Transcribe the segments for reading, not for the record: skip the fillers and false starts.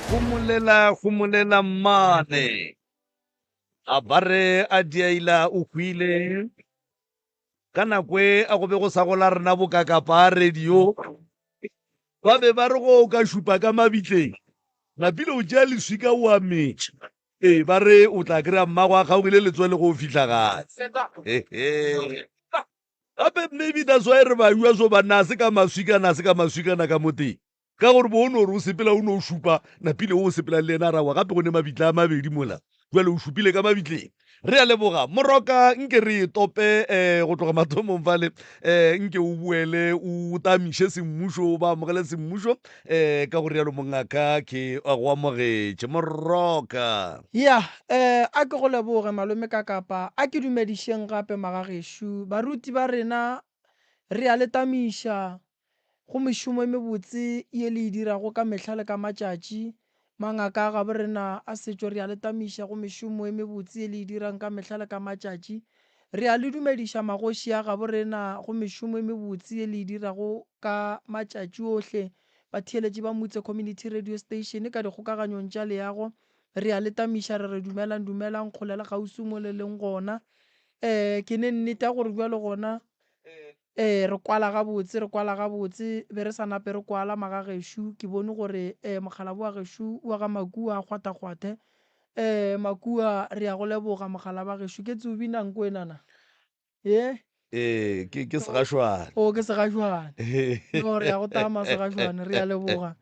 Homolela, homolela mmane. A ba re a diaila o hwile. Ka nako e a go be go sa gola rena bokakapa a radio. Ba be ba re go o ka šupa ka mabitleng. Napile o tšea leswika o a metša. Ee, ba re o tla kry-a mmago a kgaogile letswele go o fihla gae. Hehe. Gape maybe that's why re ba yua so banna a se ka maswikana a se ka maswikana ka mo teng. Ka gore bo o no re o sepela o no o šupa napile o sepelang le yena a rawa gape go ne mabitla a mabedi mola. Jwale o šupile ka mabitleng. Re a leboga. Moroka nke re e tope um go tloga mathomong fale um nke o boele o tamiše semmušo o ba amogele semmušo um ka go rialo mongaka ke go amogetše. Moroka. Ya, um a ke go leboge malome Kakapa, a ke dumedišeng gape magagešo, baruti ba rena, re a le tamiša Go mešomo e mebotse ye le e dirago ka mehla le ka matšatši, mangaka a gabo rena a setšo re a le tamiša go mešomo e mebotse ye le e dirang ka mehla le ka matšatši. Re a le dumediša magoši a gabo rena go mešomo e mebotse ye le e dirago ka matšatši ohle. Batheeletši ba Mutse Community Radio Station ka dikgokaganyong tša leago re a le tamiša re re dumelang dumelang kgole le kgauswi mo le leng gona. Ee, ke ne nnete ya gore bjalo gona Ee, re kwala gabotse, re kwala gabotse. Be re sa nape re kwala magagešo. Ke bone gore eh, mokgalabo wa gešo wa ga Makua a kgwathakgwathe. Eh, Makua, re a go leboga mokgalaba gešo. Ke tse o bina nko enana? Ye? Ee, ke, ke segašwane. O, ke segašwane. No, re a go tama segašwane, re a leboga.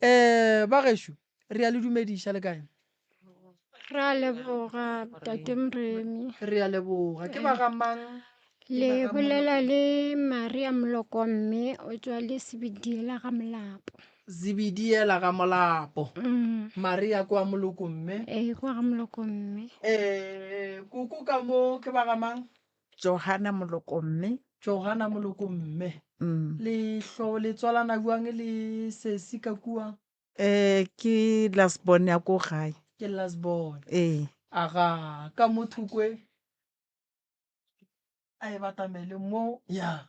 Eh, ba gešo, re a le dumediša le kae? Re a leboga Tate Moremi. Re a leboga. Ke ba ga mang? Le bolela le Maria Moloko mme o tšwa le Sebidiela ga Molapo. Zibidiela ga Molapo. Mm. Maria kwa Moloko mme. Ee, kwa ga Moloko mme. Eh, koko ka mo ke ba ga mang? Johanna Moloko mme. Johanna Moloko mme. Mm. Le hlo le tswalana jwang le sesi ka kua? Eh, ke last born ya ko gae. Ke last born. Ee. Aga, ka mo thukwe a e batamele mo ya.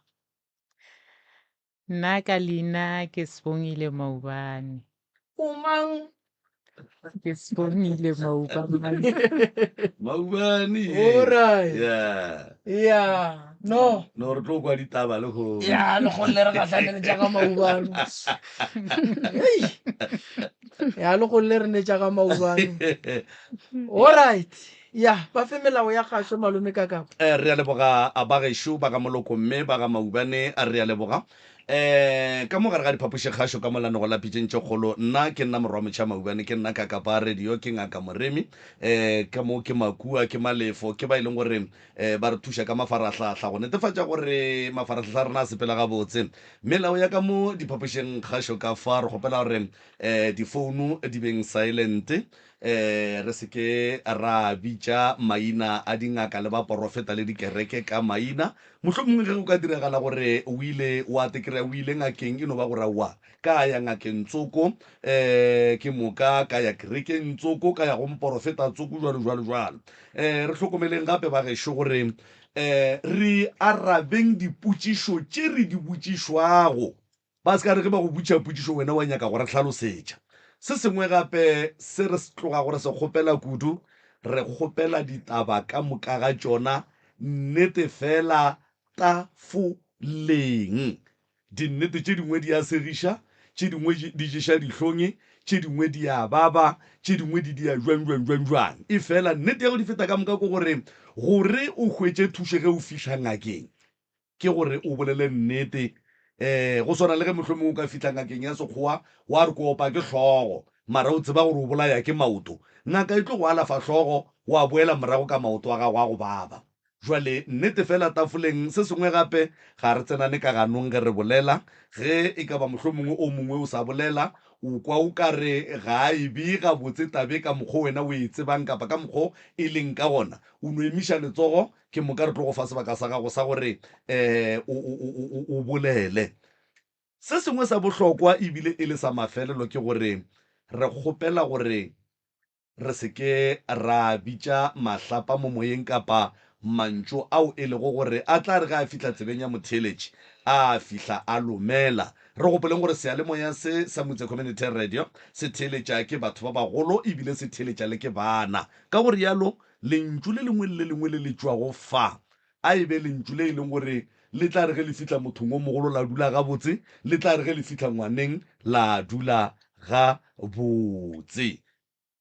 Nna ka leina ke Sibongile Maubane. O mang? Ke Sibongile Maubane. Maubane. Alright. Yeah. Yeah. No. No re tlo kwa ditaba le go. Ya, le go le re gahlane le tša ga Maubane. Hei. Ya, le go le re ne tša ga Maubane. Alright. Ya, ba fe melao ya kgašo malome Kakapa. Eh, re a leboga a ba gešo ba ga Moloko mme ba ga Maubane a re a leboga. Eh, ka mo gare ga diphapošikgašo ka mo lanogo la pitšeng tše kgolo, nna ke nna Morwa Motšha Maubane, ke nna Kakapa Radio, ke Ngaka Moremi, eh, ka mo ke Makua, ke Malefo, ke ba e leng gore eh, ba re thuša ka mafarahlahla go netefatša gore mafarahlahla a rena a sepela gabotse. Melao ya ka mo diphapošeng kgašo ka fa, re kgopela gore eh, difounu di beng silent, eh, re se ke ra bitša maina a dingaka le baporofeta le dikereke ka maina. Mohlomongwe ge go ka diragala gore o ile wa te kry-a o ile ngakeng, e no ba gore aowa, ka ya ngakeng tsoko, eh, ke moka ka ya kerekeng tsoko, ka ya go moporofeta tsoko, jwalo jwalo jwalo. Eh, re hlokomeleng gape ba gešo gore eh, re arabeng dipotšišo tše re di botšišwago. Ba se ka re ge ba go botšiša potšišo wena wa nyaka go re hlalosetša. Se sengwe gape se re tlogago re se kgopela kudu, re kgopela ditaba ka moka ga tšona, nnete fela tafoleng. Dinnete tše dingwe di a segiša, tše dingwe di ješa dihlong, tše dingwe di a baba, tše dingwe di dia jwang jwang jwang jwang. Efela nnete ya go di feta ka moka ke gore, gore o hwetše thušo ge o fihla ngakeng, ke gore o bolele nnete. Um go swana le ge mohlomongwe o ka fihla ngakeng ya Sekgowa wa re ke opa ke hlogo, mara o tseba gore o bolaya ke maoto. Ngaka e tlo go alafa hlogo, wa boela morago ka maoto a gago a go baba. Jwale nnete fela tafoleng. Se sengwe gape, ga re tsenane ka ganong ge re bolela. Ge e ka ba mohlomongwe o mongwe o sa bolela, o kwa o ka re ga a e bee gabotse tabe ka mokgo wena o e tsebang kapa ka mokgo e leng ka gona, o no emiša letsogo, Ke moka re tlo go fa sebaka sa gago sa gore um o bolele. Se sengwe sa bohlokwa e bile e le sa mafelelo ke gore re kgopela gore re se ke ra bitša mahlapa mo moyeng kapa mantšu ao e lego gore a tla re ge a fihla tsebeng ya motheeletši a fihla a lomela. Re gopoleng gore seyalemoya se sa Mutse Community Radio se theeletša ke batho ba bagolo ebile se theeletša le ke bana. Ka go realo, lentšu le lengwe le le lengwe le le tšwago fa a e be lentšu le e leng gore le tla re ge le fihla mothong o mogolo la dula gabotse, le tla re ge le fihla ngwaneng la dula gabotse.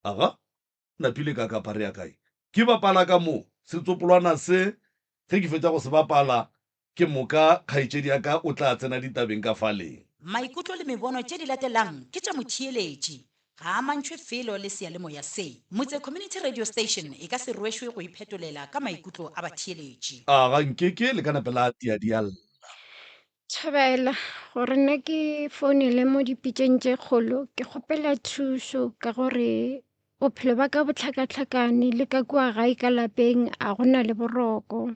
Aga, napile ka kapa re ya kae? Ke bapala ka mo setsopolwana se, ge ke fetša go se bapala, ke moka kgaetšedi ya ka o tla tsena ditabeng ka fale. Maikutlo le mebono tše di latelang ke tša motheeletši, ga a amantšhwe felo le seyalemoya se. Motse Community Radio Station e ka se rwešwe go iphetolela ka maikutlo a batheeletši. Aga nkeke le ka nape la tia di a lla. Thobela, gore nna ke founele mo dipitšeng tše kgolo ke kgopela thušo ka gore bophelo ba ka bo hlakahlakane le ka kua gae ka lapeng a go na le boroko.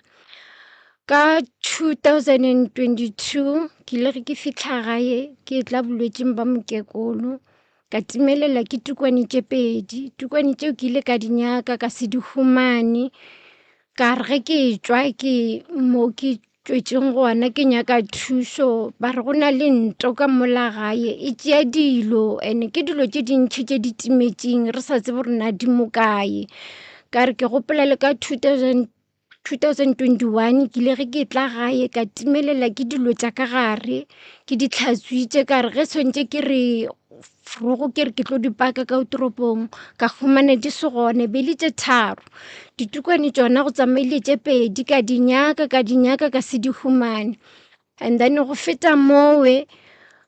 Ka 2022 ke ile ge ke fihla gae ke tla bolwetšing ba mokekolo ka timelela ke tukwane tše pedi tukwane tšeo ke ile ka di nyaka ka se di humane ka re ge ke tšwa ke mo ke tšwetšeng gona ke nyaka thušo ba re go na le nto ka mola gae e tšea dilo and ke dilo tše dintšhi tše di timetšeng re sa tsebe gore na di mo kae ka re ke gopola le ka 2021 ke ile ge ke tla gae ka timelela ke dilo tša ka gare ke di hlatswitše ka re ge swantše ke re forogo ke re ke tlo di paka ka toropong ka humana di se gone be le tše tharo ditukwane tšona go tsamaile tše pedi ka di nyaka ka di nyaka ka se di humane and then go feta mowe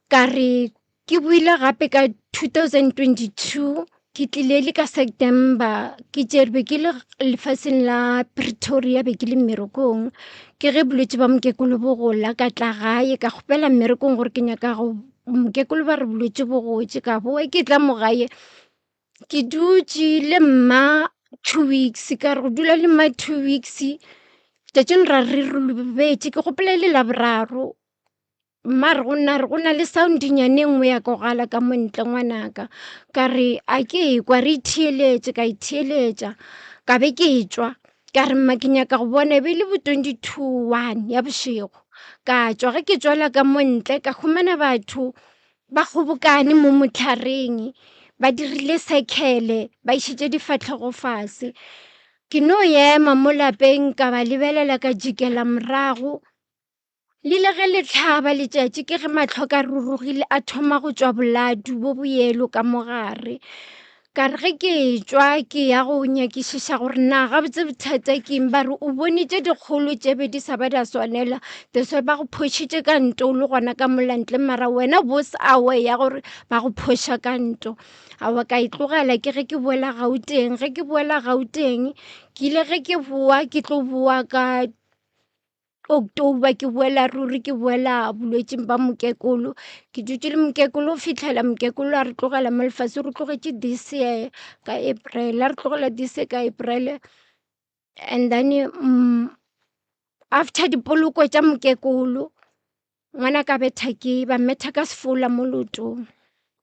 ka re ke buile gape ka 2022 ke tlile le ka September ke tšere be ke le lefaseng la Pretoria be ke le mmerekong ke ge bolwetse ba mokekolo bo gola ka tla gae ka kgopela mmerekong gore ke nyaka go mokekolo ba re bolwetse bo gotše ka boe ke tla mo gae ke dutše le mma two weeks ka re go dula le mma two weeks tšatšing ra re re lobetše ke gopola e le laboraro Mma re go nna re go na le sound-nyana e nngwe ya kogala ka mo ntle ngwanaka ka re a ke ekwa re itheeletše ka itheeletša ka be ke tšwa ka re mma ke nyaka go bona e be e le bo 22 one ya bošego ka tšwa ge ke tšwela ka mo ntle ka humana batho ba kgobokane mo mohlareng ba dirile circle ba išitše difahlego fase ke no ema mo lapeng ka ba lebelela ka jikela morago. Le ile ge le hlaba letšatši ke ge mahlo ka rurugile a thoma go tšwa boladu bo boyelo ka mo gare. Ka re ge ke tšwa ke ya go nyakišiša gore na gabotse bothata ke eng ba re o bone tše dikgolo tše be di sa ba di a swanela that's why ba go phošitše ka nto o le gona ka mola ntle mara wena bo se aware ya gore ba go phoša ka nto. Aowa ka e tlogela ke ge ke boela Gauteng, ge ke boela Gauteng ke ile ge ke boa ke tlo boa ka October ke boela ruri ke boela bolwetšing ba mokekolo ke dutše le mokekolo go fihlela mokekolo a re tlogela mo lefaseng re tlogetše this year ka April a re tlogela this year ka April and then after dipoloko tša mokekolo. Ngwana ka betha ke ba mmetha ka sefola mo leotong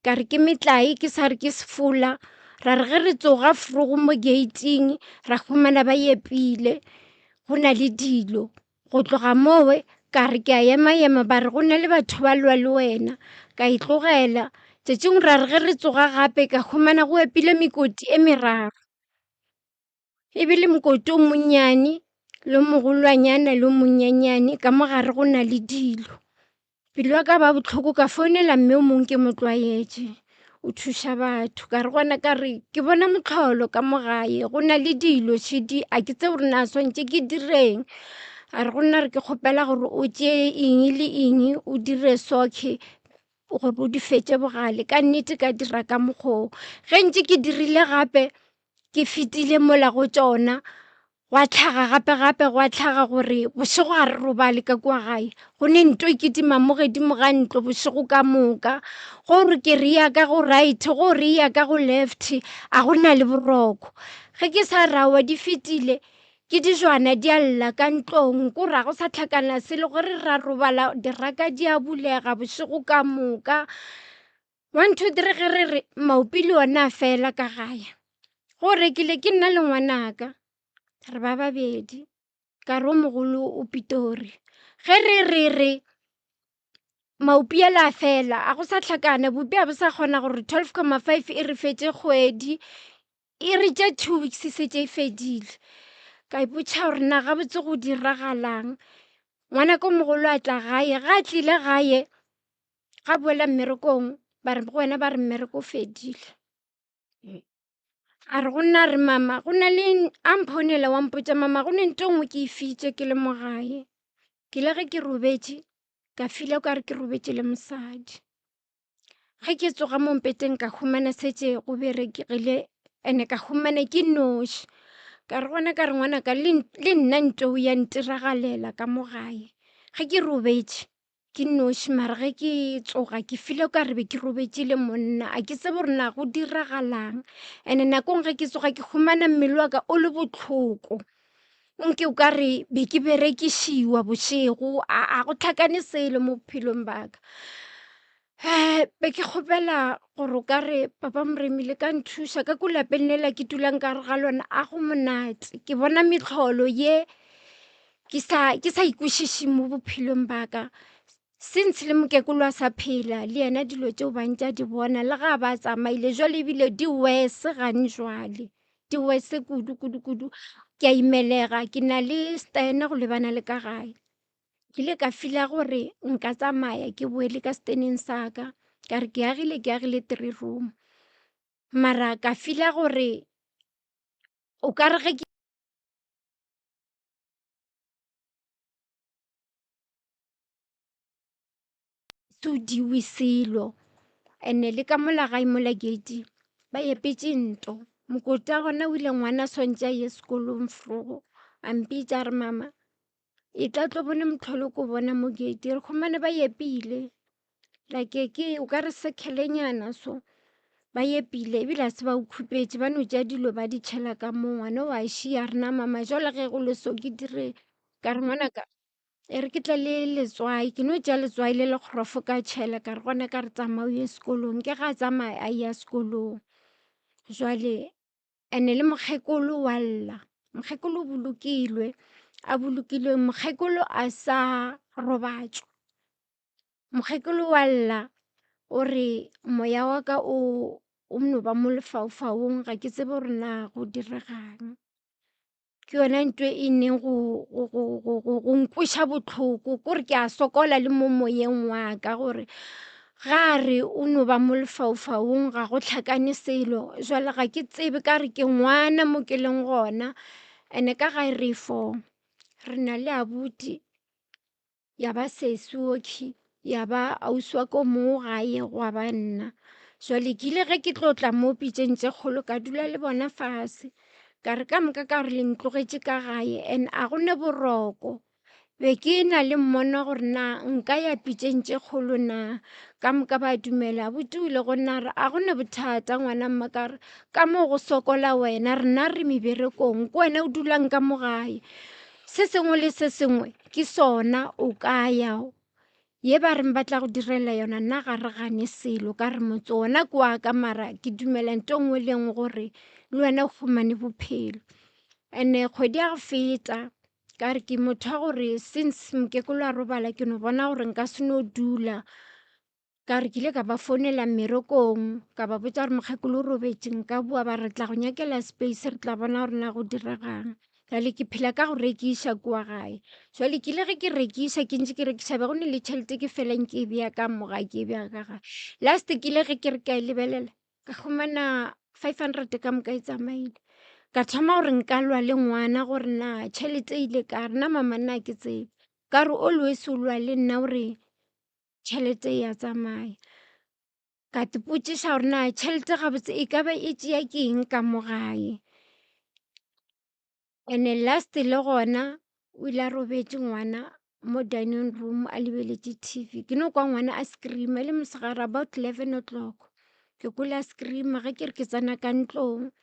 ka re ke metlae ke sa re ke sefola ra re ge re tsoga forogo mo gate-ing ra humana ba epile go na le dilo go tloga mowe ka re ke a ema ema ba re go na le batho ba lwa le wena ka e tlogela tšatšing ra re ge re tsoga gape ka humana go epile mekoti e meraro. E be le mokoti o monnyane le o mogolwanyana le o monyenyane ka mo gare go na le dilo. Pelo ya ka ba bohloko ka founela mme o mongwe ke mo tlwaetše o thuša batho ka re gona ka re ke bona mohlolo ka mo gae go na le dilo šedi a ke tsebe gore na swantše ke direng. A re go nna re ke kgopela gore o tšee eng le eng o dire soccer gore o di fetše bogale ka nnete ka dira ka mokgwa oo. Ge ntše ke dirile gape ke fetile mola go tšona gwa hlaga gape gape gwa hlaga gore bošego ga re robale ka kua gae go ne nto e kitima mo godimo ga ntlo bošego ka moka gore ke re ya ka go right go re ya ka go left a go na le boroko ge ke sa rawa di fetile ke dijwana di a lla ka ntlong ko ra go sa hlakana selo gore ra robala diraka di a bulega bošego ka moka. One, two, three ge re re maopi le ona a fela ka gae go rekile ke nna le ngwanaka re ba babedi ka re o mogolo o Pitori ge re re re. Maopi a la fela, a go sa hlakana, bopi a bo sa kgona gore 12,5 e re fetše kgwedi, e re tše two weeks e šetše e fedile. Ka ipotša gore na gabotse go diragalang. Ngwanaka o mogolo a tla gae, ga a tlile gae ga boela mmerekong ba re go wena ba re mmereko o fedile. A re go nna re mama go na le a mphounela wa mpotša mama go ne nto nngwe ke e fitše ke le mo gae. Ke ile ge ke robetše ka feel-a o ka re ke robetše le mosadi. Ge ke tsoga mo mpeteng ka humana šetše go berekegile and-e ka humana ke noši. Ka re gona ka re ngwanaka le nna nto ya ntiragalela ka mo gae. Ge ke robetše ke noši mara ge ke tsoga ke feel-a o ka re be ke robetše le monna a ke tsebe gore na go diragalang and-e nakong ge ke tsoga ke humana mmele wa ka o le bohloko nke o ka re be ke berekišiwa bošego a go hlakane selo mo bophelong ba ka. Be ke kgopela gore o ka re papa Moremi le ka nthuša ka ko lapeng le la ke dulang ka gare ga lona a go monate ke bona mehlolo ye ke sa ke sa ikwešiše mo bophelong ba ka. Since le mokekolo a sa phela le yena dilo tšeo ba ntše a di bona le ga ba tsamaile jwale ebile di worse gane jwale di worse kudu kudu kudu. Ke a imelega ke na le stand go lebana le ka gae. Ke ile ka feel-a gore nka tsamaya ke boele ka stand-eng sa ka ka re ke agile ke agile three room mara ka feel-a gore o ka re ge ke. Se diwe selo and-e le ka mola gae mola gate ba epetše ntlo mokoti wa gona o ile ngwana swantše a ye sekolong vroeg a mpitša a re mama e tla tlo bone mohlolo ko bona mo gate re khumane ba epile like ke o ka re sekhelenyana so ba epile ebile a se ba o khupetše ba no tšea dilo ba di tšhela ka mo ngwana wa šia rena mama jwale ge go le so ke dire ka re ngwanaka e re ke tle le letswai ke no tšea letswai le le kgorofo ka tšhela ka re gona ka re tsamaya o ye sekolong ke ga a tsamaya a ya sekolong jwale and-e le mokgekolo wa lla mokgekolo o bolokilwe a bolokilwe mokgekolo a sa robatšwa mokgekolo wa lla o re moya wa ka o o no ba mo lefaufaung ga ke tsebe gore na go diregang. Ke yona ntho e neng go nkweša bohloko kore ke a sokola le mo moyeng wa ka gore ga a re o no ba mo lefaufaung ga go hlakane selo jwale ga ke tsebe ka re ke ngwana mo ke leng gona and-e ka gae re four re na le abuti. Ya ba sesi okhwi, ya ba ausi wa ka o mongwe gae gwa ba nna. Jwale ke ile ge ke tlo tla mo pitšeng tše kgolo ka dula le bona fase ka re ka moka ka gore le ntlogetše ka gae and a go ne boroko. Be ke na le mmono gore na nka ya pitšeng tše kgolo na, ka moka ba dumela. Abuti o ile go nna a re a go ne bothata ngwana mma ka re ka mo go sokola wena rena re meberekong ke wena o dulang ka mo gae. Se sengwe le se sengwe ke sona o ka ya ye ba reng ba tla go direla yona nna ga re gane selo ka re motse ona ke wa ka mara ke dumela nto nngwe le nngwe gore le wena o fumane bophelo. And-e kgwedi ya go feta ka re ke motho wa gore since mokekolo a robala ke no bona gore nka se no dula. Ka re ke ile ka ba founela mmerekong ka ba botša gore mokgekolo o robetše nka boa ba re tla go nyakela space re tla bona gore na go diregang. Jwale ke phela ka go rekiša kua gae, jwale ke ile ge ke rekiša ke ntše ke rekiša be go ne le tšhelete ke felang ke e bea ka mo gae ke e bea ka gae. Last ke ile ge ke re ke a e lebelela ka humana 500 ka moka e tsamaile. Ka thoma gore nka lwa le ngwana gore na tšhelete e ile kae, a re na mama nna ga ke tsebe. Ka re always o lwa le nna o re tšhelete ya tsamaya. Ka ipotšiša gore na tšhelete gabotse e ka ba e tšea ke eng ka mo gae. And-e last le gona o ile a robetše ngwana mo dining room a lebeletše T_V, ke no kwa ngwana a scream-a e le mosegare about 11 o'clock. Ke kwele a scream-a ge ke re ke tsena ka ntlong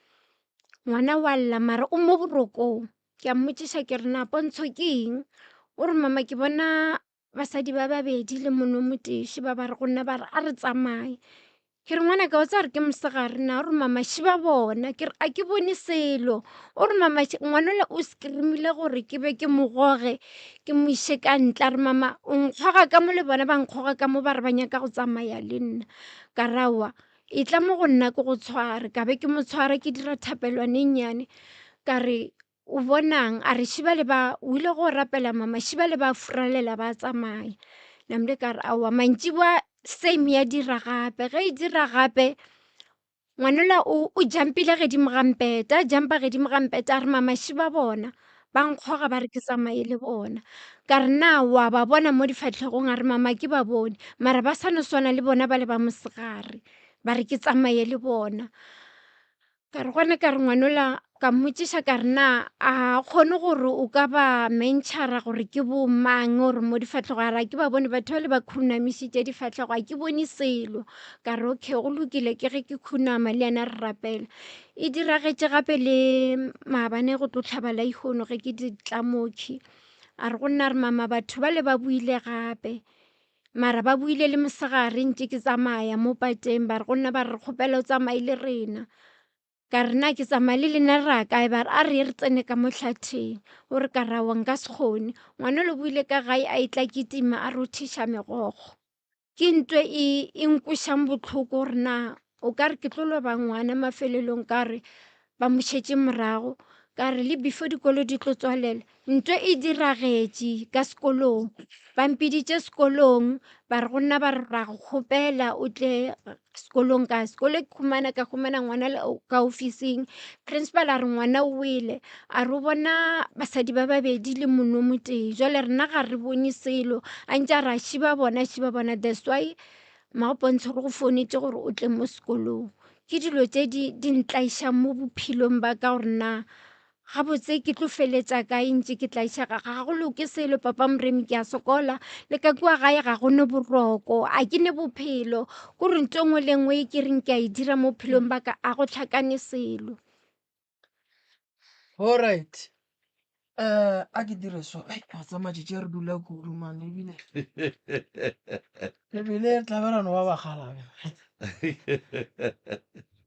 ngwana wa lla mara o mo borokong. Ke a mmotšiša ke re na pontsho ke eng, o re mama ke bona basadi ba babedi le monna o motee ba ba re go nna ba re a re tsamaye. Ke re ngwanaka wa tseba gore ke mosegare na? O re mama šiba bona. Ke re a ke bone selo. O re mama ngwanola o scream-ile gore ke be ke mo goge ke mo iše ka ntle. A re mama o nkgoga ka mo le bona ba nkgoga ka mo ba re ba nyaka go tsamaya le nna. Ka re aowa etla mo go nna ke go tshware. Ka be ke mo tshwara ke dira thapelwana e nnyane ka re o bonang a re šiba le ba o ile go rapela mama šiba le ba furalela ba tsamaya namile ka re aowa mantšiboa same ya dira gape ge e dira gape ngwanola o o jumpile gedimo ga mpete a jumpa gedimo ga mpete a re mama šiba bona ba nkgoga ba re ke tsamaye le bona ka re na wa ba bona mo difatlhegong a re mama ke ba bone mara ba sa no swana le bona ba le ba mosegare ba re ke tsamaye le bona Ka re gona ka re ngwanola ka mmotšiša ka re na a kgone gore o ka ba mentšhara gore ke bo mang gore mo difahlego a re a ke ba bone batho ba le ba khunamišitše difahlego a ke bone selo ka re okay go lokile ke ge ke khunama le yena re rapela e diragetše gape le maabane go tlo hlaba la ihono ge ke di tla mokhi a re go nna re mama batho ba le ba buile gape Mara ba buile le mosegare ntše ke tsamaya mo pateng ba re go nna ba re kgopela o tsamaye le rena. Ka re na ke tsamaya le lena re ya kae ba re a re ye re tsene ka mo hlatheng. O re ka re aowa nka se kgone. Ngwanelo o buile ka gae a etla kitima a rothiša megokgo. Ke ntho e e nkwešang bohloko gore na o ka re ke tlo loba ngwana mafelelong ka re ba mo šetše morago ka re le before dikolo di tlo tswalela ntho e diragetše ka sekolong ba mpiditše sekolong ba re go nna ba re ra go kgopela o tle sekolong ka sekolo ke khumana ka khumana ngwana ka ofising principal a re ngwana o wele a re o bona basadi ba babedi le mono motee jwale rena ga re bone selo a ntše a re a šiba bona šiba bona that's why Mmagopontsho re go founetše gore o tle mo sekolong. Ke dilo tše di di ntlaišang mo bophelong ba ka gore na gabotse ke tlo feletša kae ntše ke tlaišega ga go loke selo papa Moremi ke a sokola le ka kua gae ga go ne boroko a ke ne bophelo ko re ntho e nngwe le nngwe e ke reng ke a e dira mo bophelong ba ka a go hlakane selo. Alright. Eh, a ke dire so. Ai, wa tseba matšatši a re dula kudu man ebile. Ebile re tla be ra no ba bakgalabje.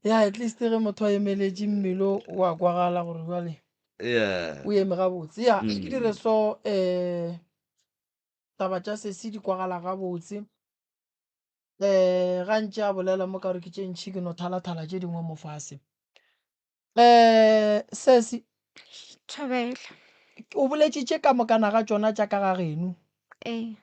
Ya, at least ge motho a emeletše mmele o a kwagala gore jwale Yeah. o eme gabotse. Ya, a ke dire Mm. so eh taba tša sesi di kwagala gabotse. Eh ga ntše a bolela mo ka gore ke tše ntšhi ke no thala-thala tše dingwe mo fase. Eh sesi Thobela. o boletše tše ka mokana ga tšona tša ka ga geno. Ee.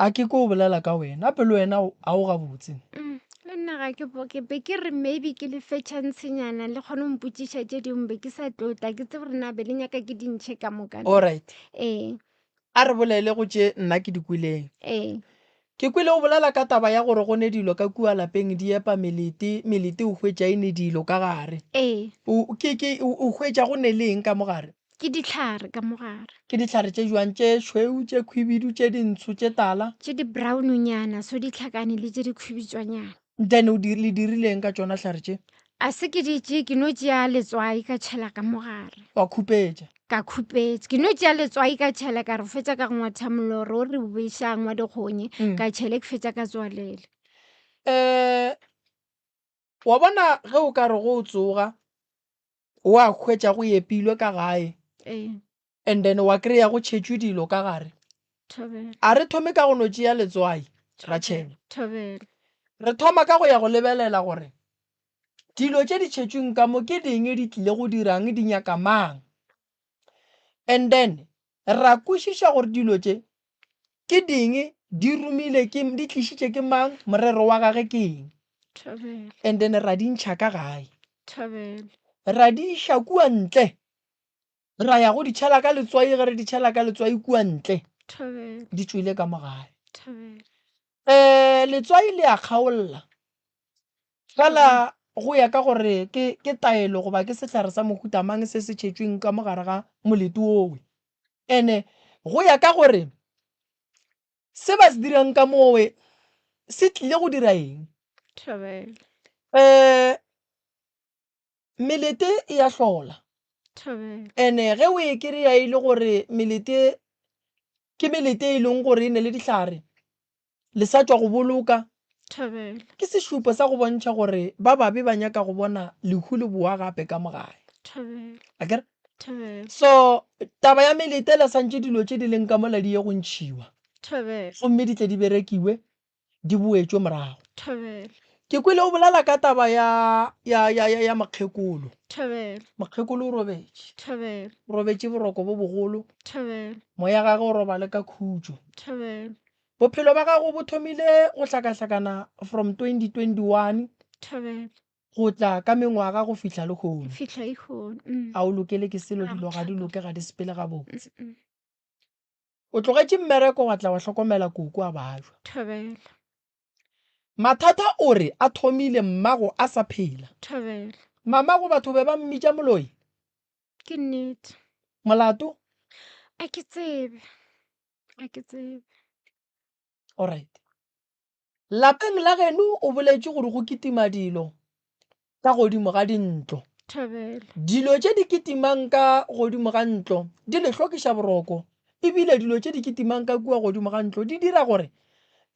A ke ko bolela ka wena, gape le wena a o gabotse. Mm, le nna ga ke bo ke be ke re maybe ke le fe chancenyana le kgone go mpotšiša tše dingwe be ke sa tlo tla ke tsebe gore na be le nyaka ke di ntšhe ka moka. Alright. Ee. A re bolele go tše nna ke di kweleng. Ee. Ke kwele o bolela ka taba ya gore go ne dilo ka kua lapeng di epa melete, melete o hwetša e ne dilo ka gare. Ee. O, ke, ke, o, o hwetša go ne le eng ka mo gare? Ke dihlare ka mo gare. Ke dihlare tše jwang? Tše šweu, tše khwibidu, tše dintsho, tše tala? Tše di brown-nyana, so di hlakane le tše di khwibitswanyana. Then o di, le dirile eng ka tšona hlare tše? A se ke di tšee, ke no tšea letswai ka tšhela ka mo gare. Wa khupetša? Ka khupetša. Ke no tšea letswai ka tšhela ka re fetša ka go ngwatha molora o re o bešang wa dikgonye, Mm. ka tšhela ke fetša ka tswalela. Eh, wa bona ge o ka re go o tsoga, wa hwetša go epilwe ka gae. Ee. And then wa kry-a go tšhetšwe dilo ka gare. Thobela. A re thome ka go no tšea letswai ra tšhela. Thobela. Re thoma ka go ya go lebelela gore dilo tše di tšhetšweng ka mo ke ding di tlile go dirang di nyaka mang. And then ra kwešiša gore dilo tše ke ding di romile ke di tlišitše ke mang morero wa gage ke eng. Thobela. And then ra di ntšha ka gae. Thobela. Ra di iša kua ntle. Ra ya go di tšhela ka letswai ge re di tšhela ka letswai kua ntle. Thobela. Di tšwele ka mo gae. Thobela. Eh letswai le a kgaolla. Fela go ya ka gore ke ke taelo goba ke sehlare sa mohuta mang se se tšhetšweng ka mo gare ga molete owe. Ene go ya ka gore se ba se dirang ka mowe se tlile go dira eng. Thobela. Eh Melete e a hlola. Thobela. Ene ge o e kry-a e le gore melete ke melete e leng gore e ne le dihlare, le sa tšwa go boloka. Thobela. Ke sešupo sa go bontšha gore ba babe ba nyaka go bona lehu le boa gape ka mo gae. Thobela. Akere? Thobela. So taba ya melete le santše dilo tše di leng ka mola di ye go ntšhiwa. Thobela. Gomme di tle di berekiwe di boetšwe morago. Thobela. Ke kwele o bolela ka taba ya ya ya ya, ya mokgekolo. Thobela. Mokgekolo o robetše. Thobela. O robetše boroko bo bogolo. Thobela. Moya gagwe o robale ka khutšo. Thobela. Bophelo ba gago bo thomile go hlakahlakana from 2021 Thobela. go tla ka mengwaga go fihla lehono. Fihla lehono. Mm. A o lokele ke selo, Ga go dilo ga di hlaka. loke, ga di sepele gabotse. Mm -mm. O tlogetše mmereko wa tla wa hlokomela koko a bajwa. Thobela. Mathata o re a thomile mmago a sa phela. Thobela. Mamago batho be ba mmitša moloi. Ke nnete. Molato? A ke tsebe. A ke tsebe. Alright. Lapeng la geno o boletše gore go kitima dilo ka godimo ga dintlo. Thobela. Dilo tše di kitimang ka godimo ga ntlo di le hlokiša boroko, ebile dilo tše di kitimang ka kua godimo ga ntlo di dira gore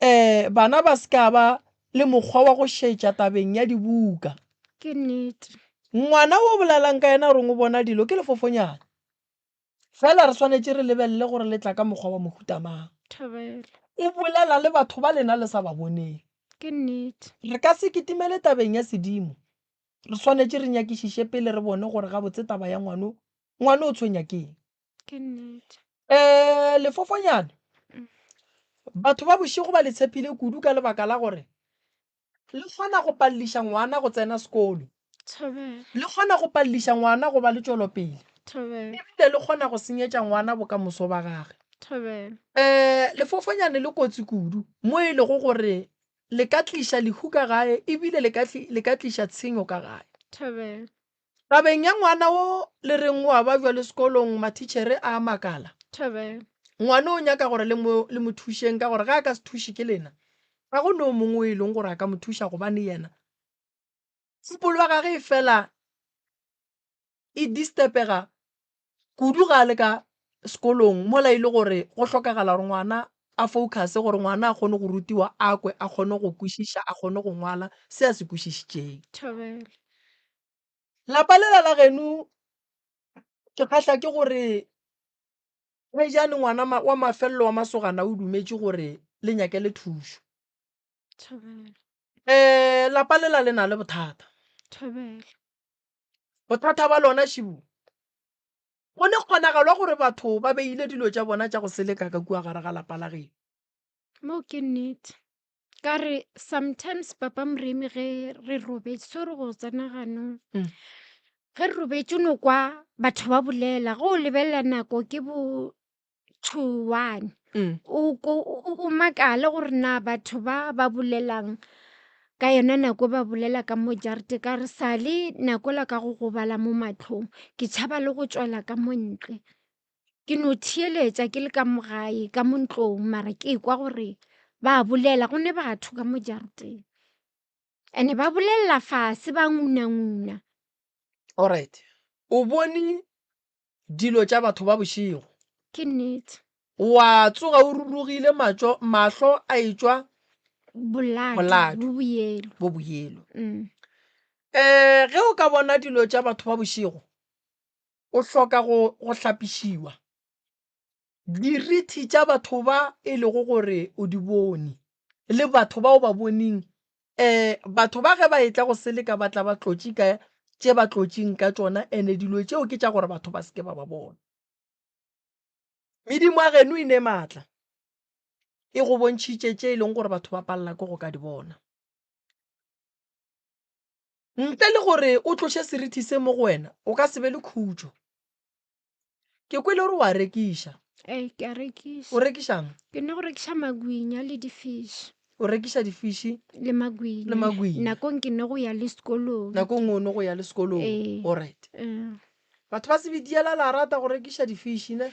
um bana ba se ka ba le mokgwa wa go šetša tabeng ya dibuka. Ke nnete. Ngwana wo o bolelang ka yena o reng o bona dilo ke lefofonyana. Fela re swanetše re lebelele gore le tla ka mokgwa wa mohuta mang. Thobela. O bolela le batho ba lena le sa ba boneng. Ke nnete. Re ka se kitimele tabeng ya sedimo. Re swanetše re nyakišiše pele re bone gore gabotse taba ya ngwano, ngwano o tshwenya ke eng. Ke nnete. Um lefofonyane, batho ba bošego ba le tshepile kudu ka lebaka la gore Le kgona go palliša ngwana go tsena sekolo. Thobela. Le kgona go palliša ngwana go ba le tšwelopele. Thobela. Ebile le kgona go senyetša ngwana bokamoso ba gage. Thobela. Um lefofonyane le kotsi kudu mo e lego gore le ka tliša lehu ka gae ebile le ka, le ka tliša tshenyo ka gae. Thobela. Tabeng ya ngwana wo le reng o a babja le sekolong mathitšhere a a makala. Thobela. Ngwana o nyaka gore le mo, le mo thušeng ka gore ge a ka se thuše ke lena, ga go no mongwe o e leng gore a ka mo thuša gobane yena kgopolo ya gage e fela e disturbega kudu ga a le ka sekolong mola e le gore go hlokagala gore ngwana a focus gore ngwana a kgone go rutiwa a kwe a kgone go kwešiša a kgone go ngwala se a se kwešišitšeng. Thobela. Lapa lela la geno ke kgahla ke gore pejane ngwana wa mafelelo wa masogana o dumetše gore le nyakele thušo. Thobela. Um lapa lela le na le bothata. Thobela. Bothata ba lona šibu go ne kgonagalo gore batho ba beile dilo tša bona tša go seleka ka kua gare ga lapa la geno. Moo ke nnete. Ka re sometimes papa Moremi ge re robetše so re go tsena ganong. Mm. Ge re robetše o no kwa batho ba bolela ge o lebelela nako ke bo 2 1. Mm. O ko o makale gore na batho ba ba bolelang ka yona nako ba bolela ka mo jarete ka re sale nako la ka go gobala mo mahlong ke tšhaba le go tšwela ka mo ntle. Ke no theeletša ke le ka mo gae ka mo ntlong mara ke kwa gore ba bolela go ne batho ka mo jarateng and ba bolelela fase ba ngunanguna. Alright. O bone dilo tša batho ba bošego. Ke nnete. Wa tsoga o rurugile matšo, mahlo a etšwa Boladu, Boladu. bo boyelo. bo boyelo. Mm. Um ge o ka bona dilo tša batho ba bošego, o hloka go, go hlapišiwa. Dirithi tša batho ba e lego gore o di bone, le batho ba o ba boneng, um batho ba ge ba etla go seleka ba tla ba tlotše ka tše ba tlotšeng ka tšona, ene dilo tšeo ke tša gore batho ba se ke ba ba bona. Medimo ya geno e ne maatla, e go bontšhitše tše e leng gore batho ba palela ke go ka di bona. Ntle le gore o tloše serithi se mo go wena, o ka se be le khutšo. Ke kwele gore wa rekiša. Ee, ke a rekiša. O rekišang? Ke nna go rekiša magwinya le difiši. O rekiša difiši? Le magwinya. Le magwinya. Nakong ke ne go ya le sekolong. Nakong o ne go ya le sekolong. Ee. Alright. Ee. Batho ba Sebediela la rata go rekiša difiši ne?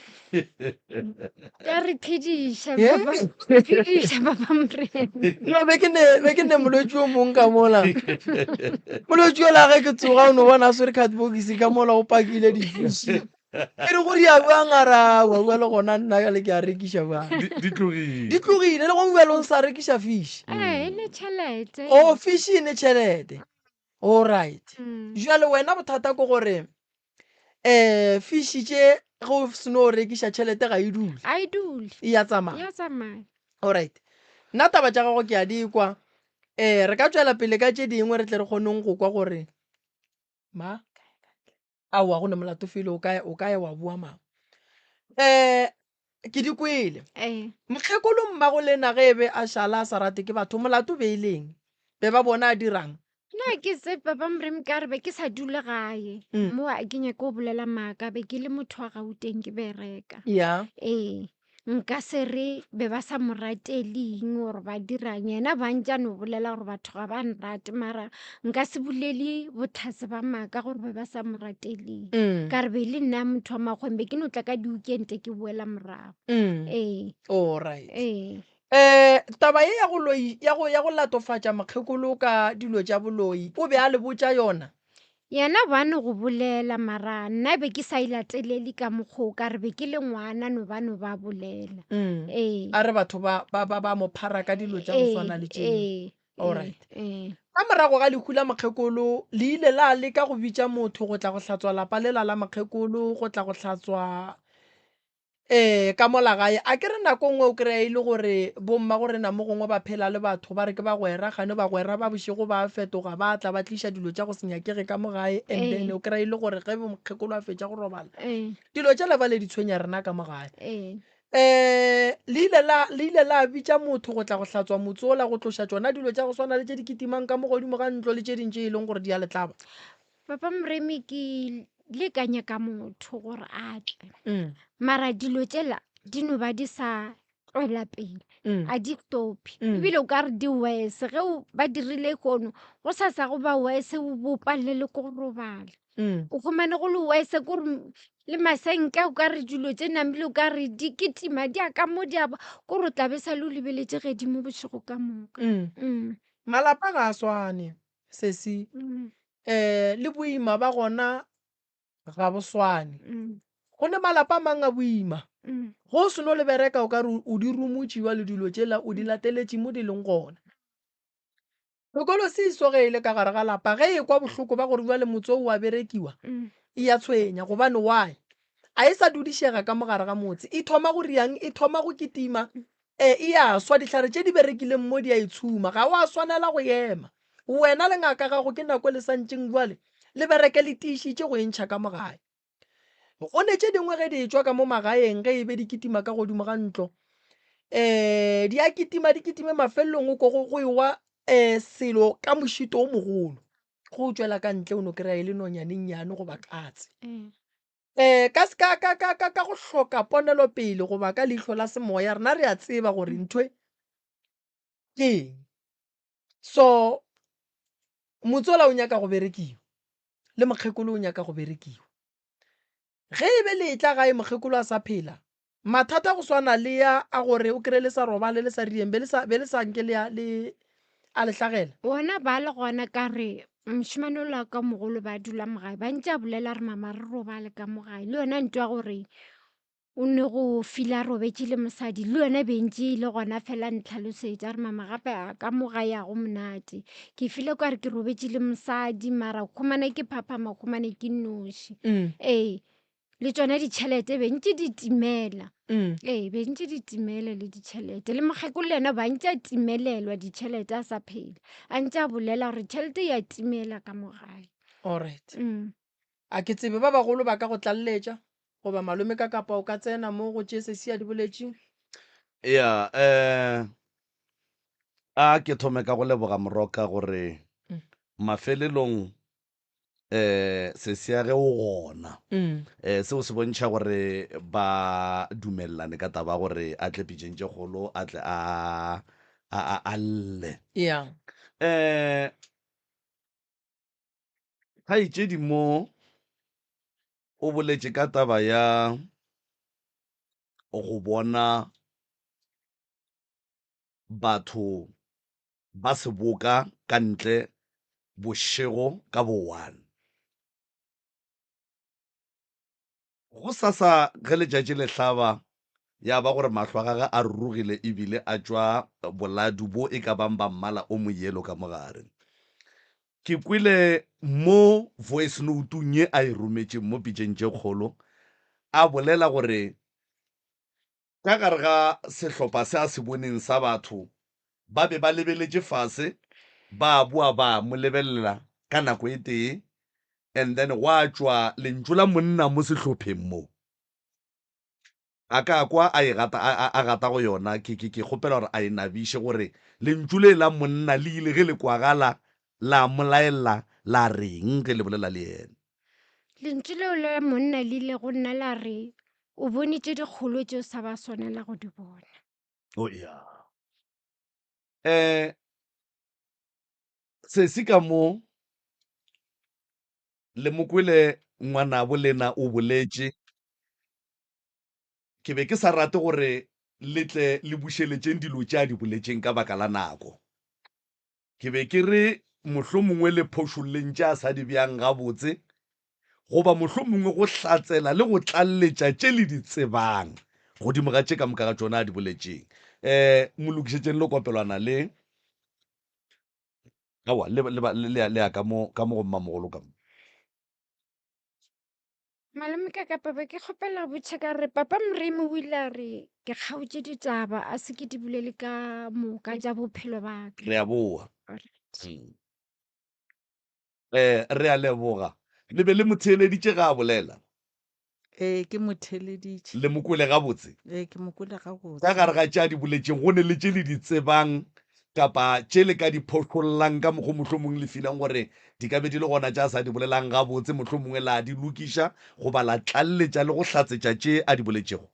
Ya re phediša Yeah. papa, phediša papa Morena. No, be ke ne be ke ne molwetši o mong ka mola. Molwetši yola ge ke tsoga o no bona a swere cardbox ka mola o pakile difiši. Ke re go ria bjang a re aowa bjale gona nna le ke a rekiša bjang. Di di tlogile. Di tlogile le gong bjale o sa rekiša fish. Ee, ne ne tšhelete. O fish e ne tšhelete. All right. Mm. Jwale wena bothata ke gore um fish tše ge o seno rekiša tšhelete ga e dule. A e dule. E ya tsamaya. Ya tsamaya. All right. Nna taba tša gago ke a di kwa. Um re ka tšwela pele ka tše dingwe re tle re kgoneng go kwa gore ma aowa go ne molato fele o ka o ka ya wa boa mang. Um ke di kwele. Ee. Mokgekolo mmago lena ge e be a šala a sa rate ke batho molato be e leng? Be ba bona a dirang? Nna ke se papa Moremi ka re be ke sa dule gae Mm. mo a ke nyake go bolela maaka be ke le motho wa Gauteng ke bereka. Ya. Ee, nka se re be ba sa mo rateleng or ba dirang yena ba ntša no bolela gore batho ga ba nrate mara nka se bolele botlhatse ba maaka gore be ba sa mo rateleng. Mm. Ka re be e le nna motho wa makgweng be ke no tla ka di-weekend ke boela morago. Mm. Ee, All right. ee. Um taba ye ya go loi ya go ya go latofatša mokgekolo ka dilo tša boloi o be a le botša yona? Yena ba no go bolela mara nna be ke sa e latelele ka mokgwa o ka re be ke le ngwana no ba no ba bolela. Mm. Ee. A re batho ba ba ba ba mo phara ka dilo tša go Ee, swana le tšeo. ee, All ee, right. ee. Ka morago ga lehu la mokgekolo le ile la leka go bitša motho go tla go hlatswa lapa lela la mokgekolo go tla go hlatswa Ee, ka mola gae. A ke re nako nngwe o kry-a e le gore bommagorena mo gongwe ba phela le batho ba re ke bagwera, kgane bagwera ba bošego ba fetoga ba tla ba tliša dilo tša go se nyakege ka mo gae and then Ee. o kry-a e le gore ge mokgekolo a fetša go robala Ee. dilo tšela bale di tshwenya rena ka mo gae. Ee. Um le ile la le ile la bitša motho go tla go hlatswa motse ola go tloša tšona dilo tša go swana le tše di kitimang ka mo godimo ga ntlo le tše ding tše e leng gore di a le tlaba. Papa Moremi ke le ka nyaka motho gore a tle Mm. mara dilo tšela di no ba di sa tšwela pele Mm. a di stope Mm. ebile o ka re di worse ge o- ba dirile kono go sa sa go ba worse o bo palele ke go robala Mm. o humane go le worse kore m- le masenke o ka re dilo tše namile o ka re di kitima di ya ka mo di a ba kore o tla be sa le o lebeletše gedimo bošego ka moka Mm. Mm. Malapa ga a swane sesi Mm. um le boima ba gona ga bo swane. Mm. Go ne malapa a mang a boima. Mm. Go o seno le bereka o ka re o di rumotše le dilo tšela o di lateletše mo di leng gona. Sekolo se iso ge e le ka gare ga lapa ge e kwa bohloko ba gore bjale motse o wa berekiwa Mm. e ya tshwenya gobane why a e sa dudišega ka mo gare ga motse e thoma go riang e thoma go kitima e e a swa dihlare tše di berekileng mo di a e tshuma ga wa swanela go ema wena le ngaka gago ke nako le santšeng bjale le bereke le tiišitše go e ntšha ka mo gae go ne tše dingwe ge di etšwa ka mo magaeng ge e be di kitima ka godimo ga ntlo um di a kitima di kitime mafelelong o ko go go ewa um selo ka mošito o mogolo go o tšwela ka ntle o no kry-a e le nonyane nnyane goba katse Mm. um ka se- ka ka ka ka ka go hloka ponelopele goba ka leihlo la semoya rena re a tseba gore ntho e ke eng so motsola o nyaka go berekiwa le mokgekolo o nyaka go berekiwa ge e be le etla gae mokgekolo a sa phela mathata go swana le ya a gore o kry le sa robale le sa rieng be le sa be le sa nke le a le a le hlagela Bona ba le gona ka re mošemane ola ka mogolo ba dula mo gae ba ntše a bolela re mama re robale ka mo gae le yona ntwa gore o ne go fila a robetše le mosadi le yona be ntše e le gona fela ntlhalosetša re mama gape a ka mo gae a go monate ke file ka re ke robetše le mosadi mara khumane ke phaphama khumane ke noši Mm. ee le tšona ditšhelete be ntše di timela Mm. ee be ntše di timele le ditšhelete le mokgekolo le yena ba ntše a timelelwa ditšhelete a sa phela a ntše a bolela gore tšhelete ya timela ka mo gae Alright. mm. A ke tsebe ba bagolo ba ka go tlaleletša goba malome ka kapa o ka tsena mo go tše sesi a di boletšeng. Ya, eh a ke thome ka go leboga Moroka gore Mm. mafelelong eh sesi ya ge o gona. Mm. Eh seo se bontšha gore ba dumelelane ka taba ya gore a tle pitšeng tše kgolo a tle a a a a lle. Yeah. Eh kgaetšedi mo o boletše ka taba ya go bona batho ba seboka ka ntle bošego ka bo one. Gosasa ge letšatši le hlaba. Ya ba gore mahlo a gagwe a rurugile e bile a tšwa boladu bo e ka bang ba mmala o moyelo ka mo gare. Ke kwele mo voice note-ong ye a e rometšeng mo pitšeng tše kgolo a bolela gore ka gare ga sehlopha se a se boneng sa batho ba be ba lebeletše fase ba boa ba mo lebelela ka nako e tee and then gwa tšwa lentšu la monna mo sehlopheng mo. A ka kwa a e gata, a, a, a gata go yona, ke, ke, ke kgopela gore a e nabiše, gore lentšu le la monna le ile ge le kwagala la mo laela la reng ge le bolela le yena. Lentšu leo la monna le ile go nna la re, O bone tše dikgolo tše o sa ba swanela go di bona. O ya. Eh, sesi ka mo le mo kwele ngwanabo lena o boletše. Ke be ke sa rate gore le tle le bušeletšeng dilo tše a di boletšeng ka baka la nako. Ke be ke re mohlomongwe le phošolleng tše a sa di beang gabotse, goba mohlomongwe go hlatsela le go tlaleletša tše le di tsebang godimo ga tše ka moka ga tšona a di boletšeng. Um mo lokišetšeng le kopelwana le, aowa, le, le, le, le, le ya ka mo, ka mo go mmamogolo ka mo. Malome ka kapa be ke kgopela go botšha ka re papa Moremi o ile a re ke kgaotše ditaba a se ke di bolele ka moka tša bophelo ba ka. Re a boa. Eh, re a leboga. Le be le mo theeleditše ga a bolela? Ee, ke mo theeleditše. Le mo kwele gabotse? Ee, ke mo kwele gabotse. Ka gare ga tše a di boletšeng go ne le tše le di tsebang kapa tše le ka di phošollang ka mokgo mohlomong le feelang gore di ka be di le gona tše a sa di bolelang gabotse, mohlomongwe la di lokiša goba la tlaleletša le go hlatsetša tše a di boletšego?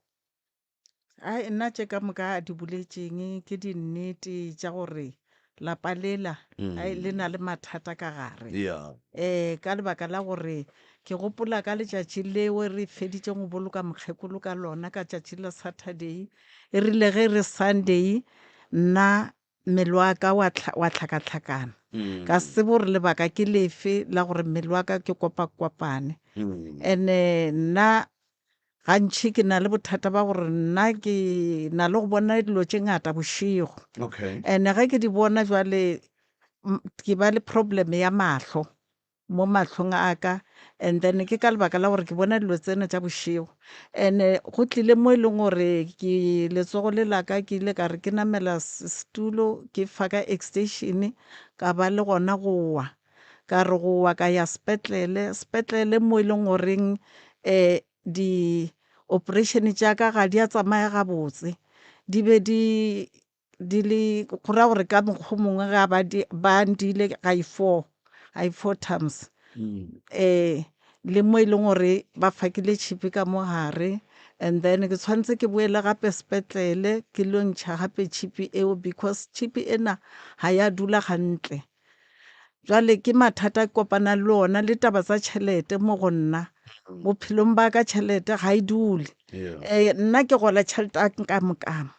Ai, nna tše ka moka a di boletšeng ke dinnete tša gore lapa lela ai le na le mathata ka gare. Yeah. Eh, ka lebaka la gore ke gopola ka letšatši leo re feditšeng go boloka mokgekolo ka lona ka tšatši la Saturday, E rile ge e re Sunday, nna mmele wa ka wa wa hlakahlakana. Ka se tsebe gore lebaka ke lefe la gore mmele wa ka ke kopakopane. And-e nna gantši ke na le bothata ba gore nna ke na le go bona dilo tše ngata bošego. Okay. And-e ge ke di bona jwale ke ba le problem ya mahlo. mo mahlong a ka and then ke ka lebaka la gore ke bona dilo tsena tša bošego and go tlile mo e leng gore ke letsogo le la ka ke ile ka re ke namela setulo ke faka extension ka ba le gona go wa ka re go wa ka ya sepetlele, sepetlele mo e leng goreng um di-operation tša ka ga di a tsamaya gabotse di be di di le go ra gore ka mokgwa o mongwe ga ba di ba ndile ga i four ga i four times um le mo e leng gore ba fakile tšhipi ka mo gare and then ke tshwanetse ke boele gape sepetlele ke lo ntšha gape tšhipi eo because tšhipi ena ga ya dula gantle. Jwale ke mathata a ke kopanang le ona le taba tsa tšhelete mo go nna. Bophelong ba ka tšhelete ga e dule. Nna ke gola tšhelete ya nkamokamo.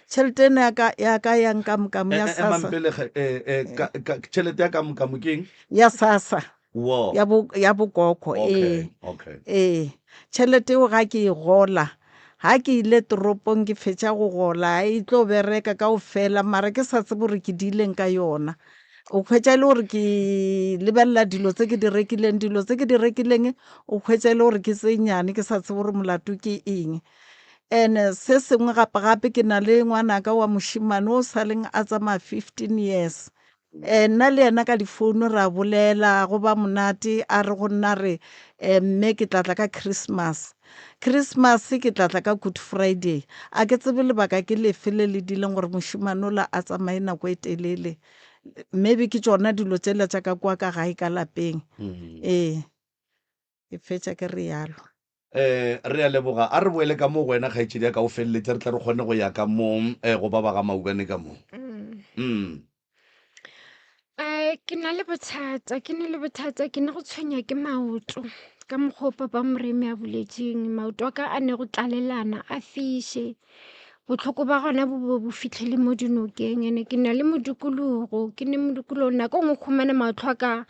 Tšhelete ena ya ka ya ka ya nkamokamo ya E- e- SASSA. Emang pele ge, eh, eh, ka- ka- tšhelete ya kamokamo ke eng? Ya SASSA. Wo. Ya bo ya bokoko Okay, ee. okay. Ee. Tšhelete eo ga ke e gola, ga ke ile toropong ke fetša go gola, e tlo bereka kaofela mara ke sa tsebe gore ke diileng ka yona. O hwetša e le gore ke lebelela dilo tse ke di rekileng, dilo tse ke di rekileng o hwetša e le gore ke tse nnyane ke sa tsebe gore molato ke eng. And-e se sengwe gape gape ke na le ngwanaka wa mošemane o sa leng a tsamaya 15 years. Nna le yena ka difounu ra bolela go ba monate a re go nna re mme ke tla tla ka Christmas. Christmas ke tla tla ka Good Friday. A ke tsebe lebaka ke lefe le le dileng gore mošemane ola a tsamaye nako e telele. Maybe ke tšona dilo tšela tša ka kwa ka gae ka lapeng. Ee. Ke fetša ke realo. Eh, re a leboga. A re boele ka mo go wena kgaetšedi ya ka o feleletše re tle re kgone go ya ka mo eh, go ba ba ga Maubane ka mo. Mm. Eh, ke na le bothata, ke na le bothata, ke ne go tshwenya ke maoto. Ka mokgwa o papa Moremi a boletšeng, maoto a ka a ne go tlalelana, a fiše. Bohloko ba gona bo bo bo fihlele mo dinokeng ene ke na le modikologo, ke ne modikologo nako e nngwe o khumane mahlo a ka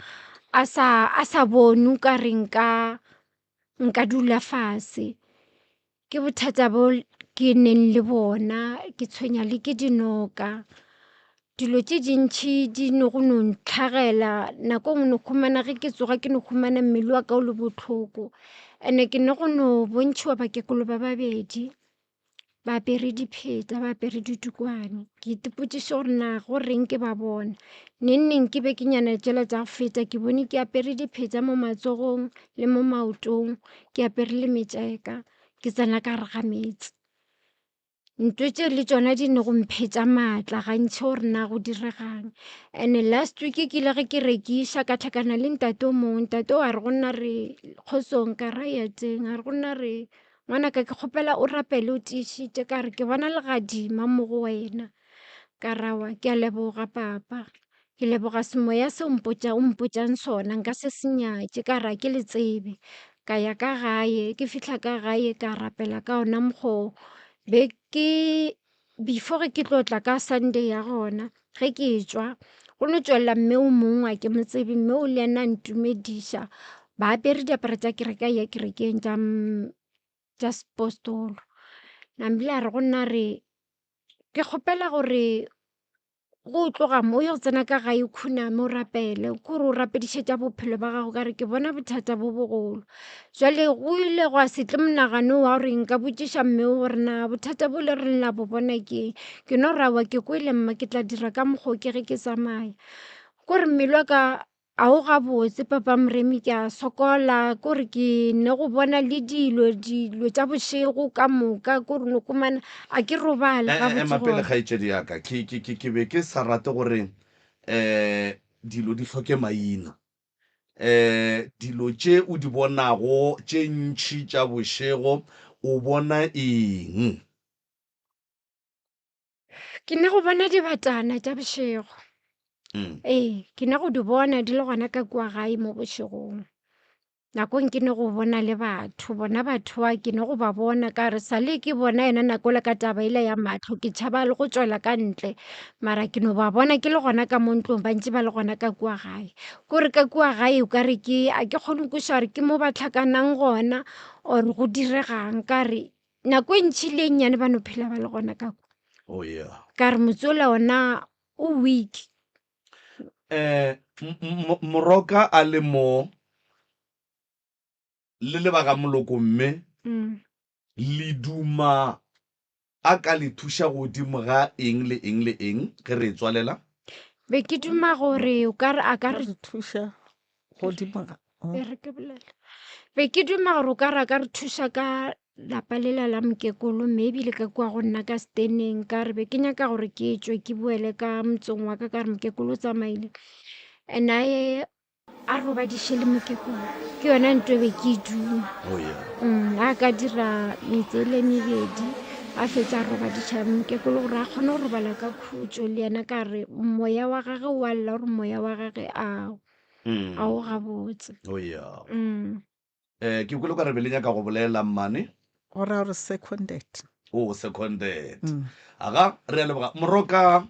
a sa a sa bone o ka re nka nka dula fase. Ke bothata bo ke neng le bona, ke tshwenya le ke dinoka. Dilo tše dintši di no go no ntlhagela, nako e nngwe no humana ge ke tsoga ke no humana mmele wa ka o le bohloko. And-e ke ne go no bontšhiwa bakekolo ba babedi ba apere dipheta, ba apere ditukwane. Ke ipotšiša gore na go reng ke ba bona. Neng neng ke bekenyana tšela tša go feta ke bone ke apere dipheta mo matsogong le mo maotong, ke apere le metšeka ke tsena ka gare ga meetse. Ntho tše le tšona di ne go mphetša maatla gantši gore na go diregang. And-e last week ke ile ge ke rekiša ka hlakana le ntate o mongwe, ntate o a re go nna re kgotsong ka ra ya teng, a re go nna re ngwanaka ke kgopela o rapele o tiišitše ka re ke bona legadima mo go wena. Ka re aowa ke a leboga papa, ke leboga semoya se o o mpotšang sona nka se se nyatše ka re ga ke le tsebe. Ka ya ka gae, ke fihla ka gae ka rapela ka ona mokgwa oo. Be ke before ke tlo tla ka Sunday ya gona ge ke etšwa go no tšwelela mme o mongwe ga ke mo tsebe, mme o le yena a ntumediša. Ba apere diaparo tša kereke a ya kerekeng tša tša sepostolo. Namile a re go nna a re ke kgopela gore go tloga mo o ye go tsena ka gae o khuname o rapele kore o rapedišetša bophelo ba gago ka re ke bona bothata bo bogolo. Jwale go ile gwa se tle monagano wa gore nka botšiša mme gore na bothata bo le reng la bo bona ke eng. Ke no re aowa ke kwele mma ke tla dira ka mokgwa o ke ge ke tsamaya. Kore mmele wa ka A o gabotse Papa Moremi ke a sokola kore ke ne go bona le dilo dilo tša bošego ka moka kore no komana a ke robale E- e- gabotse Ema pele gona. kgaetšedi ya ka ke, ke, ke, ke be ke sa rate gore um dilo di hloke maina. Um dilo tše o di bonago tše ntši tša bošego o bona eng? Ke ne go bona dibatana tša bošego. Mm. Ee, ke ne go di bona di le gona ka kua gae mo bošegong. Nakong ke ne go bona le batho, bona batho ba ke ne go ba bona ka re sa le ke bona yena nako le ka taba ela ya mahlo ke tšhaba le go tšwela ka ntle. Mara ke no ba bona ke le gona ka mo ntlong ba ntše ba le gona ka kua gae. Kore ka kua gae o ka re ke a ke kgone go kwešiša gore ke mo ba hlakanang gona or go diregang ka re nako e ntšhi le e nnyane ba no phela ba le gona ka kwa oh yeah ka re motse ola ona o weak eh moroka a le mo le le ba ga moloko mme mm. le duma a ka le thuša godimo ga eng le eng le eng ge re e tswalela be ke duma gore o ka re a ka re thuša godimo ga e re ke bolela be ke duma gore o ka re a ka re thuša ka lapa lela la mokekolo mme ebile ka kua go nna ka steneng ka re be ke nyaka gore ke tšwe ke boele ka motseng wa ka ka re mokekolo o tsamaile and a ye a robadiše le mokekolo ke yona nto e be ke e duma oh yeah Mm, a ka dira metse e le mebedi a fetsa a robadiša mokekolo gore a kgone go robala ka khutšo le yena ka re moya wa gage o a lla gore moya wa gage a mm. a o gabotse oh yeah mm. Eh, ke kwele ka re be le nyaka go bolela mmane. Go ra gore seconded. O seconded. Mm. Aga, re a leboga. Moroka,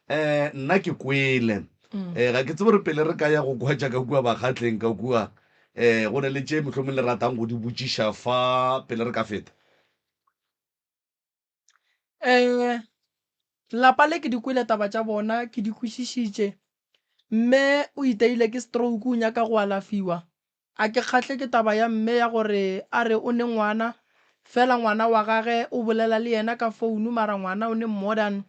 eh, nna ke kwele. Mm. Eh, ga ke tsebe gore pele re ka ya go kwa tša ka kua bakgatleng ka kua, eh, go na le tše mohlomong le ratang go di botšiša fa pele re ka feta. Eh, lapa le ke di kwele taba tša bona, ke di kwešišitše. Mme o iteile ke stroke o nyaka go alafiwa. A ke kgahle ke taba ya mme ya gore a re o ne ngwana, fela ngwana wa gage o bolela le yena ka founu mara ngwana o ne more than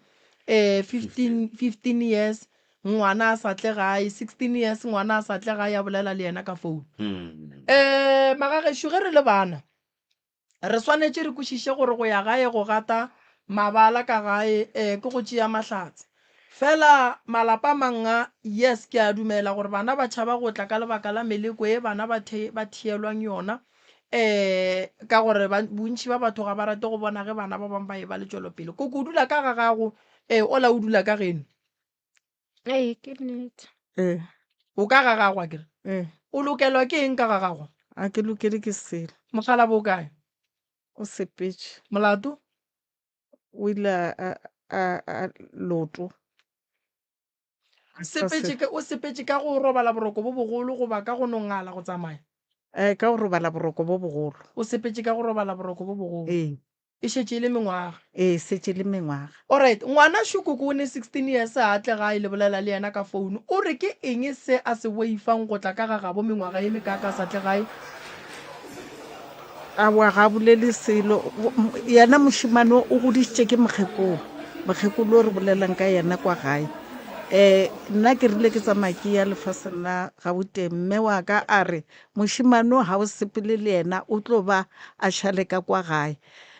eh 15, 15 years ngwana a sa tle gae, 16 years ngwana a sa tle gae a bolela le yena ka founu. Eh magagešo ge re le bana Re swanetše re kwešiše gore go ya gae go gata mabala ka gae eh ke go tšea mahlatse. Fela malapa a mang a, yes ke a dumela gore bana ba tšhaba go tla ka lebaka la meleko ye bana ba the ba theelwang yona eh ka gore ba bontši ba batho ga ba rate go bona ge bana ba bang ba eba le tšwelopele. Koko o dula ka ga gago eh ola o dula ka geno. Ee, ke nnete. Ee. O ka ga gago akere? Ee. O lokelwa ke eng ka ga gago? A ke lokele ke selo. Mokgalabje o kae? O sepetše. Molato? O ile a, a, a, loto. Sepetše ka, o sepetše ka go robala boroko bo bogolo goba ka go no ngala go tsamaya? Ee, ka go robala boroko bo bogolo. O sepetše ka go robala boroko bo bogolo. Ee. E šetše e le mengwaga. Ee, e šetše e le mengwaga. Alright, ngwana šo koko o ne 16 years a tle gae le bolela le yena ka phone. O re ke eng se a se boifang go tla ka ga gabo mengwaga ye mekaaka a sa tle gae? Aowa, ga a bolele selo. Yena mošemane o o godišitše ke mokgekolo, mokgekolo o re bolelang ka yena kwa gae. Um nna ke rile ke tsamaya ke ya lefaseng la Gauteng, mme wa ka a re Mošemane o ga o sepele le yena o tlo ba a šale ka kwa gae.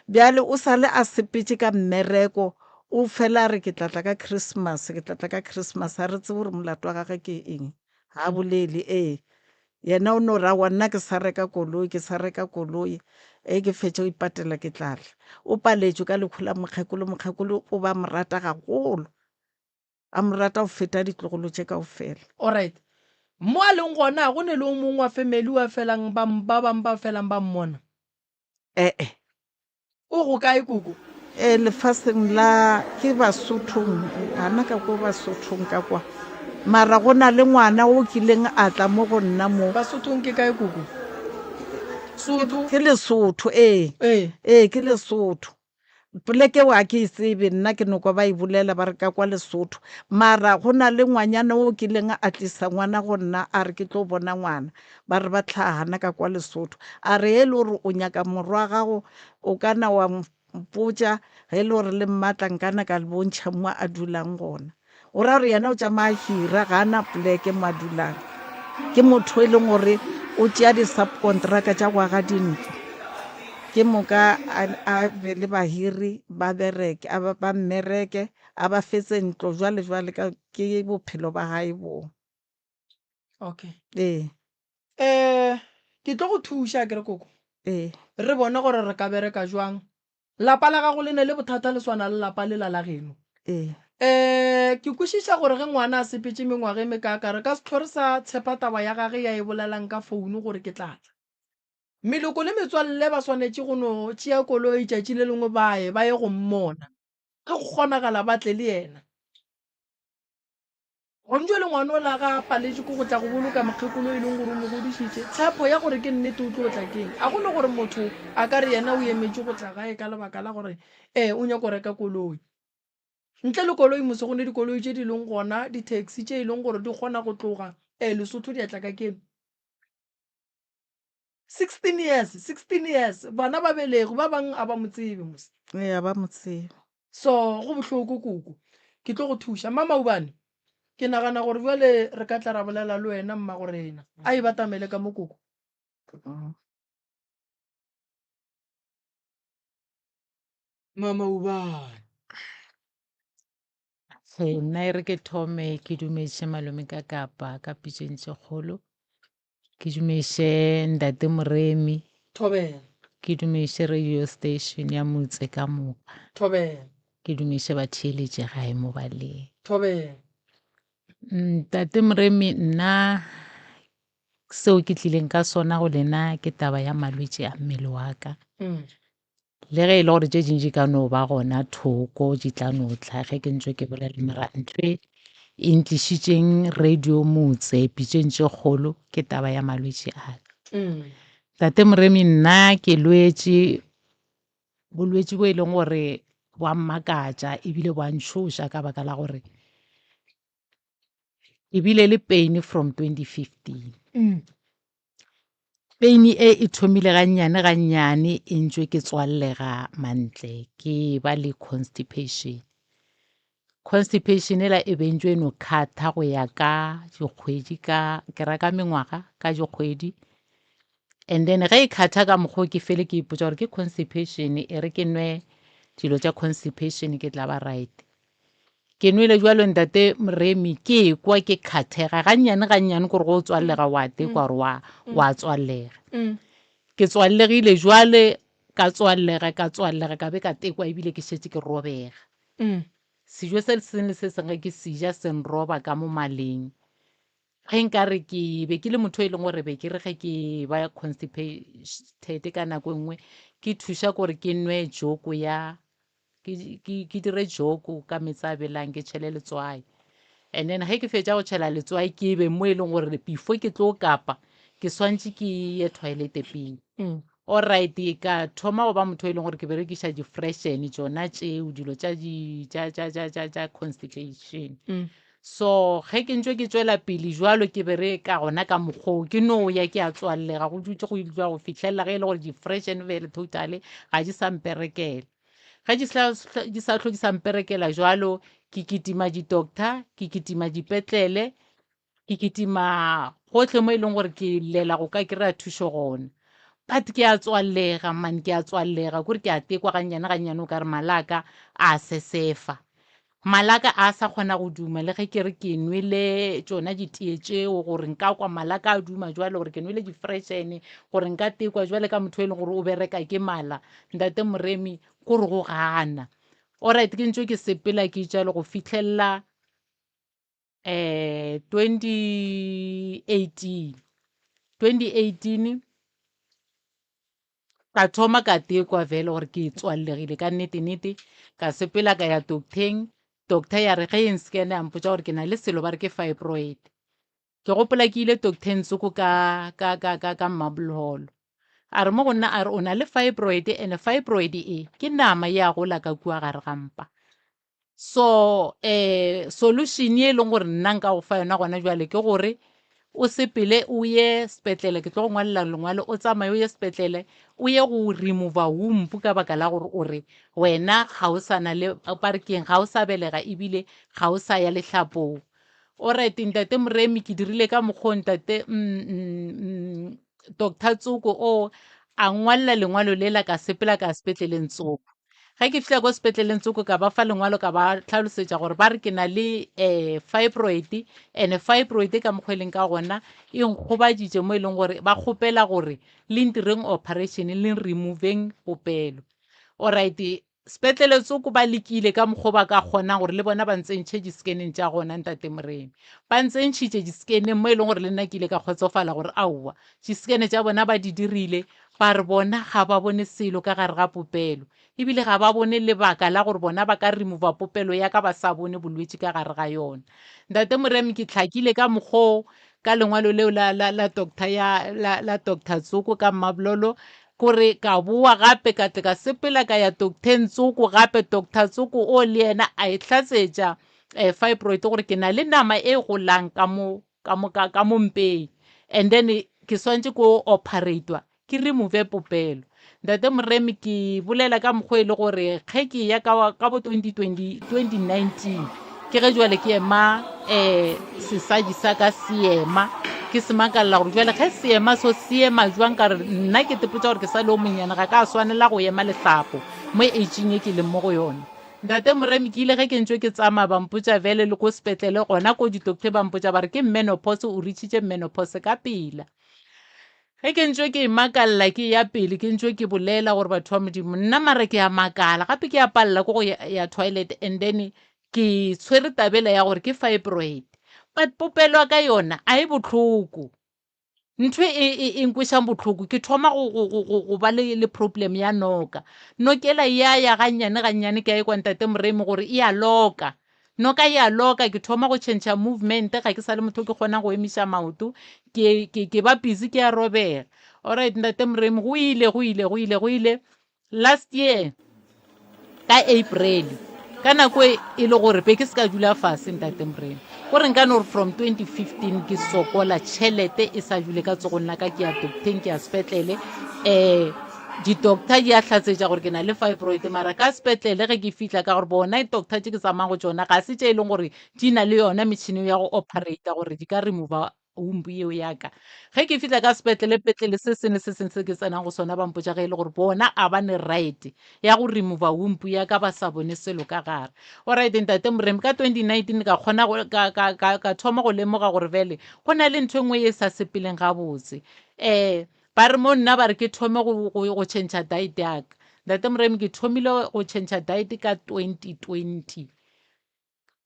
Bjale o sa le a sepetše ka mmereko, o fela a re ke tla tla ka Christmas, ke tla tla ka Christmas, ga re tsebe gore molato wa gagwe ke eng. Ga a bolele, ee. Yena o no re aowa nna ke sa reka koloi, ke sa reka koloi, ge ke fetša go ipatela ke tla tla. O paletšwe ka lehu la mokgekolo, mokgekolo o ba mo rata gagolo. A mo rata go feta ditlogolo tše kaofela. Alright. Mo a leng gona a go ne le o mongwe wa family wa felang ba ba bang ba felang ba mmona? E-e. O go kae koko? E, lefaseng la ke Basothong, gana ka ko Basothong ka kwa. Mara go na le ngwana o kileng a tla mo go nna mo. Basothong ke kae koko? Sotho? Ke Lesotho, ee. Ee. Ee, ke Lesotho. Poleke eo ga ke e tsebe, nna ke no kwa ba e bolela ba re ka kwa Lesotho. Mara go na le ngwanyana o kileng a tlisa ngwana go nna a re ke tlo bona ngwana, ba re ba hlaga gana ka kwa Lesotho. A re ge e le gore o nyaka morwa wa gago o ka na wa mpotša, ge e le gore le mmatla nka na ka le bontšha mo a dulang gona. Go ra gore yena o tšama a hira, ga a na poleke mo a dulang. Ke motho e leng gore o tšea di-subcontraka tša go aga dintlo. Ke moka a be le bahiri ba bereke, a ba mmereke, a ba fetse ntlo jwale jwale ka ke bophelo ba hae boo. Okay. Ee. Eh, ke tlo go thuša akere koko. Ee. Re bone gore re ka bereka jwang. Lapa la gago le ne le bothata le swana le lapa lela la geno. Ee. Eh, ke kwešiša gore ge ngwana a sepetše mengwaga e mekaaka re ka se hlwe re sa tshepa taba ya gage ya e bolelang ka founu gore ke tla tla. Meloko le metswalle ba swanetše go no tšea koloi tšatši le lengwe ba ye, ba ye go mmona. Ge go kgonagala ba tle le yena. Gontšo le ngwana ola ga a paletšwe ke go tla go boloka mokgekolo e leng gore o mo godišitše. Tshepo ya gore ke nnete o tlo tla ke'ng? A go ne gore motho a ka re yena o emetše go tla gae ka lebaka la gore ee o nyaka go reka koloi. Ntle le koloi mose go ne dikoloi tše di leng gona, di-taxi tše e leng gore di kgona go tloga ee Lesotho di a tla ka keno. 16 years, 16 years, bana ba belegwe, ba bang a ba mo tsebe mos. Ee, a ba mo tsebe. So, go bohloko koko. Ke tlo go thuša. Mma Maubane, ke nagana gore bjale re ka tla ra bolela le wena mmagorena. A e batamele ka mo koko. Mma Maubane. Ee, nna e re ke thome ke dumetše malome ka kapa ka pitšeng tše kgolo. Ke dumiše Ntate Moremi. Thobela. Ke dumiše radio station ya motse ka moka. Thobela. Ke dumiše batheeletši gae mo ba leng. Thobela. Ntate Moremi nna seo ke tlileng ka sona go lena ke taba ya malwetši a mmele wa ka. Le ge e le gore tše dingwe di ka no ba gona thoko di tla no tla ge ke ntse ke bolela mara ntho e e ntlišitšeng radio motse pitšeng tše kgolo ke taba ya malwetši a ka. Tate Moremi nna ke lwetše bolwetši bo e leng gore bo a mmakatša ebile bo a ntšhoša ka baka la gore ke bile le pain from 2015. Pain e e thomile gannyane gannyane e ntšwe ke tswallega mantle ke ba le constipation. Constipation ela e be ntšwe e no kgatha go ya ka dikgwedi ka ke ra ka mengwaga ka dikgwedi and then ge e kgatha ka mokgwa o ke fele ke ipotša gore ke constipation e re ke nwe dilo tša constipation ke tla ba right. Ke nwele jwalo ntate Moremi ke ekwa ke khathega gannyane gannyane kore go tswallega wa tekwa gore wa wa tswallega. Ke tswallegile jwale ka tswallega ka tswallega ka be ka tekwa ebile ke šetše ke robega. Sejo se sengwe le se sengwe ge ke se ja se nroba ka mo maleng. Ge nkare ke be ke le motho e leng gore be ke re ge ke ba constipated ka nako e nngwe ke thuša kore ke nwe joko ya ke, ke, ke dire joko ka meetse a belang ke tšhele letswai and then ge ke fetša go tšhela letswai ke be mo e leng gore before ke tlo kapa ke swantše ke ye toilet pele. Alright, ka thoma go ba motho e leng gore ke berekiša di-freshen tšona tšeo dilo tša di tša tša tša tša tša constipation. So ge ke ntše ke tšwela pele jwalo ke bereka gona ka mokgoo ke no ya ke a tswallega go dutše go ile go fihlelela ge e le gore di-freshen vele totally ga di sa mperekela. Ge di sa di sa hlwe di sa mperekela jwalo ke kitima di-doctor ke kitima dipetlele Ke kitima gohle mo e leng gore ke llela go ka kry-a thušo gona. But ke a tswalega man, ke a tswalega kore ke a tekwa gannyane gannyane o ka re mala a ka a sesefa. Mala a ka a sa kgona go duma le ge ke re ke nwele tšona ditee tšeo gore nka kwa mala a ka a duma jwale gore ke nwele di-freshen gore nka tekwa jwale ka motho e leng gore o bereka ke mala. Ntate Moremi kore go gana. Alright ke ntše ke sepela ke jalo go fihlelela eh 2018 2018 ka thoma ka tekwa vele gore ke tswallegile ka nnete nnete ka sepela ka ya docteng doctor ya re ge e nscane a mpotša gore ke na le selo ba re ke fibroid ke gopola ke ile docteng tsoko ka ka ka ka ka marble hall a re mo go nna a re o na le fibroid and fibroid e ke nama ya gola ka kua gare ga mpa So solution ye e leng gore nna nka go fa yona gona jwale ke gore o sepele o ye sepetlele ke tlo go ngwalela lengwalo o tsamaye o ye sepetlele o ye go remova womb ka baka la gore o re wena ga o sa na le ba re keng ga o sa belega ebile ga o sa ya lehlapong. Alright ntate Moremi ke dirile ka mokgwa o ntate Doctor Tsoko o a ngwalela lengwalo lela ka sepela ka ya sepetleleng Tsoko. Ge ke fihla ko sepetleleng tsoko ka ba fa lengwalo ka ba tlhalosetša gore ba re ke na le um fibroid and fibroid ka mokgwa e leng ka gona e nkgobaditše mo e leng gore ba kgopela gore le ntireng operation le removeng popelo. Alright sepetlele tsoko ba lekile ka mokgwa ba ka kgonang gore le bona ba ntsentšhe di-scaneng tša gona ntate Moremi. Ba ntsentšhitše di-scaneng mo e leng gore le nna ke ile ka kgotsofala gore aowa di-scan tša bona ba di dirile Ba re bona ga ba bone selo ka gare ga popelo, ebile ga ba bone lebaka la gore bona ba ka remova popelo ya ka ba sa bone bolwetši ka gare ga yona. Ntate Moremi, ke hlakile ka mokgwa o ka lengwalo leo la, la, la doctor ya, la, la Doctor Tsoko ka Mmabololo, kore ka boa gape ka tle ka sepela ka ya docteng Tsoko gape, Doctor Tsoko o le yena a e hlatsetša eh, fibroid gore ke na le nama e golang ka mo ka mo ka, ka mo mpeng and then ke swantše ko operatwa ke remove popelo ntate moremi ke bolela ka mokgwa e le gore ge ke ya ka, ka bo 2020, 2019 ke ge jwale ke ema um sesadi sa ka seema ke se makalela gore jwale ge seema so seema jwang ka re nna ke tepotsa gore ke sa le o monnyane ga ka swanela go ema lehlapo mo ageng e ke leng mo go yone Ntate Moremi, ke ile ge ke ntšwe ke tsamaya ba mpotša bjale le ko sepetlele gona ko ditokte ba mpotša ba re ke menopause o reachitše menopause ka pela. Ge ke ntšwe ke imakalela ke ya pele ke ntšwe ke bolela gore batho ba Modimo nna mara ke a makala gape ke a palela ko go ya, ya toilet and then ke tshwere tabela ya gore ke fibroid but popelo ya ka yona a e bohloko. Ntho e, e, e nkwešang bohloko ke thoma go, go, go, go, go ba le, le problem ya noka. Nokela ya ya gannyane gannyane ke a ekwa ntate Moremi gore e a loka. Noka e a loka ke thoma go tšhentšha movement ga ke sa le motho ke kgonang go emiša maoto ke, ke, ke ba busy ke a robega. Alright ntate Moremi go ile go ile go ile go ile Last year ka April ka nako e, e le gore be ke se ka dula fase ntate Morena ko re nka no gore from 2015 ke sokola tšhelete e sa dule ka tsogong la ka ke ya docteng ke ya sepetlele um di-doctor di a hlatsetša gore ke na le fibroid mara ka sepetlele ge ke fihla ka gore bona doctor tše ke tsamayang go tšona ga se tše e leng gore di na le yona metšhini ya go operata gore di ka remova womb yeo ya ka. Ge ke fihla ka sepetlele petlele se sengwe le se sengwe se ke tsenang go sona ba mpotša ge e le gore bona a ba ne right ya go remova womb ya ka ba sa bone selo ka gare. Alright ntate Moremi ka 2019 ka kgona go ka ka ka ka thoma go lemoga gore bjale go na le ntho e nngwe ye e sa sepeleng gabotse. Um ba re mo nna ba re ke thome go go go tšhentšha diet ya ka. Ntate Moremi ke thomile go tšhentšha diet ka 2020.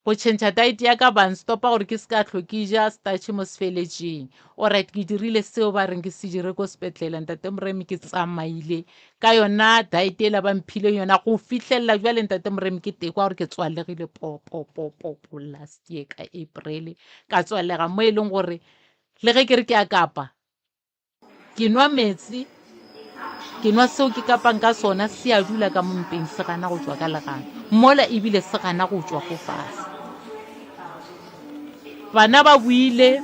Go tšhentšha diet ya ka ba nstopa gore ke se ka hlo ke ja starch mo sefeletšeng. Alright ke dirile seo ba reng ke se dire ko sepetlele ntate Moremi ke tsamaile ka yona diet ela ba mphile yona go fihlelela bjale ntate Moremi ke tekwa gore ke tswalegile po po po po po last year ka April ka tswalega mo e leng gore le ge ke re ke a kapa Ke nwa meetse Ke nwa seo ke kapang ka sona, se a dula ka mo mpeng se gana go tšwa ka legano, mola ebile se gana go tšwa go fase. Bana ba boile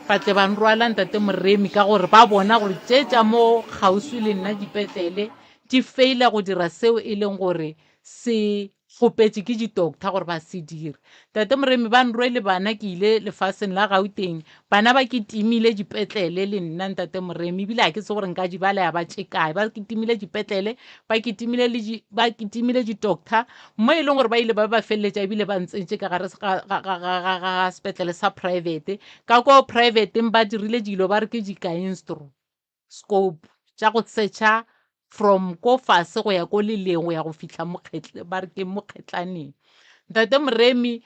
ba tle ba nrwala ntate Moremi ka gore ba bona gore tše tša mo kgauswi le nna dipetlele di feila go dira seo e leng gore se kgopetše ke di-doctor gore ba se dire. Tate Moremi ba nrwele bana ke ile lefaseng la Gauteng, bana ba ke timile dipetlele le nna ntate Moremi ebile ga ke tsebe gore nka di bala ya ba tše kae. Ba ke timile dipetlele, ba ke timile le di, ba ke timile di-doctor mo e leng gore ba ile ba ba feleletša ebile ba ntsentše ka gare ga, ga, ga, ga, ga, ga sepetlele sa private. Ka ko privateng ba dirile dilo ba re ke di-gainstro. scope tša go setšha from ko fase go ya ko leleng go ya go fihla mo ba re ke mo kgetlaneng. Ntate Moremi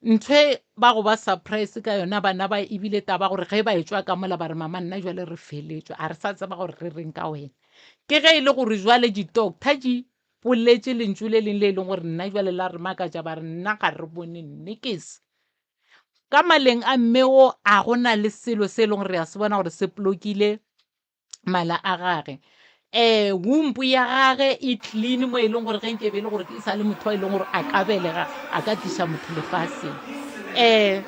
ntho e ba go ba surprise ka yona bana ba ebile taba gore ge ba etšwa ka mola ba re mama nna jwale re feletšwe a re sa tseba gore re reng ka wena. Ke ge e le gore jwale di-doctor di boletše lentšu le leng le e leng gore nna jwale la re makatša ba re nna ga re bone niks. Ka maleng a mme o a go na le selo se e leng gore re a se bona gore se plokile mala a gage. Um womb ya gage e clean mo e leng gore ge nke be e le gore e sa le motho e leng gore a ka belega a ka tliša motho lefaseng. Um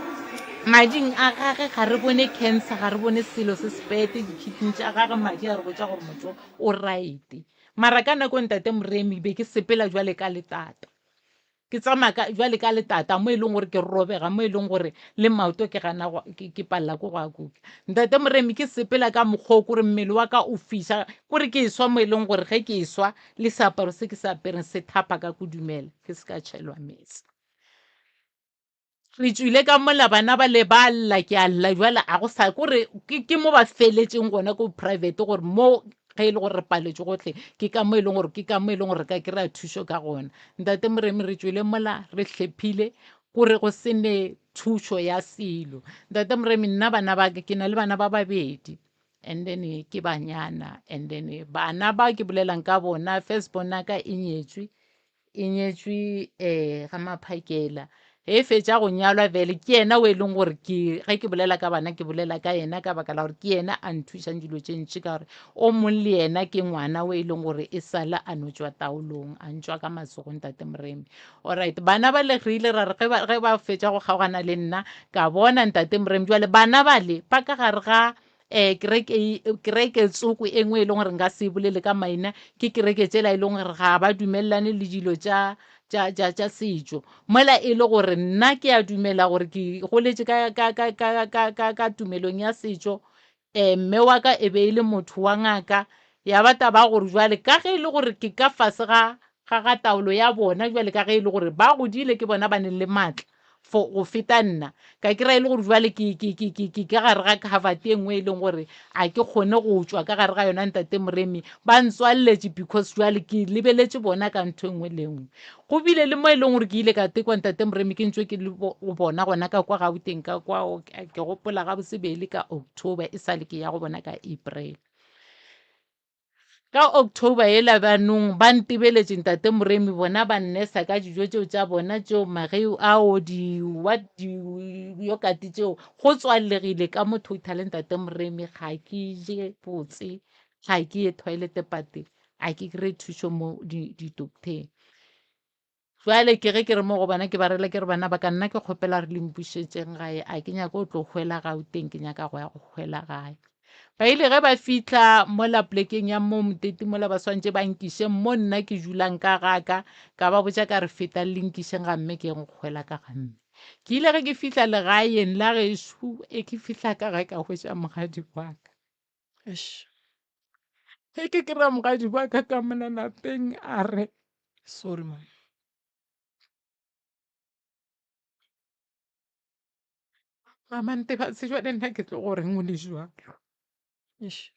mading a gage ga re bone cancer, ga re bone selo se sepete, di-kidney tša gage madi a re botša gore motho o right. Mara ka nako ntate Moremi be ke sepela jwale ka letata. Ke tsamaya ka bjale ka letata mo e leng gore ke robega mo e leng gore le maoto ke gana ke palela ko go a kuka. Ntate Moremi ke sepela ka mokgwa o kore mmele wa ka o fiša kore ke swa mo e leng gore ge ke swa le seaparo se ke se apereng se thapa ka kudumela ke se ka tšhelwa meetse. Re tšwile ka mola bana ba le ba lla ke a lla jwale a go sa kore ke ke mo ba feletšeng gona ko private gore mo ge e le gore re paletšwe gohle ke ka mo e leng gore ke ka mo e leng gore re ka kry-a thušo ka gona. Ntate Moremi re tšwile mola re hlephile kore go se ne thušo ya selo. Ntate Moremi nna bana ba ka ke na le bana ba babedi and then ke banyana and then bana ba ke bolelang ka bona first born ya ka e nyetšwe E nyetšwe um ga maphakela. Ge e fetša go nyalwa bjale ke yena o e leng gore ke ge ke bolela ka bana ke bolela ka yena ka baka la gore ke yena a nthušang dilo tše ntši ka gore o mong le yena ke ngwana o e leng gore e sale a no tšwa taolong a ntšwa ka matsogo ntate Moremi. Alright bana ba le re ile ra re ge ba fetša go kgaogana le nna ka bona ntate Moremi jwale bana bale ba ka gare ga um kereke kereke tsoko e nngwe e leng gore nka se e bolele ka maina ke kereke tsela e leng gore ga ba dumelelane le dilo tša tša tša tša setšo mola e le gore nna ke a dumela gore ke goletše ka ka ka ka ka ka ka tumelong ya setšo um mme wa ka e be e le motho wa ngaka ya ba taba gore jwale ka ge e le gore ke ka fase ga ga ga taolo ya bona jwale ka ge e le gore ba godile ke bona ba neng le maatla for go feta nna ka kry-a e le gore jwale ke ke ke ke ke ka gare ga covered e nngwe e leng gore a ke kgone go tšwa ka gare ga yona ntate Moremi ba ntswalletše because jwale ke lebeletše bona ka ntho e nngwe le nngwe go bile le mo e leng gore ke ile ka tekwa ntate Moremi ke ntšwe ke le go bona gona ka kwa Gauteng ka kwa ke gopola gabotse be e le ka October e sa le ke ya go bona ka April. Ka October yela banong ba ntebeletše ntate Moremi bona ba nnesa ka dijo tšeo tša bona tšeo mageu ao di what di yogurt tšeo go tswalegile ka mo total ntate Moremi ga ke je botse ga ke ye toilet pate a ke kry thušo mo di di-doctor-eng. Jwale ke ge ke re mo go bona ke ba rela ke re bana ba ka nna ke kgopela re le mpušetšeng gae a ke nyake go tlo hwela Gauteng ke nyaka go ya go hwela gae. Ba ile ge ba fihla mola plekeng ya mo Moteti mola ba swantše ba nkiše mo nna ke dulang ka gaka ka ba botša ka re fetang le nkišeng ga mme ke yeng go hwela ka ga mme. Ke ile ge ke fihla legaeng la gešo e ke fihla ka gae ka hwetša mogadi wa ka. Eish. Ge ke kry-a mogadi wa ka ka mola lapeng a re Sorry mama. Mama Ntebatse jwale nna ke tlo go reng o le jwalo. Eish.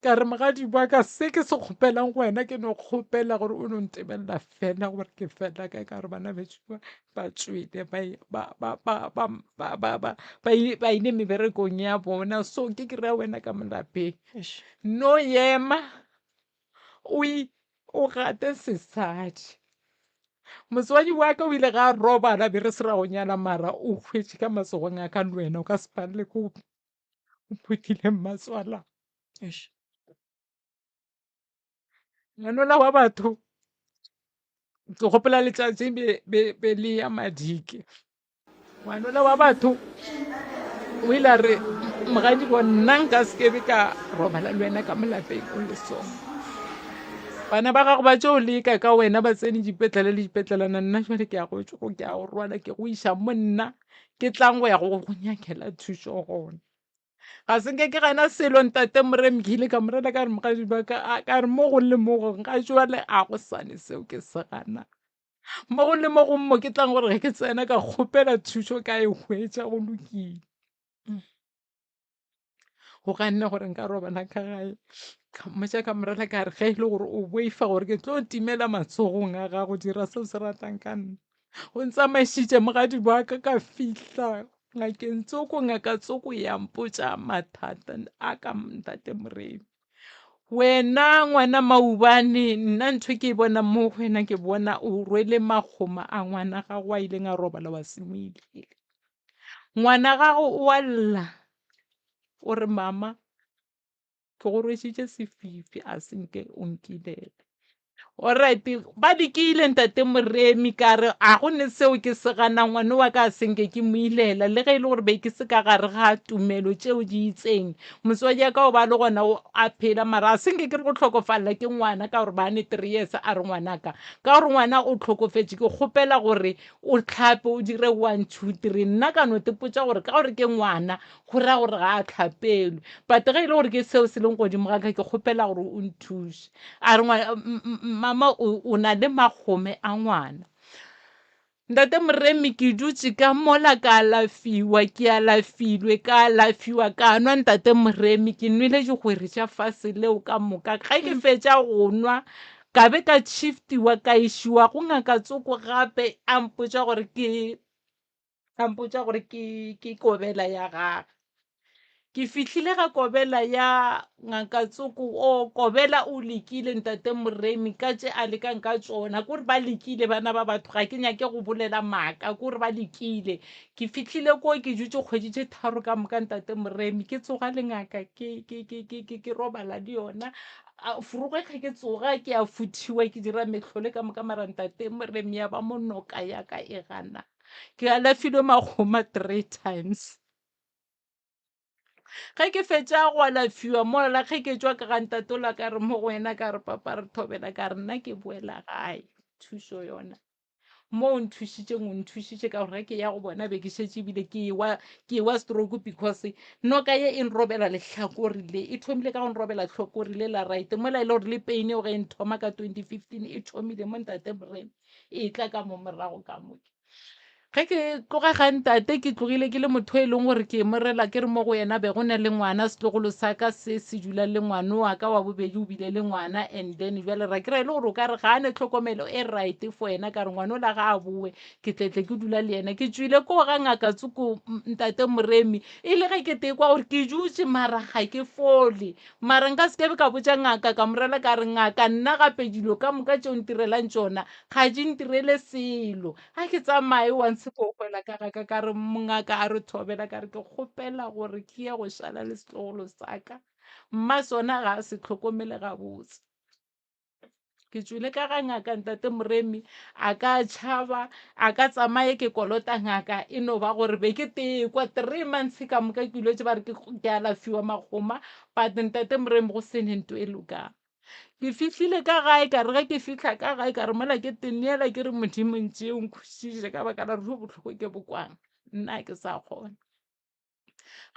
Ka re mogadi wa ka se ke se kgopelang go wena ke no kgopela gore o no ntebelela fela gore ke fela kae ka gore bana bešo ba ba tšwele ba ba ba ba ba ba ba ba ba ile ba ile meberekong ya bona so ke kry-a wena ka mo lapeng. Eish. No ema o o gate sesadi. Motswadi wa ka o ile ga a robala be re se ra go nyala mara o hwetše ka matsogong a ka le wena o ka se palele ke go o phutile mmatswala. Eish. Ngwanola wa batho ke gopola letšatši be be be le ya madike. Ngwanola wa batho o ile a re mogadibo nna nka se ke be ka robala le wena ka mo lapeng o le so. Bana ba gago ba tšo leka ka wena ba tsene dipetlele le dipetlelana nna jwale ke ya go ke a go rwala ke go iša mo nna ke tlang go ya go go nyakela thušo gona. Ga se nke ke gana selo ntate Moremi ke ile ka mo rela ka re mogadi ba ka a ka re mo go le mo gong ga jwale a go sane seo ke se gana. Mo go le mo gong mo ke tlang gore ge ke tsena ka kgopela thušo ka e hwetša go lokile. O ganne gore nka robala ka gae ka mmotša ka mo rela ka re ge e le gore o boifa gore ke tlo timela matsogong a gago dira se o se ratang ka nna. O ntsamaišitše mogadi wa ka ka fihla ngakeng tsoko ngaka tsoko ya mpotša mathata a ka ntate Moremi. Wena ngwana maubane nna ntho ke e bonang mo go wena ke bona o rwele makgoma a ngwana gago a ileng a robala wa se mo ilele. Ngwana gago o a lla o re mama ke go rwešitše sefifi a se nke o nkilele. Alright, ba lekile ntate Moremi ka re a go ne seo ke se ganang ngwane wa ka a se nke ke mo ilela le ge e le gore be ke se ka gare ga tumelo tšeo di itseng. Motswadi ya ka o ba le gona o a phela mara a se nke ke re go hlokofalela ke ngwana ka gore ba ne 3 years a re ngwanaka ka gore ngwana o hlokofetše ke kgopela gore o hlape o dire 1 2 3 nna ka no tepotša gore ka gore ke ngwana go ra gore ga a hlapelwe but ge e le gore ke seo se leng godimo ga ka ke kgopela gore o nthuše a re mama o na le magome a ngwana ntate moremi ke dutše ka mola ka alafiwa ke alafilwe ka alafiwa ka nwa ntate moremi ke nwele digwere tša fase leo ka moka ge ke fetša go nwa ka be ka shiftiwa ka išiwa go ngaka tsoko gape a mpotša gore ke a mpotša gore ke ke kobela ya gage. Ke fihlile ga kobela ya ngaka tsoko o kobela o lekile ntate Moremi ka tše a lekang ka tšona kore ba lekile bana ba batho ga ke nyake go bolela maaka kore ba lekile. Ke fihlile ko ke dutše kgwedi tše tharo ka moka ntate Moremi ke tsoga le ngaka ke ke ke ke ke ke robala le yona. Foroge ge ke tsoga ke a futhiwa ke dira mehlolo ka moka mara ntate Moremi ya ba monoka ya ka e gana. Ke alafilwe makgoma 3 times. Ge ke fetša go alafiwa mola ge ke tšwa ka ga ntatola ka re mo go wena ka re papa re thobela ka re nna ke boela gae thušo yona mo o nthušitšeng o nthušitše ka gore ge ke ya go bona be ke šetše ebile ke ewa ke ewa stroke because noka ye e nrobela lehlakore le e thomile ka go nrobela hlokore le la right mola e le gore le pain eo ge e nthoma ka 2015 e thomile mo ntate Morena e tla ka mo morago ka mo Ge ke tloga ga ntate ke tlogile ke le motho e leng gore ke morela ke re mo go yena be go na le ngwana setlogolo sa ka se se dula le ngwana wa ka wa bobedi o bile le ngwana and then jwale ra kry-a e le gore o ka re ga a ne tlhokomelo e right for yena ka re ngwana o la ga a boe ke tletle ke dula le yena ke tšwile ko ga ngaka tsoko ntate Moremi e le ge ke tekwa gore ke dutše mara ga ke fole mara nka se ke be ka botša ngaka ka morela ka re ngaka nna gape dilo ka moka tšeo ntirelang tšona ga di ntirele selo Ga ke tsamaye wa ntshekogwela ka ga ka ka re mongaka a re thobela ka re ke kgopela gore ke ye go šala le setlogolo sa ka mma sona ga a se tlhokomele gabotse. Ke tšwele ka ga ngaka ntate Moremi a ka tšhaba a ka tsamaye ke kolota ngaka e no ba gore be ke tekwa 3 months ka moka ke ilwetše ba re ke alafiwa magoma but ntate Moremi go sene nto e lokang. Ke fihlile ka gae ka re ge ke fihla ka gae ka re mola ke teneela ke re Modimo ntšee o nkhušiše ka baka la gore bohloko ke bokwang nna ke sa kgona.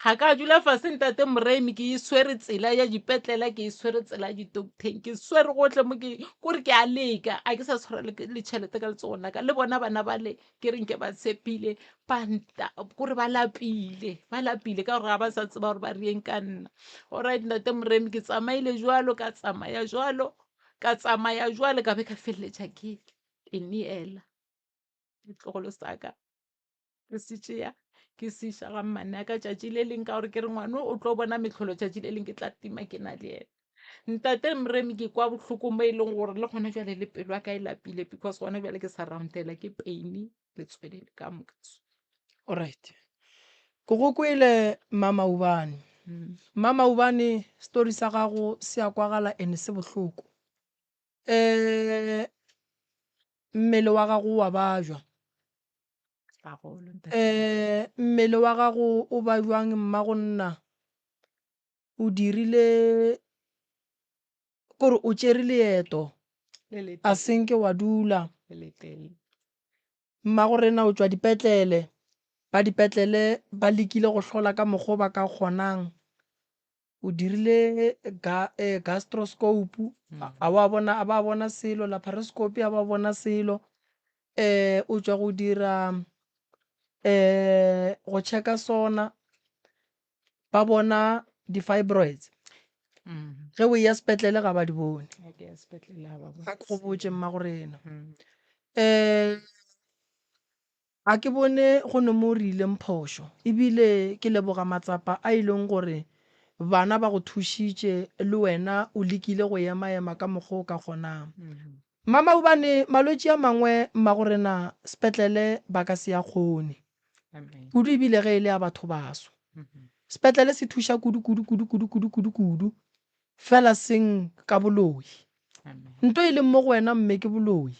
Ga ka dula fase ntate Moremi ke e swere tsela ya dipetlela ke e swere tsela ya ditoktheng ke swere gohle mo ke kore ke a leka a ke sa tshwara le tšhelete ka letsogong la ka le bona bana bale ke re nke ba tshepile ba nta kore ba lapile ba lapile ka gore ga ba sa tseba gore ba reng ka nna alright ntate Moremi ke tsamaile jwalo ka tsamaya jwalo ka tsamaya jwale ka be ka feleletša ke ineela ditlogolo sa ka ke se tšea ke se iša ga mmane ya ka tšatši le leng ka gore ke re ngwano o tlo bona mehlolo tšatši le leng ke tla tima ke na le yena ntate Moremi ke kwa bohloko mo e leng gore le gona jwale le pelo ya ka e lapile because gona jwale ke sa roundela ke pain letswele le ka moka so. Alright. Ke go kwele Mma Maubane. Mma Maubane story sa gago se a kwagala and se bohloko. Um mmele wa gago wa bajwa. Gagolo ntate. Um mmele wa gago o ba jwang mmago nna? O dirile kore o tšere leeto a senke wa dula. Mmago rena o tšwa dipetlele, ba dipetlele ba lekile go hlola ka mokgo ba ka kgonang. O dirile ga, eh, gastroscope, a wa bona, a ba bona selo, laparoscopy a ba bona selo. Eh, o tšwa go dira eh go checka sona ba bona di-fibroids. Ge o eya sepetlele ga ba di bone. A ke go botše mmago rena. Um ga ke bone go ne mo re ileng phošo ebile ke leboga matsapa a e leng gore bana ba go thušitše le wena o lekile go ema-ema ka mokgwa o ka kgonang. Mmamaubane malwetši a mangwe mmago rena sepetlele ba ka se a kgone. Kudu ebile ge e le a batho baso. Sepetlele se thuša kudu kudu kudu kudu kudu kudu kudu fela seng ka boloi. Nto e leng mo go wena mme ke boloi.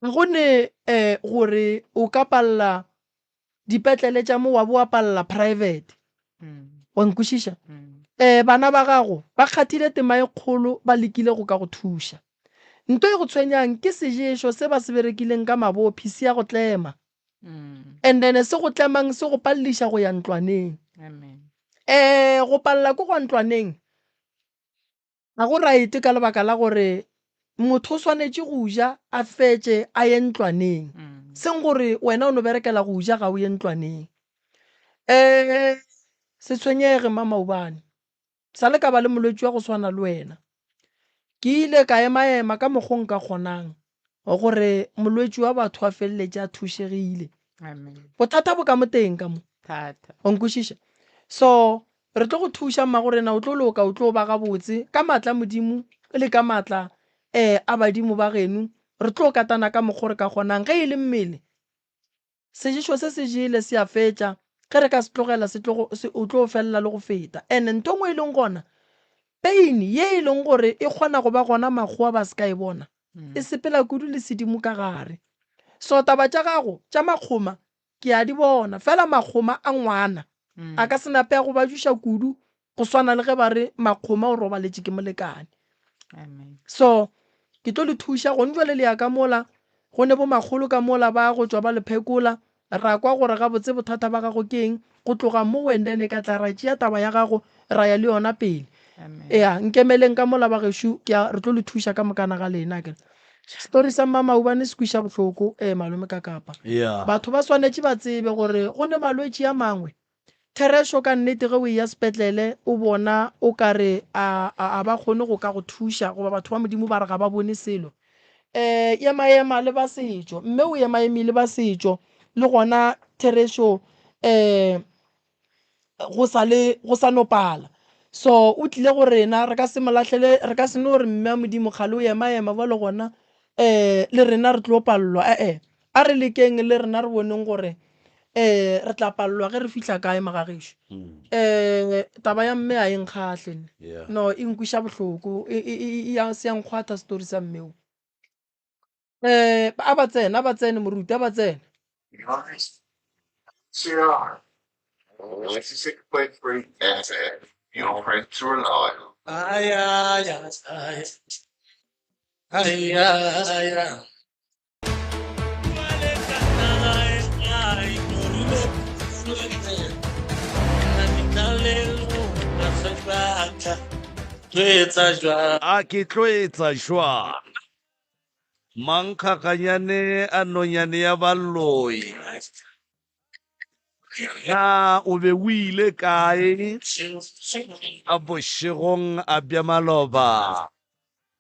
Ga go ne um gore o ka palela dipetlele tša mo wa bo wa palela private. Wa nkwešiša? Um bana ba gago ba kgathile tema e kgolo ba lekile go ka go thuša. Nto e go tshwenyang ke seješo se ba se berekileng ka mabophi se ya go tlema. And then se go tlemang se go paleliša go ya ntlwaneng. Um go palela ko gwa ntlwaneng ga go right ka lebaka la gore motho o swanetše go ja a fetše a ye ntlwaneng. Seng gore wena o no berekela go ja ga o ye ntlwaneng. Um se tshwenyege mamaubane. Sa le ka ba le molwetši wa go swana le wena. Ke ile ka emaema ka mokgo nka kgonang gore molwetši wa batho a feleletše a thušegile. Bothata bo ka mo teng ka mo. O nkwešiša? So, re tlo go thuša mmago rena, o tlo loka, o tlo ba gabotse ka maatla a Modimo le ka maatla um a badimo ba geno. Re tlo katana ka mokgo re ka kgonang. Ge e le mmele, Seješo se se jele se a fetša, ge re ka se tlogela se tlo se, o tlo felela le go feta. And ntho engwe e leng gona, pain ye e leng gore e kgona go ba gona makgowa ba se ka e bona, e sepela kudu le sedimo ka gare. So taba tša gago tša makgoma ke a di bona, fela makgoma a ngwana a ka se nape a go bajuša kudu go swana le ge ba re makgoma o robaletše ke molekane. So ke tlo le thuša gone jwale le ya ka mola go ne bomakgolo ka mola ba go tšwa ba le phekola ra kwa gore gabotse bothata ba gago ke eng go tloga mo and then ka tla ra tšea taba ya gago ra ya le yona pele. Ea nkemeleng ka mola ba gešo ke a re tlo le thuša ka mokana ga lena akere. Story sa Mmamaubane se kwiša bohloko eh malome ka kapa. Batho ba swanetše ba tsebe gore go ne malwetši a mangwe Therešo ka nnete ge o eya sepetlele o bona o ka re a, a, a ba kgone go ka go thuša goba batho ba Modimo ba re ga ba bone selo. Um emaema le ba setšo, mme o emaemile ba setšo le gona therešo um go sa le go sa no pala. So o tlile go rena re ka se mo lahlele, re ka se no re mme wa Modimo kgale o emaema bjalo gona um le rena re tlo palelwa, e-e. A re lekeng le rena re boneng gore um re tla palelwa ge re fihla kae magagešo. Um taba ya mme a e nkgahle nne. Yeah. No e nkwiša bohloko e, e, e, e ya se ya nkgwatha story sa mme o. Um a ba tsene, a ba tsene moruti, a ba tsene. CR 96.3 FM, your friend to rely on. Ay, ay, ay, ay, ay, ay. A ke tlo etsa jwang? Mankgaganyane a nonyane ya baloi. Na o be o ile kae a bošegong a bja maloba?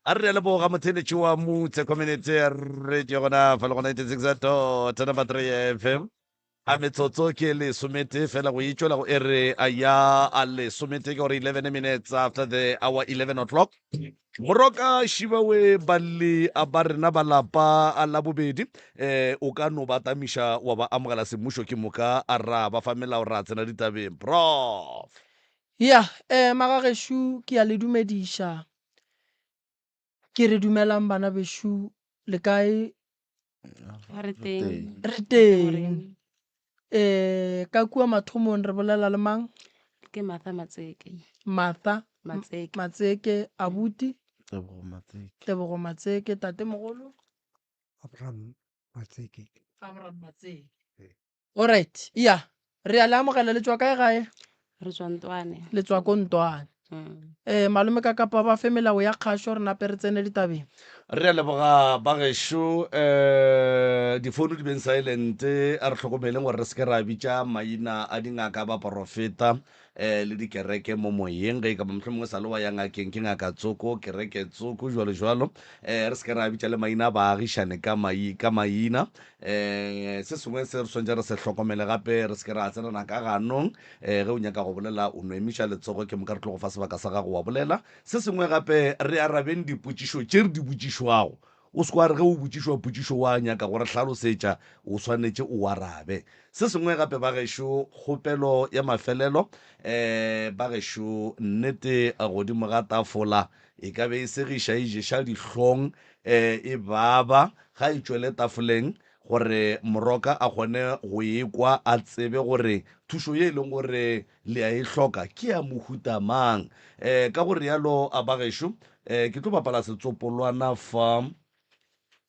A re a leboga motheeletši wa Mutse Community Radio gona fa le go 96 dot number 3 FM. A metsotso ke lesomete fela go itšwela go ere a ya a lesomete ke gore 11 minutes after the hour 11 o'clock. Moroka Šibawe balli a ba rena ba lapa a la bobedi eh o ka no ba tamiša wa ba amogela semmušo ke moka a ra ba fa melao ra tsena ditabeng. Prof. Ya, eh, magagešo ke a le dumediša. Ke re dumelang bana bešo, le kae? Re teng. Re teng. Eh, ka kua mathomong re bolela le mang? Ke Martha Matseke. Martha Matseke. Matseke, abuti? Tebogo Matseke. Tebogo Matseke, tatemogolo? Abraham Matseke. Abraham Matseke. Alright, ya. Re a le amogela le tšwa kae gae? Re tšwa Ntwane. Le tšwa ko Ntwane. Eh, malome ka kapa ba fe melao ya kgašo re nape re tsene ditabeng. Re a leboga bagešo. Eh, difounu di beng silent, a re hlokomeleng gore re se ke ra bitša maina a dingaka, baporofeta eh, le dikereke mo moyeng. Ge e ka ba mohlomongwe sa le wa ya ngakeng, ke ngaka tsoko, kereke tsoko, jwalo jwalo. Eh, re se ke ra bitša le maina a baagišane ka mai, ka maina. Eh, se sengwe se re swanetše re se hlokomele gape, re se ke ra tsenana ka ganong. Eh, ge o nyaka go bolela, o no emiša letsogo, ke moka re tlo go fa sebaka sa gago wa bolela. Se sengwe gape, re arabeng dipotšišo tše re di botšišwago. O se ke wa re ge o botšišwa potšišo wa nyaka go re hlalosetša, o swanetše o arabe. Se sengwe gape bagešo, kgopelo ya mafelelo, um bagešo, nnete godimo ga tafola e ka be e segiša, e ješa dihlong, um e baba ga e tšwele tafoleng gore moroka a kgone go e kwa, a tsebe gore thušo ye e leng gore Le a e hloka ke ya mohuta mang? Um ka go realo, a bagešo, um ke tlo bapala setsopolwana fa. Um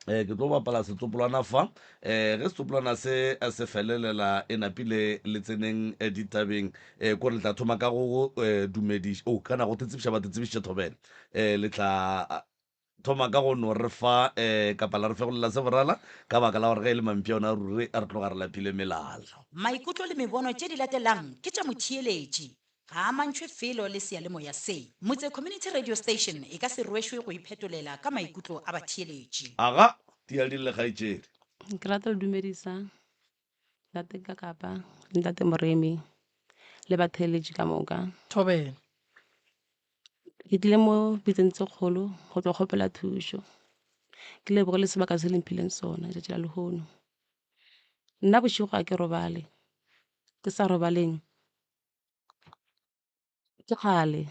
ke tlo bapala setsopolwana fa. Um ge setsopolwana se se felelela e napile le tseneng ditabeng. Um kore le tla thoma ka go dumediša, oh, kana go tsetsebiša ba tsetsebišitše thobela. Um le tla thoma ka go no re fa um kapa la re fegolela se borala ka baka la gore ge e le mampša ona ruri re tloga re lapile melala. Maikutlo le mebono tše di latelang ke tša motheeletši, ga a amantšhwe felo le seyalemoya se. Motse Community Radio Station e ka se rwešwe go iphetolela ka maikutlo a batheeletši. Aga, tia di lle kgaetšedi. Ke rata go dumedisa Ntate Kakapa le Ntate Moremi le batheeletši ka moka. Thobela. Ke tlile mo pitseng tse kgolo go tlo kgopela thušo. Ke leboge le sebaka se le mphileng sona letšatši la lehono. Nna bošego ga ke robale, ke sa robaleng ke kgale.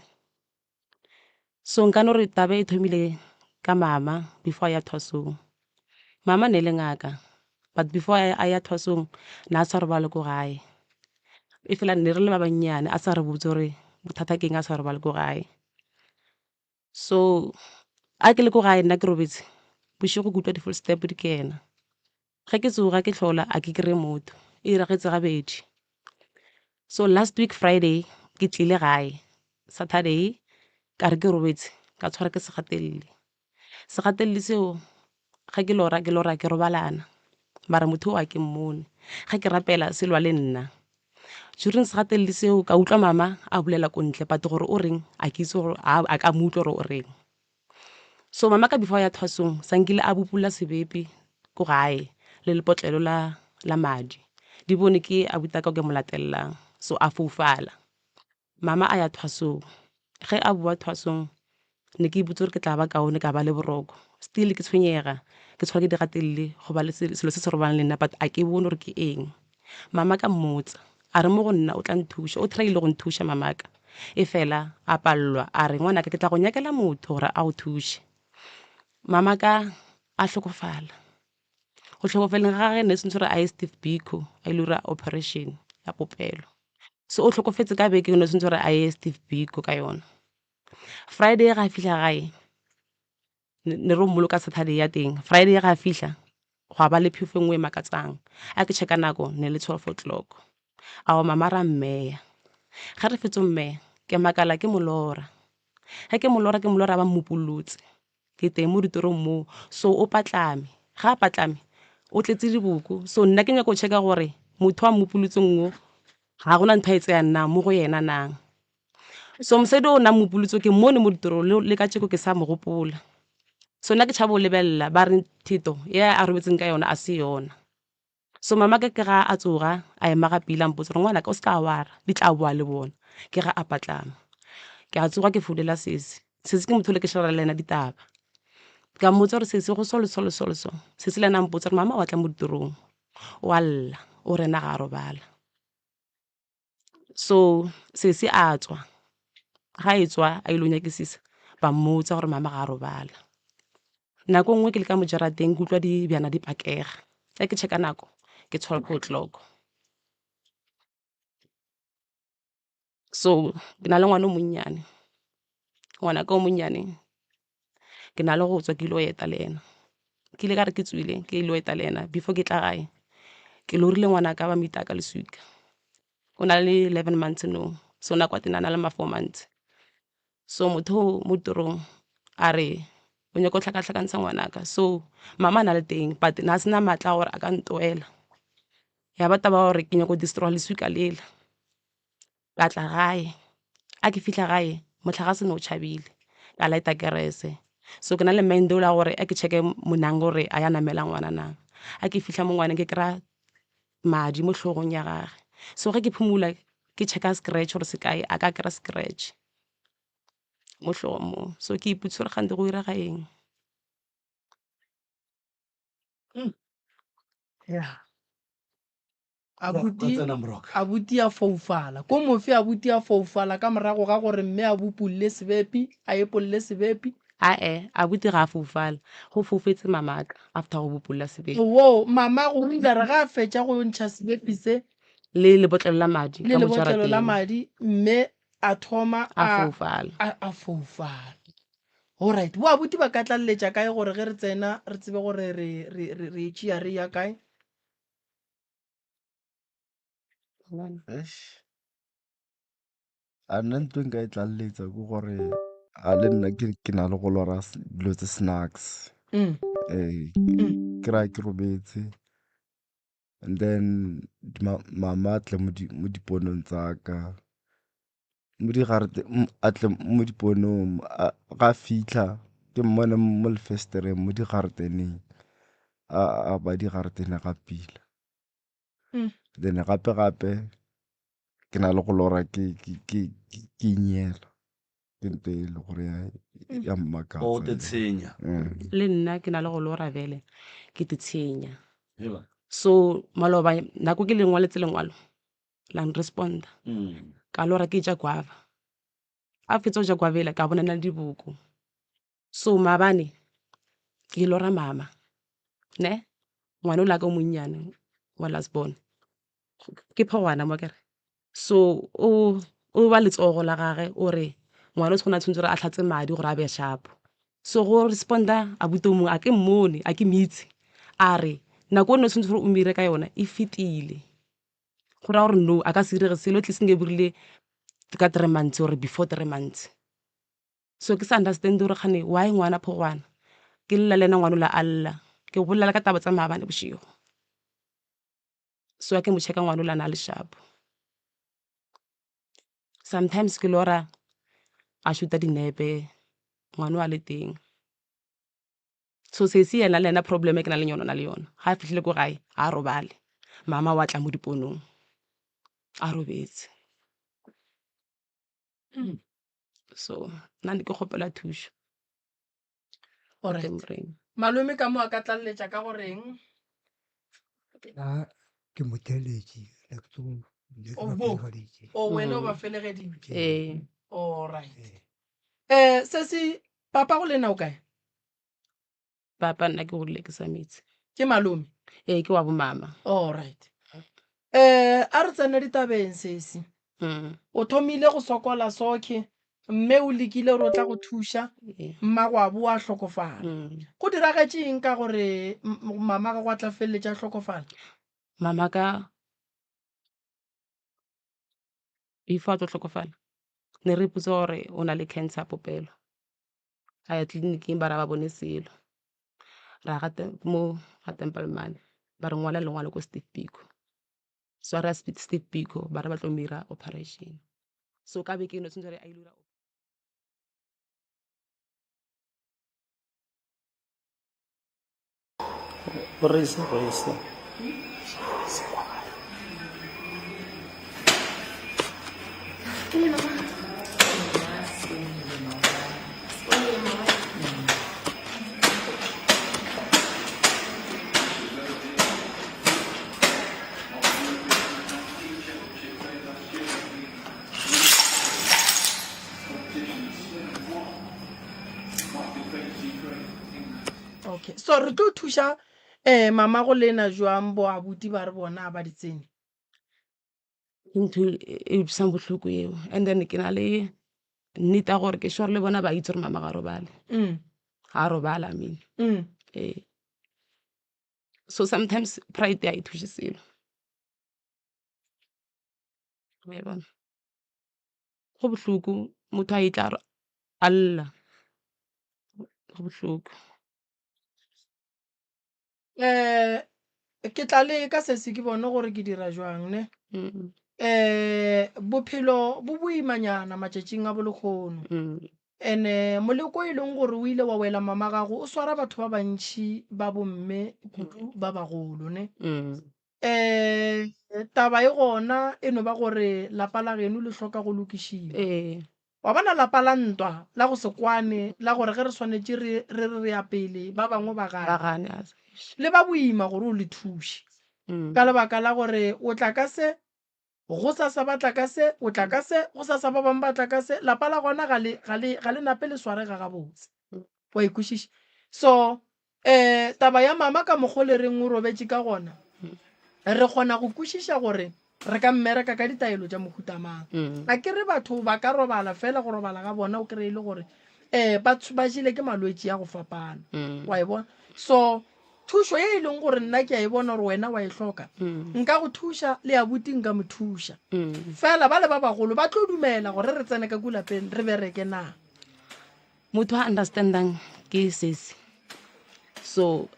So nka no re taba e thomile ka mama before a ya thwasong. Mama ne le ngaka but before a ya thwasong ne a sa robale ko gae. E fela ne re le ba bannyane a sa re botse gore bothata ke eng a sa robale ko gae. So a ke le ko gae nna ke robetse bošego ke utlwa di-full step di kena. Ge ke tsoga ke hlola a ke kry-e motho, e iragetse gabedi. So last week Friday ke tlile gae, Saturday ka re ke robetse ka tshwara ke segatelele. Segatelele seo ge ke lora ke lora ke robalana mara motho oo a ke mmone. Ge ke rapela se lwa le nna. During segatelele seo ka utlwa mama a bolela ko ntle but gore o reng a ke itse gore a ka mo utlwa gore o reng. So mama ka before a ya thwasong sa nkile a bopula sebepi ko gae le lepotlelo la la madi di bone ke abuti ka ke mo latellang so a foufala. Mama a ya thwasong ge a boa thwasong ne ke ipotsa gore ke tla ba kaone ka ba le boroko still ke tshwenyega ke tshwara ke di gatelele go ba le selo se se robalang le nna but a ke bone gore ke eng. Mama ka mmotsa a re mo go nna o tla nthuša o try-ile go nthuša mamaka e fela a palelwa a re ngwanaka ke tla go nyakela motho gore a go thuše. Mamaka a hlokofala go hlokofaleng ga gage ne sentse gore a ye Steve Biko a ile dira operation ya popelo so o hlokofetse ka beke ne sentse gore a ye Steve Biko ka yona. Friday ga a fihla gae ne re mmoloka Saturday ya teng Friday ga a fihla gwa ba le phefo e nngwe e makatsang a ke checka nako ne le 12 o'clock ao mama ra mmeya ge re fetso mmeya ke makala ke molora ge ke molora ke molora ba mmopolotse ke teng mo ditorong moo so o patlame ga a patlame o tletse diboko so nna ke nyaka go checka gore motho a mmopolotseng o ga gona ntho a e tseyang nang mo go yena nang so mosadi o nang mopulutso ke mmone mo ditorong le ka tšeko ke sa mo gopola so nna ke tšhaba go lebelela ba re theto ye a robetseng ka yona a se yona so mama ke ke ga a tsoga a ema ga pila mpotsa gore ngwana ka o se ka wara di tla boa le bona ke ga a patlama ke a tsoga ke founela sesi sesi ke motho le ke shera le ena ditaba ka mmotsa gore sesi go so le so le so le so sesi le ena a mpotsa gore mama wa tla mo ditorong o a lla o rena ga a robala So sesi a tswa, ga e tswa a ile go nyakisisa ba mmotsa gore mama ga a robala. Nako e nngwe ke le ka mo jarateng ke utlwa dibjana di pakega. Ge ke checka nako ke 12 o'clock. So ke na le ngwana o monnyane, ngwanaka o monnyane ke na le go tswa ke ile go eta le yena. Ke ile ka re ke tswile ke ile go eta le yena before ke tla gae ke lorile ngwanaka ba mo itaya ka leswika. O na le 11 months nou, so nako ya teng a na le ma 4 months. So motho o mo torong a re o nyaka go hlakahlakantsha ngwanaka, so mama a na le teng but na a se na maatla a gore a ka ntwela. Ya ba taba ya gore ke nyaka go destroy-a leswika lela. Ka tla gae, a ke fihla gae mohlagase ne o tšhabile ka light-a kerese. So ke na le mind ola gore a ke check-e monang gore a ya namela ngwana na. A ke fihla mo ngwaneng ke kry-a madi mo hlogong ya gage. So ge ke phumula ke checka scratch gore se kae, a ka kry-a scratch mo hlogong mo. So ke ipotšiša gore kgante go direga eng. Yeah. Abuti, abuti a foufala. Ko mofe abuti a foufala ka morago ga gore mme a bopulle sebepi, a epolle sebepi? Ae, abuti ga a foufala. Go foufetse mamaka after go bopulla sebepi. Wo, mama go rile re ga a fetša go ntšha sebepi se. Le lebotlelo la madi Le lebotlelo la madi, mme a thoma a foufala. A, a foufala. Alright, bo abuti ba ka tlaleletša kae gore ge re tsena re tsebe gore re, re, re, re e tšea re ya kae? Eish. A nna ntho e nka e tlaleletsa ke gore a le nna ke na le go lora dilo tse snacks. Ee, ke raya ke robetse and then mama a tle mo diponong tsa ka. Mo a tle mo diponong ga a fitlha ke mmone mo lefesetereng mo digareteneng a ba digaretene ga pila. Then gape gape ke na le go lora ke inyela ke ntho e le gore ya mmakatsa. O te tshenya. Le nna ke na le go lora bjale ke te tshenya. So maloba nako ke le ngwaletse lengwalo la nresponda ka lora ke ja guava a fetsa go ja guava ela ka bona na le diboko so maabane ke lora mama ne ngwana o la ka o monnyane wa last born ke phogwana mo akere so o o ba letsogo la gage o re ngwana o tshwana tshwanetse gore a tlhatse madi gore a be sharp so go responda abuti o mongwe a ke mmone a ke mitse a re nako o ne o tshwanetse gore o mire ka yona e fetile Go raya gore no a ka se direge selo at least nke bo rile ka 3 months or before 3 months. So ke sa understand gore kgane why ngwana phogwana ke lla le ena ngwana ola a lla ke go bolela ka taba tsa maabane bošego. So a ke mo checka ngwana ola na le sharp. Sometimes ke lora a shoot-a dinepe ngwana o a le teng. So sesi yena le yena problem e ke na le yona o na le yona. Ga a fihlile ko gae ga a robale, mama wa tla mo diponong a robetse. So nna ne ke kgopela thušo. Alright. Malome ka mo a ka tlaleletša ka goreng? Nna ke motheeletši ne ke tlo ne ke O ba bo. felegaditše. O wena o ba felegeditše. Ee. Alright. Eh sesi papa go lena o kae? Papa nna ke godile ke sa metse. Ke malome? Ee, ke wa bo mama. Alright. Eh a re tsene ditabeng sesi. O thomile go sokola sokhe mme o lekile gore o tla go thuša mmago a boa a hlokofala. Go diragetše eng ka gore mama gago a tla feleletša a hlokofala? Mama ka before a tlo hlokofala ne re ipotsa gore o na le cancer ya popelo. A ya tleliniking ba re ga ba bone selo. Ra ya mo ga Templeman ba re ngwala lengwalo ko Steve Biko. So a re ya Steve Biko ba re ba tlo mo 'ira operation. So ka beke eno tshwanetse gore a ile go 'ira. So re tlo thuša um mama go lena jwang bo abuti ba re bona a ba di tsene? Ke ntho e utlwisang bohloko eo and then ke na le nnete ya gore ke sure le bona ba itse gore mama ga robale. Ga a robala I mean. Ee. So sometimes pride ga e thuše selo. Wa e bona? Go bohloko motho a etla a lla, go bohloko. Um ke tla leka sesi ke bone gore ke dira jwang ne. Um bophelo bo boimanyana matšatšing a bolekgono. Ene moleko e leng gore o ile wa wela mama gago o swara batho ba bantši ba bomme kudu ba bagolo ne. Um taba e gona e no ba gore lapa la geno le hloka go lokišiwa. Ee. Wa bona lapa la ntwa, la go se kwane, la gore ge re swanetše re re re ya pele ba bangwe ba Ba gane, gane, a se ešo. le ba boima gore o le thuše. Ka lebaka la gore o tla ka se, gosasa ba tla ka se, o tla ka se, gosasa ba bangwe ba tla ka se, lapa la gona ga le, ga le, ga le nape le swarega gabotse. Wa e kwešiša? So, um taba ya mama ka mokgo le reng o robetše ka gona, re kgona go kwešiša gore re ka mmereka ka ditaelo tša mohuta mang. A ke re batho ba ka robala fela go robala ga bona o kry-e le gore um ba ba jele ke malwetši a go fapana. Wa e bona? So thušo ye e leng gore nna ke a e bona gore wena wa e hloka, nka go thuša le abuti nka mo thuša. Fela ba le ba bagolo ba tlo dumela gore re tsene ka ku lapeng re bereke na? Motho a understandang ke sesi. So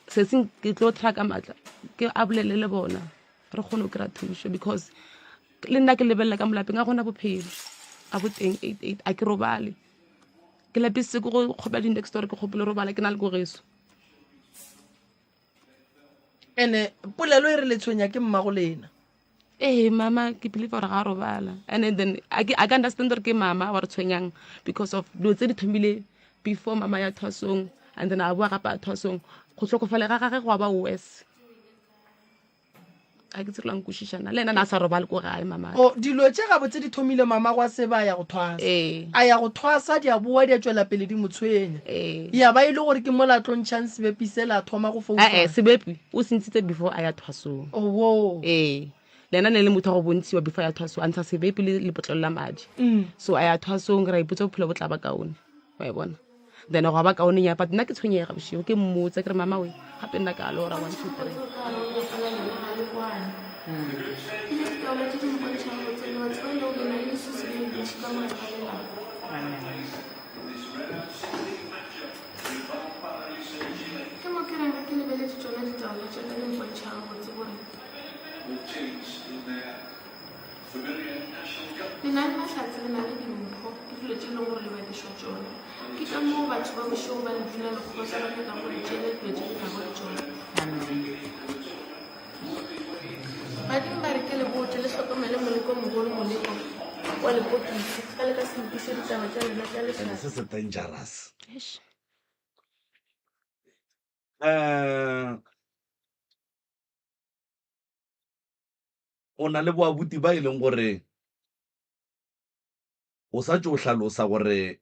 sesi ke tlo try ka maatla ke a bolele le bona re kgone go kry-a thušo because le nna ke lebelela ka molapeng a gona bophelo a boteng 88 a ke robale ke lapisitse ke go kgopela di-next door ke kgopele robala ke na le ko geso. Ene polelo e re le tshwenya ke mmago lena. Ee mama ke believe gore ga a robala and then a ke understand gore ke mama wa re tshwenyang because of dilo tse di thomile before mama ya thwasong and then a boa gape a thwasong go tlhokofala ga gage go a ba worse. Ga ke tsere la nkwešišana le ena na a sa robale ko gae mama. O dilo tše gabotse di thomile mama gwa se ba ya go thwasa. Ee. A ya go thwasa di a boa di a tšwela pele di mo tshwenya. Ee. Ya ba e le gore ke mola a tlo ntšhang sebepi sela a thoma go foufala. Ee, sebepi o se ntshitse before a ya thwasong. Owo. Ee. Le ena ne le motho wa go bontshiwa before a ya thwasong a ntsha sebepi le lepotlelo la madi. So a ya thwasong ra ipotsa bophelo bo tla ba kaone. Wa e bona? Then gwa ba kaone nyana but nna ke tshwenyega bošego ke mmotsa ke re mama we gape nna ka lora 1 2 3. Ke mo ke reng ge ke lebeletše tšona ditaola tša ka di mpontšha gabotse gore Le na le mahlatse, le na le dimpho, le dilo tše e lego gore le bakišwa tšona. Ke ka moo batho ba bošego ba le dula lekgotla ba nyaka go le tšeela dilo tše le nago le tšona. Badimo ba re ke le botše le hlokomele moleko mogolo, moleko wa lepokisi, ge le ka se lokiše ditaba tša lena tša And lešata. se se dangerous. Eish. Eh, O na le boabuti ba e leng gore o sa tšo hlalosa gore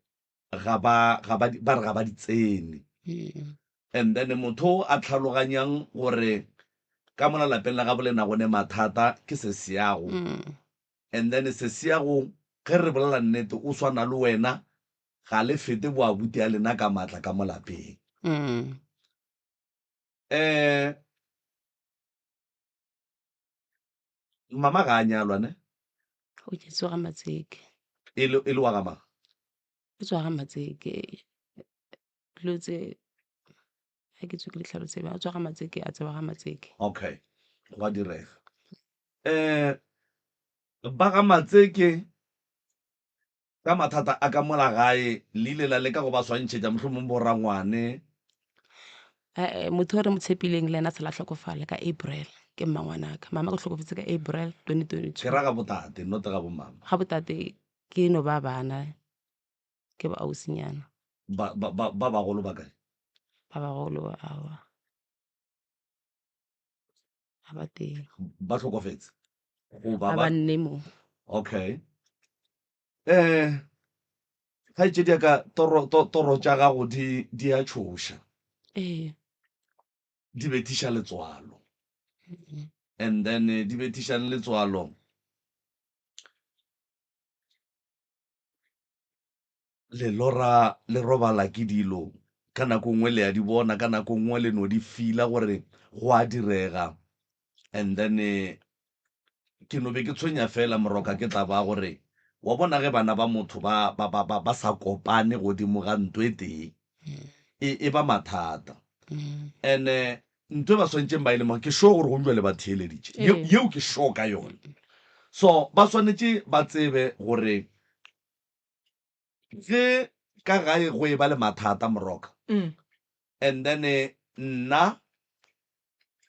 ga ba, ga ba, ba re ga ba di tsene. And then motho a tlhaloganyang gore ka mola lapeng la gabo lena go ne mathata ke sesiago. And then sesiago ge re bolela nnete o swana le wena ga le fete boabuti a lena ka matla ka mo lapeng. Eh. Mama ga a nyalwa ne? O nyetswe ga Matseke. E le, e le wa ga mang? O tswa ga Matseke. Dilo tse ga ke tswe ke di tlhalose ba o tswa ga Matseke a tseba ga Matseke. Okay. Gwa direga. Eh ba ga Matseke Ka mathata a ka mola gae, le ile la leka go ba swantšhetša mohlomong borangwane? Eh, motho o re mo tshepileng le ena a sala hlokofala ka April, ke mmangwanaka. Mama o hlokofetse ka April 2022. Ke ra ga botate, not ga bomama. Ga botate ke no ba bana, ke bo ausinyana. Ba, ba, ba, ba bagolo ba kae? Ba bagolo aowa. Ga ba teng. Ba hlokofetse? Goba Ba ba ba nne mo. Okay. Eh, kgaetšedi ya ka, toro, to, toro tša gago di, di a tšhoša. Ee. Di bethiša letswalo. And then di bethišang letswalo? Le lora le robala ke dilo, ka nako nngwe le a di bona, ka nako nngwe le no di fila gore go a direga. And then ke no be ke tshwenya fela moroka ke tla ba gore wa bona ge bana ba motho ba, ba, ba, ba, ba sa kopane godimo ga nto e tee, e, e ba mathata. And-e nto e ba swanetšeng ba e lemoga, ke sure gore gong jwale ba theeleditše, ye, yeo ke sure ka yona. So ba swanetše ba tsebe gore Ge ka gae go eba le mathata Moroka, and then nna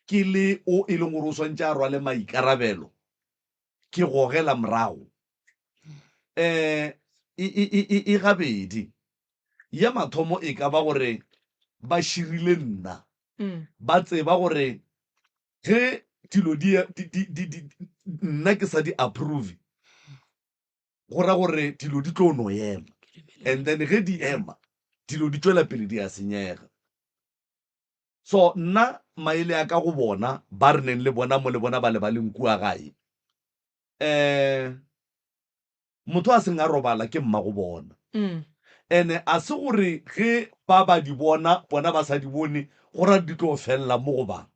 ke le o e leng gore o swantše a rwale maikarabelo, ke gogela morago. Um e, e, e, e, e gabedi. Ya mathomo e ka ba gore ba širile nna, ba tseba gore ge dilo di, di, di, di, di, nna ke sa di approve, go ra gore dilo di tlo no ema and then ge di ema dilo di tšwela pele di a senyega. So nna maele a ka go bona ba re neng le bona mo le bona ba le ba leng kua gae, um motho a seng a robala ke mmago bona. Ene a se gore ge ba ba di bona bona ba sa di bone go ra di tlo felela mo go ba.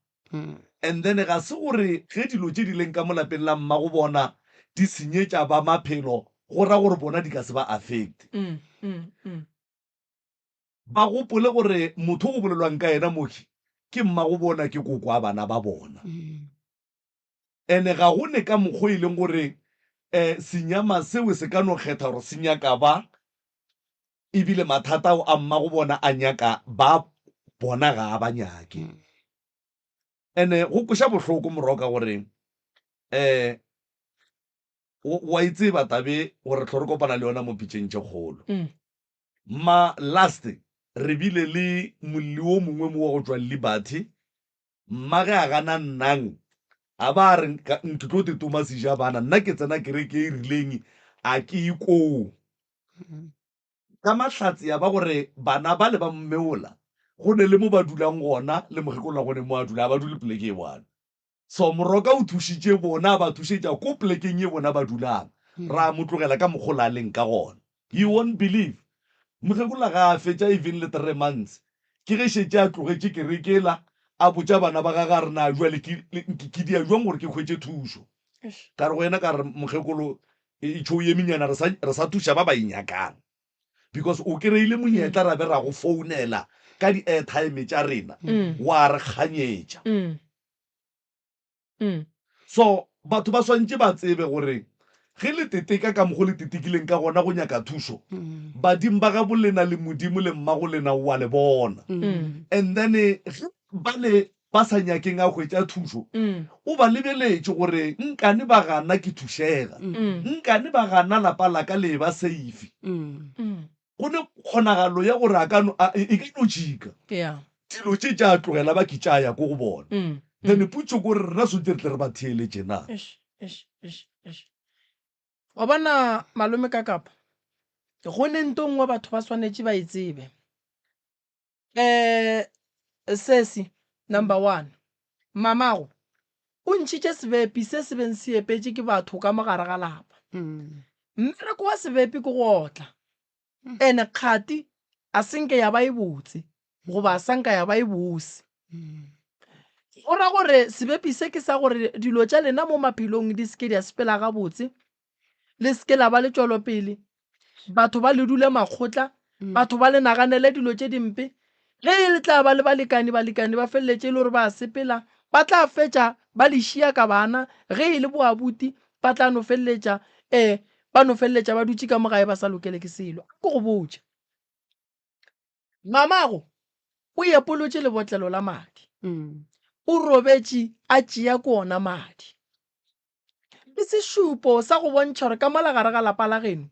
And then ga se gore ge dilo tše di leng ka mo lapeng la mmago bona di senyetša ba maphelo go ra gore bona di ka se ba affect. Ba gopole gore motho go bolelwang ka yena mohi ke mmago bona ke koko wa bana ba bona. Ene ga go ne ka mokgo e leng gore um senyama seo se ka no kgetha gore se nyaka ba ebile mathata ao a mmago bona a nyaka ba bona ga a ba nyake. Ene go kweša bohloko Moroka gore um wa e tseba tabe gore tlho re kopana le yona mo pitšeng tše kgolo. Ma last re bile le molli wo mongwe mo wa go tšwa Liberty, mma ge a gana nnang a ba a re ke tlo tetoma sejabana nna ke tsena kereke e rileng a ke ye koo. Ka mahlatse ya ba gore bana bale ba mmeola go ne le mo ba dulang gona le mokgekolo wa gone mo a dula, a ba dule poleke e one. So Moroka o thušitše bona a ba thušetša ko polekeng ye bona ba dulang, ra mo tlogela ka mokgo la leng ka gona. You won't believe, mokgekolo ga a fetša even le three months ke ge šetše a tlogetše kereke ela a botša bana ba gagwe a re na jwale ke, ke dia jwang gore ke hwetše thušo. Ka re go yena ka re mokgekolo e tšho eminyana re sa, re sa thuša ba ba e nyakang because o kry-ile monyetla ra be ra go founela ka di-airtime tša rena wa re kganyetša. So batho ba swantše ba tsebe gore ge le teteka ka mokgo le tetekileng ka gona go nyaka thušo, badimo ba gabo lena le Modimo le mmago lena o a le bona. And then ge ba le ba sa nyakeng a hwetša thušo, o ba lebeletše gore nkane ba gana ke thušega, nkane ba gana lapa la ka le eba safe. Go ne kgonagalo ya gore a ka no, a, e ka no jika. Yeah. Dilo tše tša tlogela ba ke tša ya ko go bona. Then potšo ke gore rena swantše re tle re ba theeletše na? Eish, eish, eish, eish. Wa bona malome ka kapa, go ne nto nngwe batho ba swanetše ba e tsebe. Eh, sesi, number one, mamago o ntšhitše sebepi se se beng se epetše ke batho ka mo gare ga lapa. Mmereko wa sebepi ke go otla. Ene kgati a se nke ya ba e botse goba a sa nka ya ba e bose. Go ra gore sebepi se ke sa gore dilo tša lena mo maphelong di se ke di a sepela gabotse, le se ke la ba le tšwelopele, batho ba le dule makgotla, batho ba le naganele dilo tše dimpe. Ge e le tla ba le balekani, balekani ba feleletše e le gore ba a sepela, ba tla fetša ba le šia ka bana. Ge e le boabuti, ba tla no feleletša um ba no feleletša ba dutše ka mo gae ba sa lokele ke selo. A ko go botše, mamago o epolotše lebotlelo la madi, o robetše a tšea ko ona madi. Ke sešupo sa go bontšha gore ka mola gare ga lapa la geno,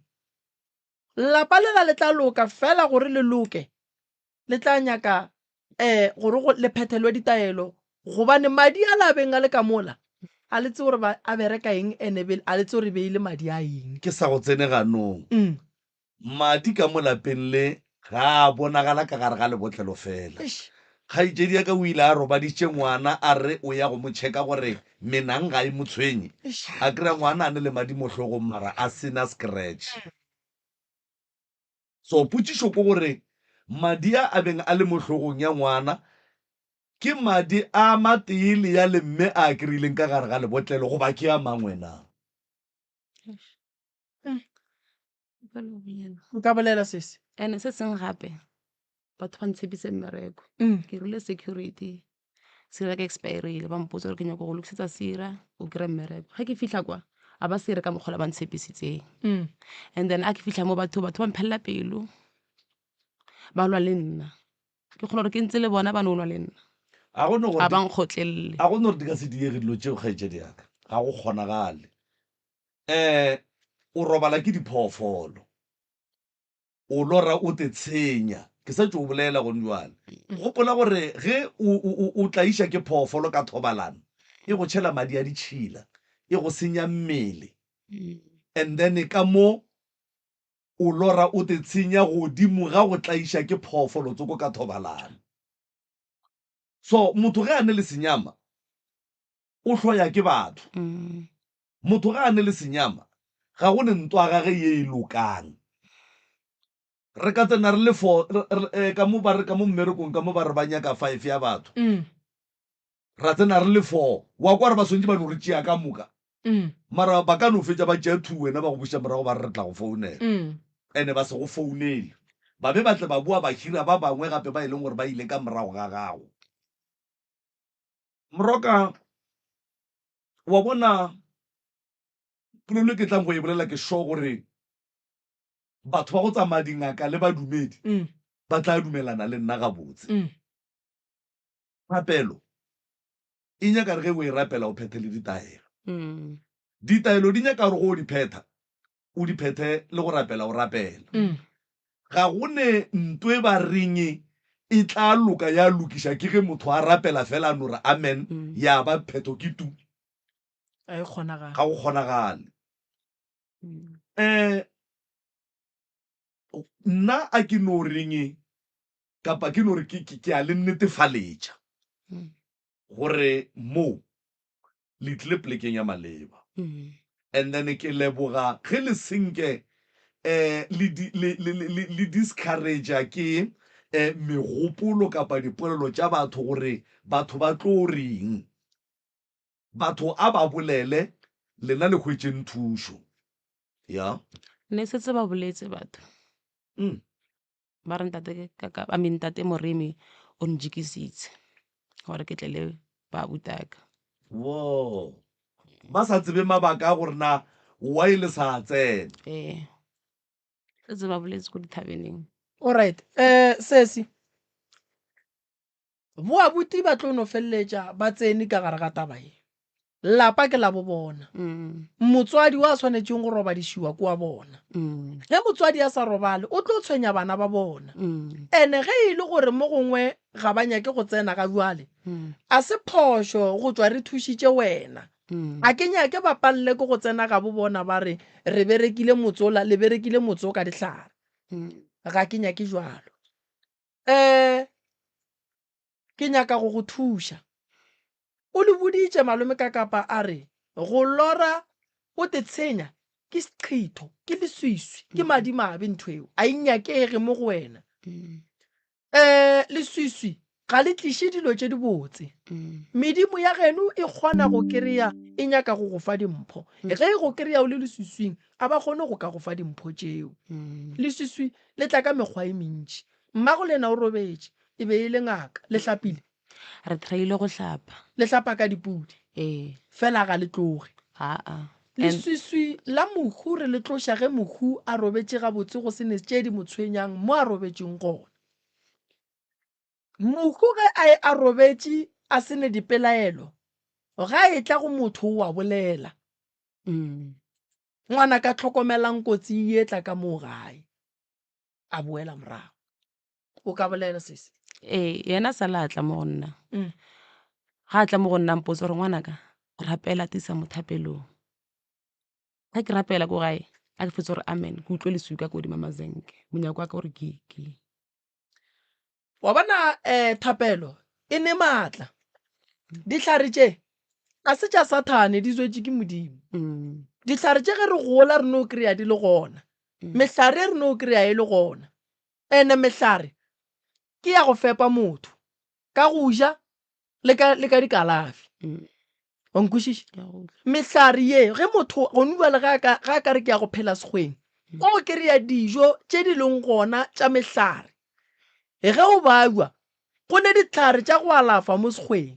lapa lela le tla loka fela gore le loke le tla nyaka um gore go le phethelwe ditaelo gobane madi a la beng a le ka mola a le tsebe gore ba a bereka eng ene be a le tsebe gore e be e le madi a eng. Ke sa go tsene ganong. Madi ka mo lapeng le ga a bonagala ka gare ga lebotlelo fela. Eish. Kgaetšedi ya ka o ile a robaditše ngwana a re o ya go mo checka gore menang ga e mo tshwenye. A kry-a ngwana a ne le madi mo hlogong mara a se na scratch. So potšišo ke gore madi a a beng a le mo hlogong ya ngwana ke madi a matee le ya le mme a a kry-ileng ka gare ga lebotlelo goba ke a mangwe na? Nka bolela sesi. And se sengwe gape batho ba ntshepise mmereko ke rile security sira ka expirile ba mpotsa gore ke nyaka go lokisetsa sira o kry mmereko ge ke fitlha kwa a ba sere ka mokgwa ba ntshepisitseng and then a ke fitlha mo batho batho ba mphelela pelo ba lwa le nna ke kgona gore ke ntse le bona ba no lwa le nna A go no gore a ba nkgotlelele a go no gore di ka se diege dilo tšeo kgaetšedi ya ka ga go kgonagale um o robala ke diphoofolo o lora o te tshenya ke sa tšo bolela gone jwale gopola gore ge o tlaiša ke phoofolo ka thobalano e go tšhela madi a ditšhila e go senya mmele and then ka mo o lora o te tshenya godimo ga go tlaiša ke phoofolo tsoko ka thobalano so motho ge a ne le senyama o hloya ke batho Motho ga a ne le senyama, ga go ne ntwa gage ye e lokang. Re ka tsena re le fo, ka mo ba re, ka mo mmerekong ka mo ba re ba nyaka five ya batho. Ra tsena re le four. Wa kwa re ba swantše ba no re tšea ka moka. Mara ba ka no fetša ba tšea two wena ba go buša morago ba re re tla go founela. Ene ba se go founele. Ba be ba tle ba boa ba hira ba bangwe gape ba e leng gore ba ile ka morago ga gago. Moroka. Wa bona, polelo e ke tlang go e bolela ke sure gore batho ba go tsamaya dingaka le badumedi ba tla dumelana le nna gabotse. Thapelo e nyaka re ge o e rapela o phethe le ditaelo. Ditaelo di nyaka gore go o di phetha o di phethe le go rapela o rapela. Ga go ne nto e ba reng e tla loka ya lokiša ke ge motho a rapela fela a no re amen ya ba phetho ke tu. Ga e kgonagale. Ga go kgonagale. Um nna a ke no reng kapa ke no re ke a le netefaletša gore mo le tlile polekeng ya maleba and then ke leboga ge le senke um le di le le le le discourage ke um megopolo kapa dipolelo tša batho gore batho ba tlo reng batho a ba bolele lena le hwetšeng thušo ya Ne setse ba boletse batho. Ba re ntate kaka I mean ntate Moremi o njikisitse gore ke tle le ba butaka. Woo. Ba sa tsebe mabaka a gore na why le sa tsena. Ee. Setse ba boletse ko dithabeneng. Alright, eh sesi. Bo abuti ba tlo no feleletša ba tsene ka gare ga taba ye. Lapa ke la bo bona. Motswadi wa swanetšeng go robadišiwa ke wa bona. Ge motswadi a sa robale, o tlo tshwenya bana ba bona. Ene ge e le gore mo gongwe ga ba nyake go tsena ga bjale, a se phošo go tšwa re thušitše wena. A ke nyake ba palele ke go tsena ga bo bona ba re, re berekile motsola, le berekile motso ka dihlare. Ga ke nyake jwalo. Um ke nyaka go go thuša. O le boditše malome Kakapa a re go lora o te tshenya ke seqhitho, ke leswiswi, ke madimabe ntho eo, a e nyakege mo go wena. Um leswiswi ga le tliše dilo tše dibotse. Medimo ya geno e kgona go kry-a e nyaka go go fa dimpho. Ge e go kry-a o le leswiswing, a ba kgone go ka go fa dimpho tšeo. Leswiswi le tla ka mekgwa e mentši. Mmago lena o robetše, e be e le ngaka. Le hlapile? Re try-ile go hlapa. Le hlapa ka dipudi? Ee. Fela ga le tloge? Aa. Leswiswi la mohu re le tloša ge mohu a robetše gabotse go se ne tše di mo tshwenyang mo a robetšeng gona. Mohu ge a e a robetše a se ne dipelaelo, ga e tla go motho o a bolela. Ngwanaka hlokomelang kotsi e etla ka moo gae. A boela morago. O ka bolela sesi? Ee, yena sa la tla mo go nna. Ga a tla mo go nna mpotsa gore ngwanaka rapela tisa mo thapelong. Ge ke rapela ko gae a ke fetsa gore amen ke utlwe leswika ko godima mazenke monyako wa ka gore ke ke. Wa bona um thapelo E ne maatla. Dihlare tše ga se tša Sathane, di tswetše ke Modimo. Dihlare tše ge re gola re no kry-a di le gona. Mehlare e re no kry-a e le gona. Ene mehlare ke ya go fepa motho ka go ja le ka le ka dikalafi. Wa nkwešiša? Mehlare ye ge motho gone bjale ge a ka ge a ka re ke ya go phela sekgweng, o kry-a dijo tše di leng gona tša mehlare. Ge o babja go ne dihlare tša go alafa mo sekgweng.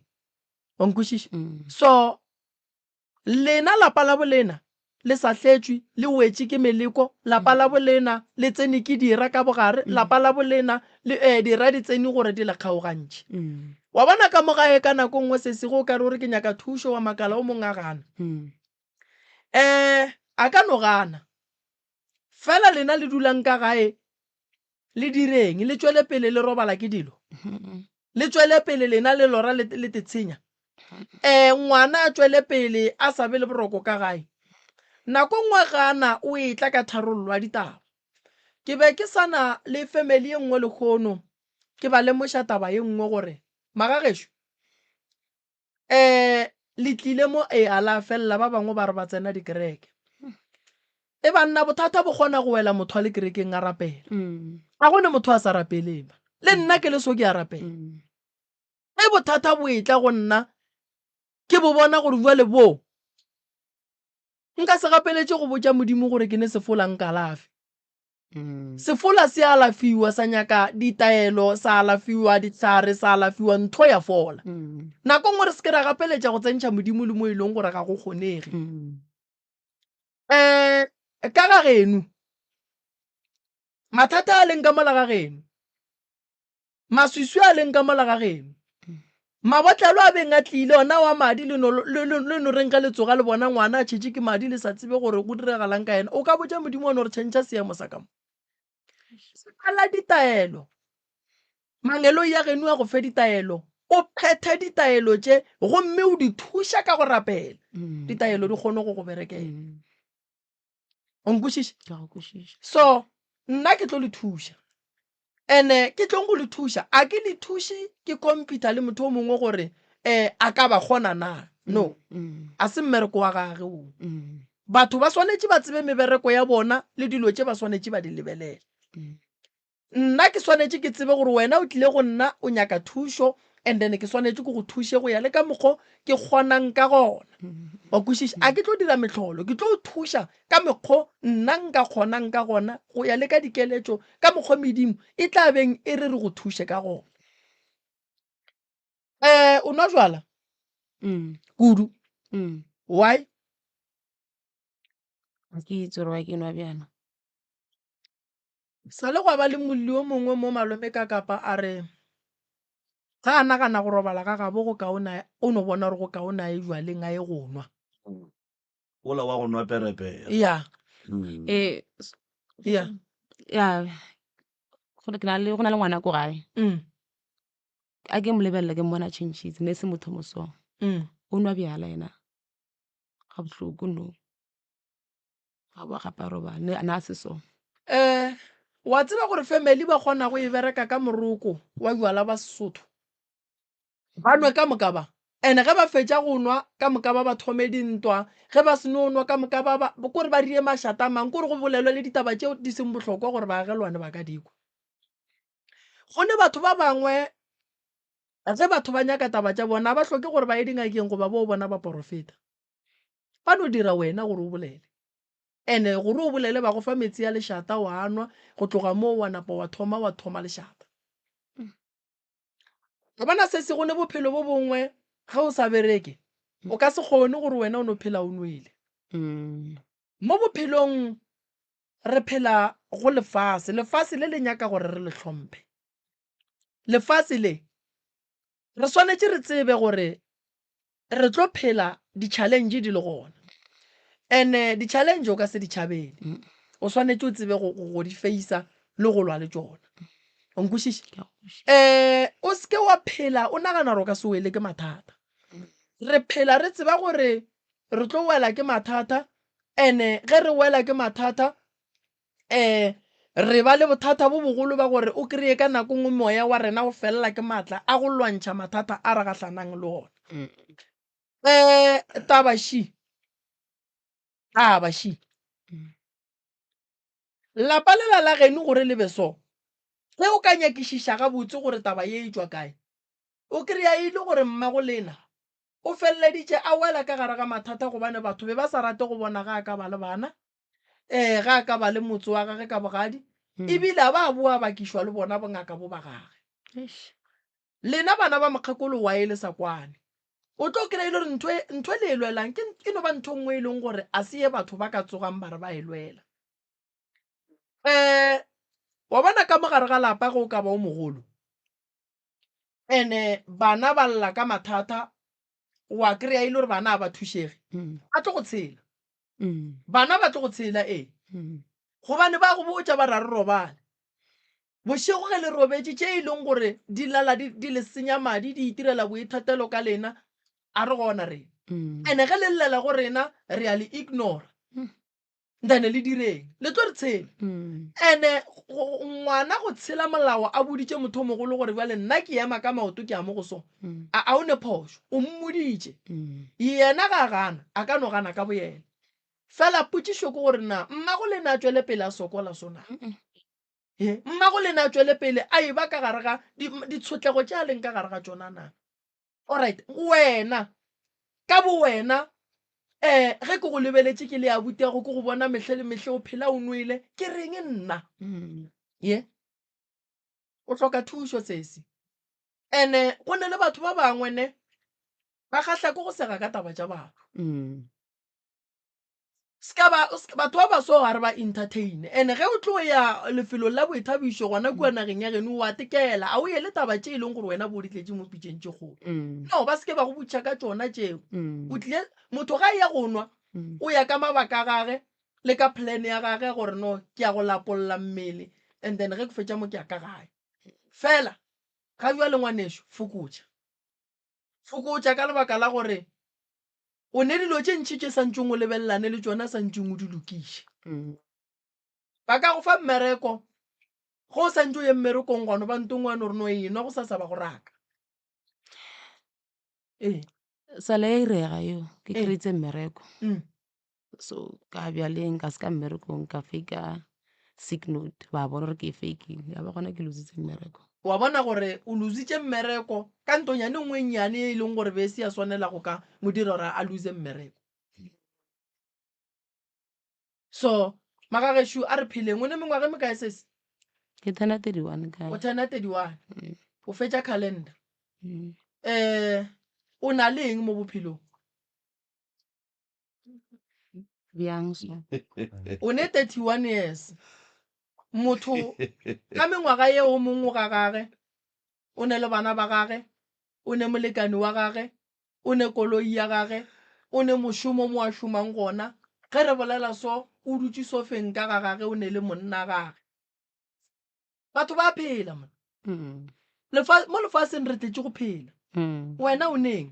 Wa nkwešiša? So Lena lapa la bolena le sa hletšwe, le wetše ke meleko, lapa la bolena le tsene ke dira ka bogare, lapa la bolena le, ee, dira di tsene gore di le kgaogantšhe. Wa bona ka mo gae ka nako nngwe sesi ge o ka re o re ke nyaka thušo wa makala o mongwe a gana. Ee, a ka no gana. Fela lena le dulang ka gae le direng? Le tšwele pele le robala ke dilo? Le tšwele pele lena le lora le, le tetshenya? E, ngwana a tšwele pele a sa be le boroko ka gae? Nako nngwe gana o etla ka tharollo ya ditaba. Ke be ke sa na le family ye nngwe lehono, ke ba lemoša taba ye nngwe gore, magagešo, um le tlile mo e a la felela ba bangwe ba re ba tsena dikereke. E banna bothata bo kgona go wela motho a le kerekeng a rapela. Ga go ne motho a sa rapeleng. Le nna ke le so ke a rapela. Ge bothata bo etla go nna ke bo bona gore bjale bo nka se gapeletše go botša Modimo gore ke ne sefola nkalafe. Sefola se alafiwa sa nyaka ditaelo, sa alafiwa dihlare, sa alafiwa ntho ya fola. Nako nngwe re se ke ra gapeletša go tsentšha Modimo le mo e leng gore ga go kgonege. Um ka ga geno, mathata a leng ka mola ga geno, Maswiswi a leng ka mola ga geno. Mabotlelo a beng a tlile ona wa madi le no, le, le, le no reng ge le tsoga le bona ngwana a tšhetše ke madi le sa tsebe gore go diragalang ka yena. O ka botša Modimo wa no re tšhentšha seemo sa ka mo. Bala ditaelo. Mangeloi a geno a go fe ditaelo. O phethe ditaelo tše gomme o di thuša ka go rapela. Ditaelo di kgone go go berekela. O nkwešiša? Ke a go kwešiša. So nna ke tlo le thuša. Ene ke tlong go le thuša. A ke le thuše ke computer le motho o mongwe gore eh a ka ba kgona na. No. A se mmereko wa gage o. Batho ba swanetše ba tsebe mebereko ya bona le dilo tše ba swanetše ba di lebelele. Nna ke swanetše ke tsebe gore wena o tlile go nna o nyaka thušo and then ke swanetše ke go thuše go ya le ka mokgo ke kgonang ka gona. Wa kwešiša? A ke tlo dira mehlolo, ke tlo thuša ka mekgo nna nka kgonang ka gona go ya le ka dikeletšo ka mokgo medimo e tla beng e re re go thuše ka gona. Um o nwa jwala? Kudu. Why? Ga ke itse gore why ke nwa bjala. Sa le gwa ba le molli o mongwe mo malome ka kapa a re ge a nagana go robala ga gabo go kaone o no bona gore go kaone a ye jwaleng a ye go nwa. Ola wa go nwa perepere. Ya. Eh, Ya. ya go ke na le go na le ngwana ko gae. A ke mo lebelela ke mmona a tšhentšhitse ne se motho mo so. O nwa bjala yena. Ga bohloko no. Ga boa gape a robala ne a se so. Eh, wa tseba gore family ba kgona go e bereka ka moroko wa jwala ba Sesotho. Ba nwe ka moka ba. Ene ge ba fetša go nwa ka moka ba ba thome dintwa, ge ba seno nwa ka moka ba ba kore ba rie mašata a mang, kore go bolelwe le ditaba tšeo di seng bohlokwa gore baagelwane ba ka di kwa. Go ne batho ba bangwe ge batho ba nyaka taba tša bona ga ba hloke gore ba ye dingakeng goba bo bona baporofeta. Ba no dira wena gore o bolele. Ene gore o bolele ba go fa metsi a lešata wa nwa, go tloga moo wa napa wa thoma wa thoma lešata. Wa bona sesi go ne bophelo bo bongwe ge o sa bereke o ka se kgone gore wena o no phela o nwele. Mo bophelong re phela go lefase, lefase le le nyaka gore re le hlomphe. Lefase le Re swanetše re tsebe gore re tlo phela di-challenge di le gona. And-e di-challenge o ka se di tšhabele, o swanetše o tsebe go di face-a le go lwa le tšona. O nkwešiša? O se ke wa phela o nagana gore o ka se wele ke mathata. Re phela re tseba gore re tlo wela ke mathata, and-e ge re wela ke mathata. Re ba le bothata bo bogolo ba gore o kreye ka nako nngwe moya wa rena o felela ke maatla a go lwantšha mathata a re gahlanang le ona. Um taba ši, taba ši. Lapa lela la geno gore le be so, ge o ka nyakišiša gabotse gore taba ye e tšwa kae, o kry-a e le gore mmago lena o feleleditše a wela ka gare ga mathata gobane batho be ba sa rate go bona ga a ka ba le bana, um ga a ka ba le motse wa gage ka bogadi, ebile a ba a boa a bakišwa le bona bongaka bo ba gage. Lena bana ba mokgekolo wae le sa kwane. O tlo kry-a e le gore ntho e, ntho e le e lwelang ke e no ba ntho nngwe e leng gore a se ye batho ba ka tsogang ba re ba e lwela. Um wa bona ka mo gare ga lapa ge o ka ba o mogolo ene bana ba lla ka mathata wa kry-a e le gore bana ga ba thušege ba tlo go tshela bana ba tlo go tshela ee gobane ba go botša ba ra re robale Bošego ge le robetše, tše e leng gore di lala di, di le senya madi, di itirela boithatelo ka lena, a re gona rena. Ene ge le llela go rena, re a le ignora. Then le direng? Le tlo re tshela. Ene ngwana go tshela molao a boditše motho o mogolo gore bjale nna ke ema ka maoto ke ya mo go so, a a o ne phošo, o mmoditše. Yena ga a gana, a ka no gana ka boyena. Fela potšišo ke gore na mmago lena a tšwele pele a sokola so na? Ee, mmago lena a tšwele pele a eba ka gare ga ditshotlego tše a leng ka gare ga tšona na? Alright, wena ka bo wena um ge ke go lebeletše ke le abutiago ke go bona mehle le mehle o phela o nwele, ke reng nna? Ye, o hloka thušo sesi. Ene go ne le batho ba bangwe ne ba kgahla ke go sega ka taba tša batho. Ska ba, batho ba baso ga re ba entertain. And ge o tlo ya lefelong la boithabišo gona kua nageng ya geno, wa tekela. A o ye le taba tše e leng gore wena bo di tletše mo pitšeng tše kgolo. No, ba se ke ba go botšiša ka tšona tšeo. O tlile, motho ga a eya go nwa, o ya ka mabaka a gage le ka plan ya gage gore no, ke ya go lapolla mmele and then ge ke fetša mo ke ya ka gae. Fela ga bjale ngwanešu, fokotša. Fokotša ka lebaka la gore O ne dilo tše ntši tše santšeng o lebelelane le tšona santšeng o di lokiše. Ba ka go fa mmereko, ge o santše o ye mmerekong gwa no ba ntong wa no re no enwa go sasa ba go raka. Ee. Sala ya irega yeo, ke Ee. kry-itse mmereko. So ka bjaleng ka se ka mmerekong ka fake-a sick note, ba bona gore ke e fake-ile, ya ba gona ke lositse mmereko. Wa bona gore o lositše mmereko ka ntonyane nngwe e nnyane e leng gore be e se ya swanela go ka mo dira gore a lose mmereko. So magagešo a re pheleng. O ne mengwaga e mekae sesi? Ke turna 31 ka. O turna 31. O fetša calendar. Eh, o na le eng mo bophelong? Bjang so? O ne 31 years. Motho ka mengwaga ye o mongwe ga gage, o ne le bana ba gage, o ne molekani wa gage, o ne koloi ya gage, o ne mošomo mo a šomang gona. Ge re bolela so, o dutše sofeng ka ga gage, o ne le monna gage. Batho ba phela mona. Lefa, mo lefaseng re tletše go phela. Wena o neng?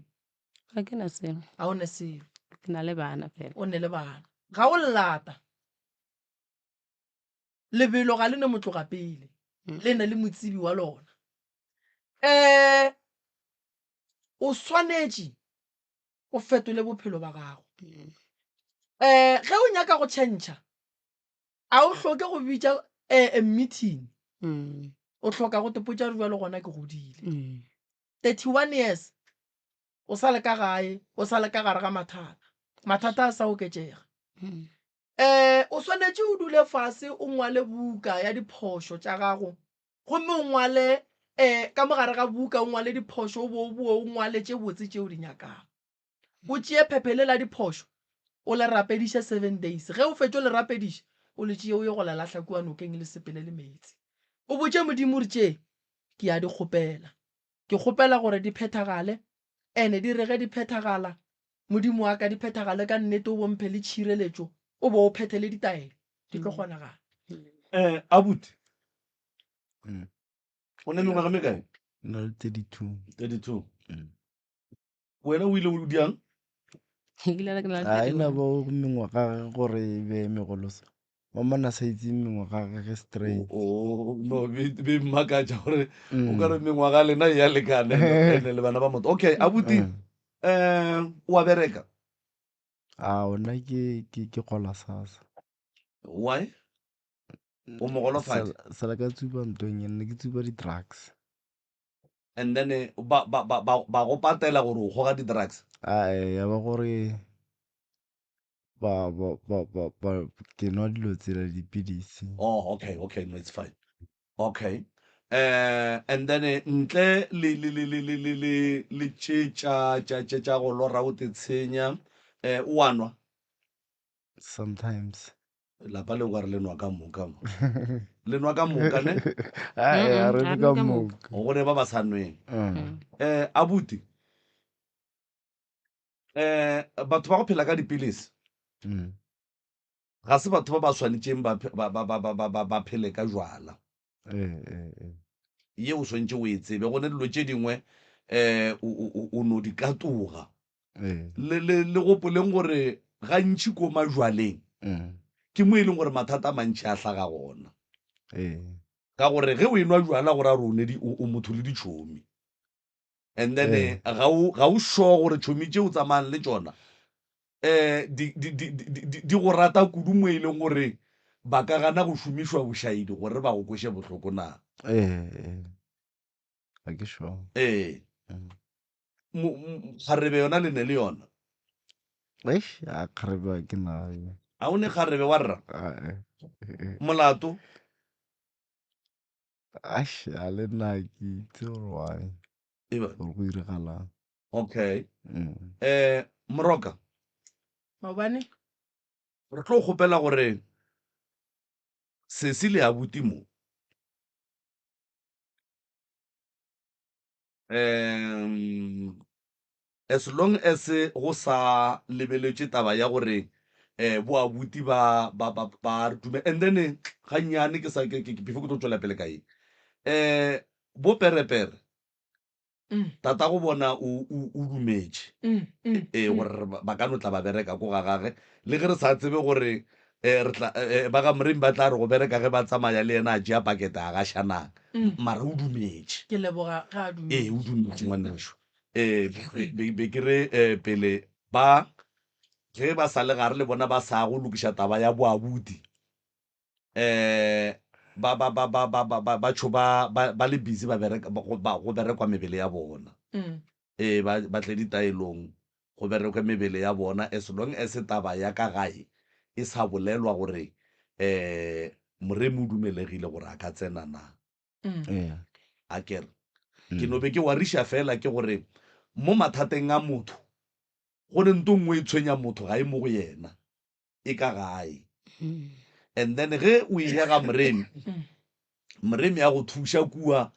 Ga ke na selo. Ga o ne selo. Ke na le bana fela. O ne le bana. Ga o llata. Lebelo ga le ne motloga pele. Le ne le motsebi wa lona. Eh, o swanetše o fetole bophelo ba gago. Eh, ge o nyaka go tšhentšha, a o hloke go bitša eh, meeting. O hloka go tepotša re bjalo gona ke godile. 31 years o sa le ka gae, o sa le ka gare ga mathata. Mathata a sa oketšega. Eh, o swanetše o dule fase o ngwale buka ya diphošo tša gago gomme o ngwale eh, ka mo gare ga buka o ngwale diphošo o bo o boe o ngwale tše botse tše o di nyakago. O tšee phephe le la diphošo o le rapediše seven days. Ge o fetša o le rapediša, o le tšee o ye go le lahla kua nokeng le sepele le meetse. O botše Modimo o re tše ke a di kgopela. Ke kgopela gore di phethagale, ene di re ge di phethagala, Modimo wa ka, di phethagale ka nnete, o bo mphe le tšhireletšo, o bo o phethe le ditaelo, di tlo kgonagala. Eh, abuti, o ne mengwaga e mekae? Nna le 32. 32. Wena o ile o diang? Ga e na bo mengwaga gore e be megolo so. Mama na sa itse mengwaga ya gage straight. Oh, no, be be mmakatša gore o ka re mengwaga ya lena e ya lekana ene le bana ba motho. Okay, abuti eh o a bereka? A ona ke ke ke gola sasa. Why? O mogolofadi? Sala ka tsuba ntweng ya nne ke tsuba di-drugs. And then eh, ba ba ba ba ba go patela gore o goga di-drugs? A ya ba gore ba ba ba ba ba ke nwa dilo tsela dipidisi. Oh, okay, okay, no, it's fine. Okay. Eh, and then eh, ntle le le le le le le le le tše tša tša tše tša go lora o te tshenya eh o a nwa Sometimes. lapa le kware le nwa ka moka mo le nwa ka moka ne Ae, a re Mm-mm, nwe ga re ka nwe ka moka. moka. go ne ba ba sa nweng Mm. eh abuti eh batho ba go phela ka dipilisi Mm. ga se batho ba ba swanetšeng ba ba ba ba ba ba ba phele ka jwala Eh, eh, eh. ye o swantše o e tsebe go ne dilo tše dingwe eh o o o no di katoga Eh. le le le gopoleng gore gantši ko majwaleng Mm. ke mo e leng gore mathata a mantši a hlaga gona Eh. ka gore ge o enwa jwala gore a re o ne di o o motho le ditšhomi and then Eh. ga o ga o sure gore tšhomi tše o tsamayang le tšona um di, di, di, di, di, di go rata kudu mo e leng gore ba ka gana go šomišwa bošaedi gore ba go kweše bohloko na Eh, eh. Ga ke sure. ee Mm. Mo- mo- kgarebe yona le ne le yona Eish, a kgarebe ga ke nayo. a o ne kgarebe wa rra Ah, eh, eh, eh. molato Eish, a le nna ga ke itse gore why. Eba. Gore go diragalang. Okay. Mm. Eh, Moroka. Maobane. Re tlo kgopela gore sesi le abuti mo. Um, as long as go sa lebeletše taba ya gore eh bo abuti ba ba ba ba re dume and then eh, gannyane ke sa ke ke before ke tlo tšwela pele ka ye eh bo perepere Mm. tata go bona o o o dumetše Mm, mm, ee mm. gore re ba ba ka no tla ba bereka ko ga gage le ge re sa tsebe gore eh, re tla eh, ba ga moremi ba tla re go bereka ge ba tsamaya le yena a tšea pakete a gašanang Mm. mara o dumetše Ke leboga ge a ee o dumetše. dumetše ngwanešu um be be ke re um pele ba ge ba sa le gare le bona ba sa go lokiša taba ya boabuti um ba ba ba ba ba ba ba ba tšho ba ba ba le busy ba bereka ba go ba go berekwa mebele ya bona Mm. ee ba ba tle ditaelong go berekwe mebele ya bona as long as taba ya ka gae e sa bolelwa gore um moremi o dumelegile gore a ka tsena na Mm. Yeah. a kere ke Mm. no be ke wariša fela ke gore mo mathateng a motho go ne nto nngwe e tshwenya motho ga e mo go yena e ka gae and then ge o ile ga moremi Mm. moremi a go thuša kua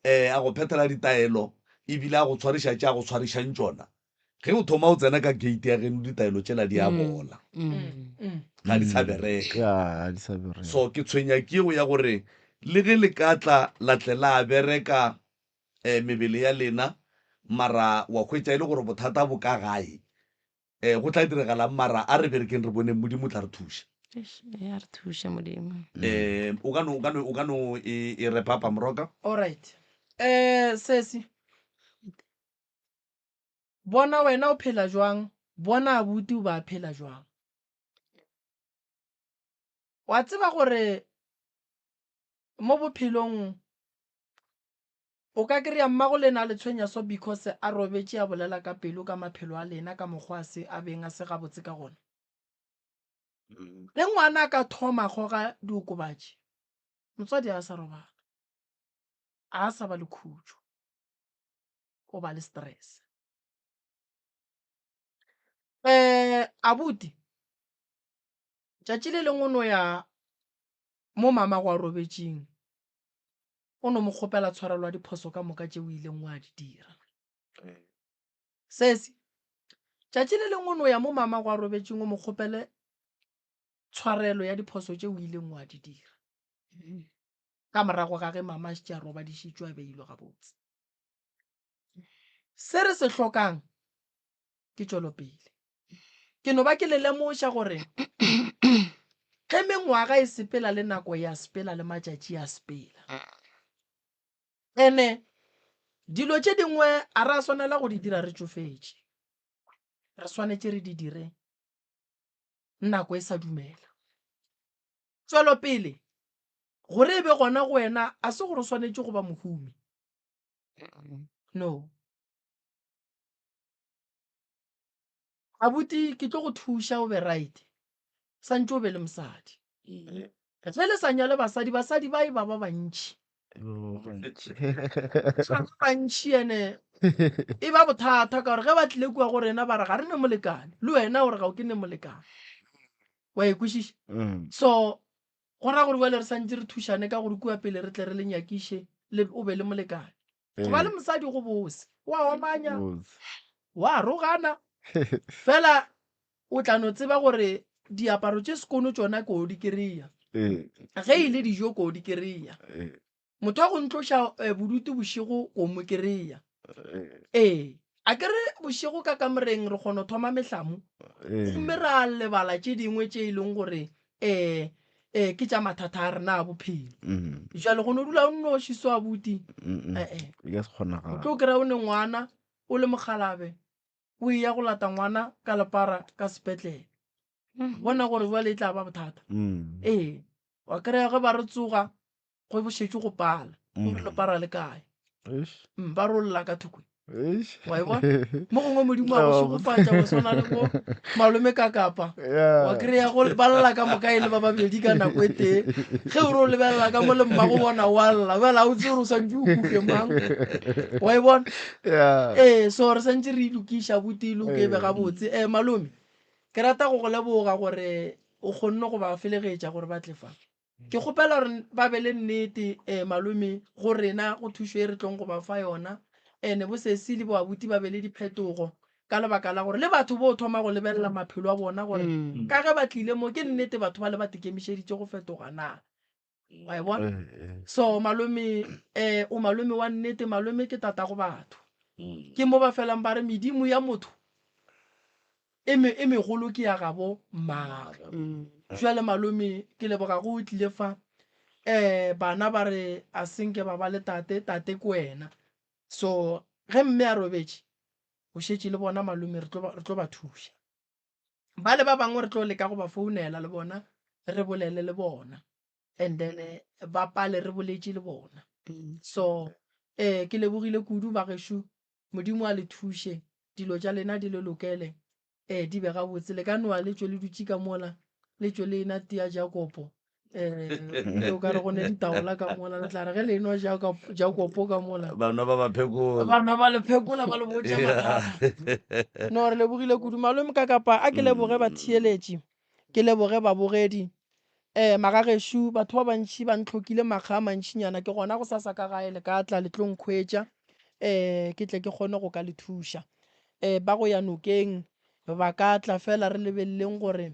um a go phethela ditaelo ebile a go tshwariša tše a go tshwarišang tšona ge o thoma o tsena ka gate ya geno ditaelo tšela di a Mm. bola Mm. Mm. ga di sa Mm. bereka Ya, ga di sa bereka. so ke tshwenya ke eo ya gore le ge le ka tla la tle la bereka um mebele ya lena mara wa hwetša e le gore bothata bo ka gae um go tla diragalang mara a re berekeng re boneng modimo o tla re thuša Eish, ya re thuše modimo Mm. um o ka no o ka no o ka no e e repapa moroka All right. Eh sesi, bona wena o phela jwang? Bona abuti o ba phela jwang? Wa tseba gore mo bophelong o ka kry-a mmago lena a le tshwenya so because a robetše a bolela ka pelo ka maphelo a lena ka mokgwa a se a beng a se gabotse ka gona. Ge ngwana a ka thoma goga diokobatši, motswadi a sa robala, a sa ba le khutšo, o ba le stress. Eh abuti, tšatši le lengwe o no ya mo mama go a robetšeng, o no mo kgopela tshwarelo ya diphoso ka moka tše o ileng wa di dira. Sesi, tšatši le lengwe o no ya mo mama go a robetšeng o mo kgopele tshwarelo ya diphoso tše o ileng wa di dira. Ka morago ga ge mama a šetše a robadišitšwe a beilwe gabotse. Se re se hlokang ke tšwelopele. Ke no ba ke le lemoša gore ge mengwaga mengwaga e sepela le nako ya sepela le matšatši a sepela. Ene dilo tše dingwe a ra swanela go di dira re tšofetše. Re swanetše re di dire nako e sa dumela. Tšwelopele gore e be gona go wena a se gore o swanetše go ba mohumi. No. Abuti ke tlo go thuša o be right. Santše o be le mosadi. Ge le sa nyale basadi, basadi ba e ba ba bantši. Ba bantši ene e ba bothata ka gore ge ba tlile kua go rena ba re ga re ne molekane. Le wena o re ga o ke ne molekane. Wa e kwešiša? So go ra gore bjale re santše re thušane ka gore kua pele re tle re le nyakiše le o be le molekane. Go ba le mosadi go bose. Wa omanya, wa rogana. Fela o tla no tseba gore diaparo tše sekono tšona ko di kry-a. Ge e le dijo ko di kry-a. Motho wa go ntloša eh, bodutu bošego ko mo kry-a. Ee, a ke re bošego ka kamoreng re kgona go thoma mehlamu gomme ra lebala tše dingwe tše e leng gore um um ke tša mathata a rena a bophelo. Jwale go no dula o nnoši so abuti, ee, E ka se o tlo kry-a o ne ngwana o le mokgalabe o eya go lata ngwana ka lepara ka sepetlele. Bona gore jwale e tla ba bothata. Ee, wa kry-a ge ba re tsoga go bo šetše go pala o re lepara le kae? Ba rolla ka thoko wa e bona mo gongwe modimo a go šegofatša go swana le bo malome ka kapa wa kry-a go ba lla ka moka e le ba babedi ka nako e tee ge o re o lebelela ka mo le mmago bona wa lla bjale ga o tsebe gore o swantse o kuke mang wa e bona ee so re swantse re ilokiša buti e loke e be gabotse um malome ke rata go go leboga gore o kgonne go ba felegetša gore ba tle fa Ke kgopela gore ba be le nnete eh, malome go rena go thušo e re tlong go ba fa yona ene bo sesi le bo abuti ba be le diphetogo ka lebaka la gore le batho bo thoma go lebelela maphelo a bona gore mm. ka ge ba tlile mo ke nnete batho ba le ba tekemišeditše go fetoga na wa e bona eh, eh. so malome eh o malome wa nnete malome ke tata go batho mm. ke mo ba felang ba re medimo ya motho E me, e megolo ke ya gabo mmagwe. Bjale malome, ke leboga go o tlile fa. Eh, bana ba re a se nke ba ba le tate, tate ke wena. So, ge mme a robetše, o šetše le bona malome, re tlo ba, re tlo ba thuša. Bale ba bangwe re tlo leka go ba founela le bona, re bolele le bona. And then ba pale re boletše le bona. So, eh, ke lebogile kudu bagešo Modimo a le thuše, dilo tša lena di le lokele, ee, di be gabotse. Le ka noa le tšwe le dutše ka mola, le tšwe le ena tea Jakopo. Ee, o ka re go ne ditaola ka mola, le tla re ge le enwa Jakopo ka mola. Ba nwa ba ba phekola. Ba nwa ba le phekola, ba le botša mathata. No, re lebogile kudu. Malome Kakapa, a ke leboge batheeletši, ke leboge babogedi. Ee, magagešo, batho ba bantši ba ntlhokile makga a mantšinyana. Ke gona gosasa ka gae le ka tla le tlo nkhwetša, um ke tle ke kgone go ka le thuša. Um ba go ya nokeng ba ka tla fela re lebeleleng gore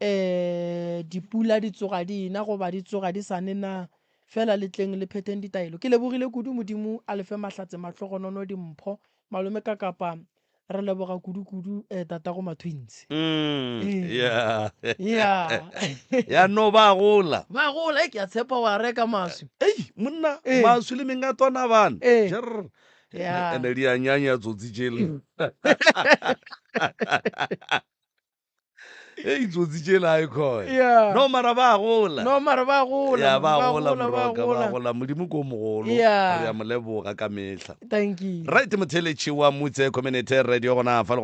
um dipula di tsoga di ena goba di tsoga di sa ne na. Fela le tleng le phetheng ditaelo. Ke lebogile kudu Modimo a le fe mahlatse mahlogonono dimpho. Malome Kakapa Re leboga kudu-kudu eh, tatago ma-twins. Mm, Ee. yeah. Yeah. ya no ba gola Ba gola, e ke a tshepa wa reka maswi. ei monna Ee. maswi le mengatwana bana Ee. Jerr. Yeah. ene di a nyanya tsotsi tšele ei tsotsi tšela a e khona Yeah. no mara ba gola No mara ba gola. ya ba gola ba moroka ba gola. gola modimo ko mogolo Yeah. re a mo leboga ka mehla Thank you. right motheletši wa mutse community radio gona fa le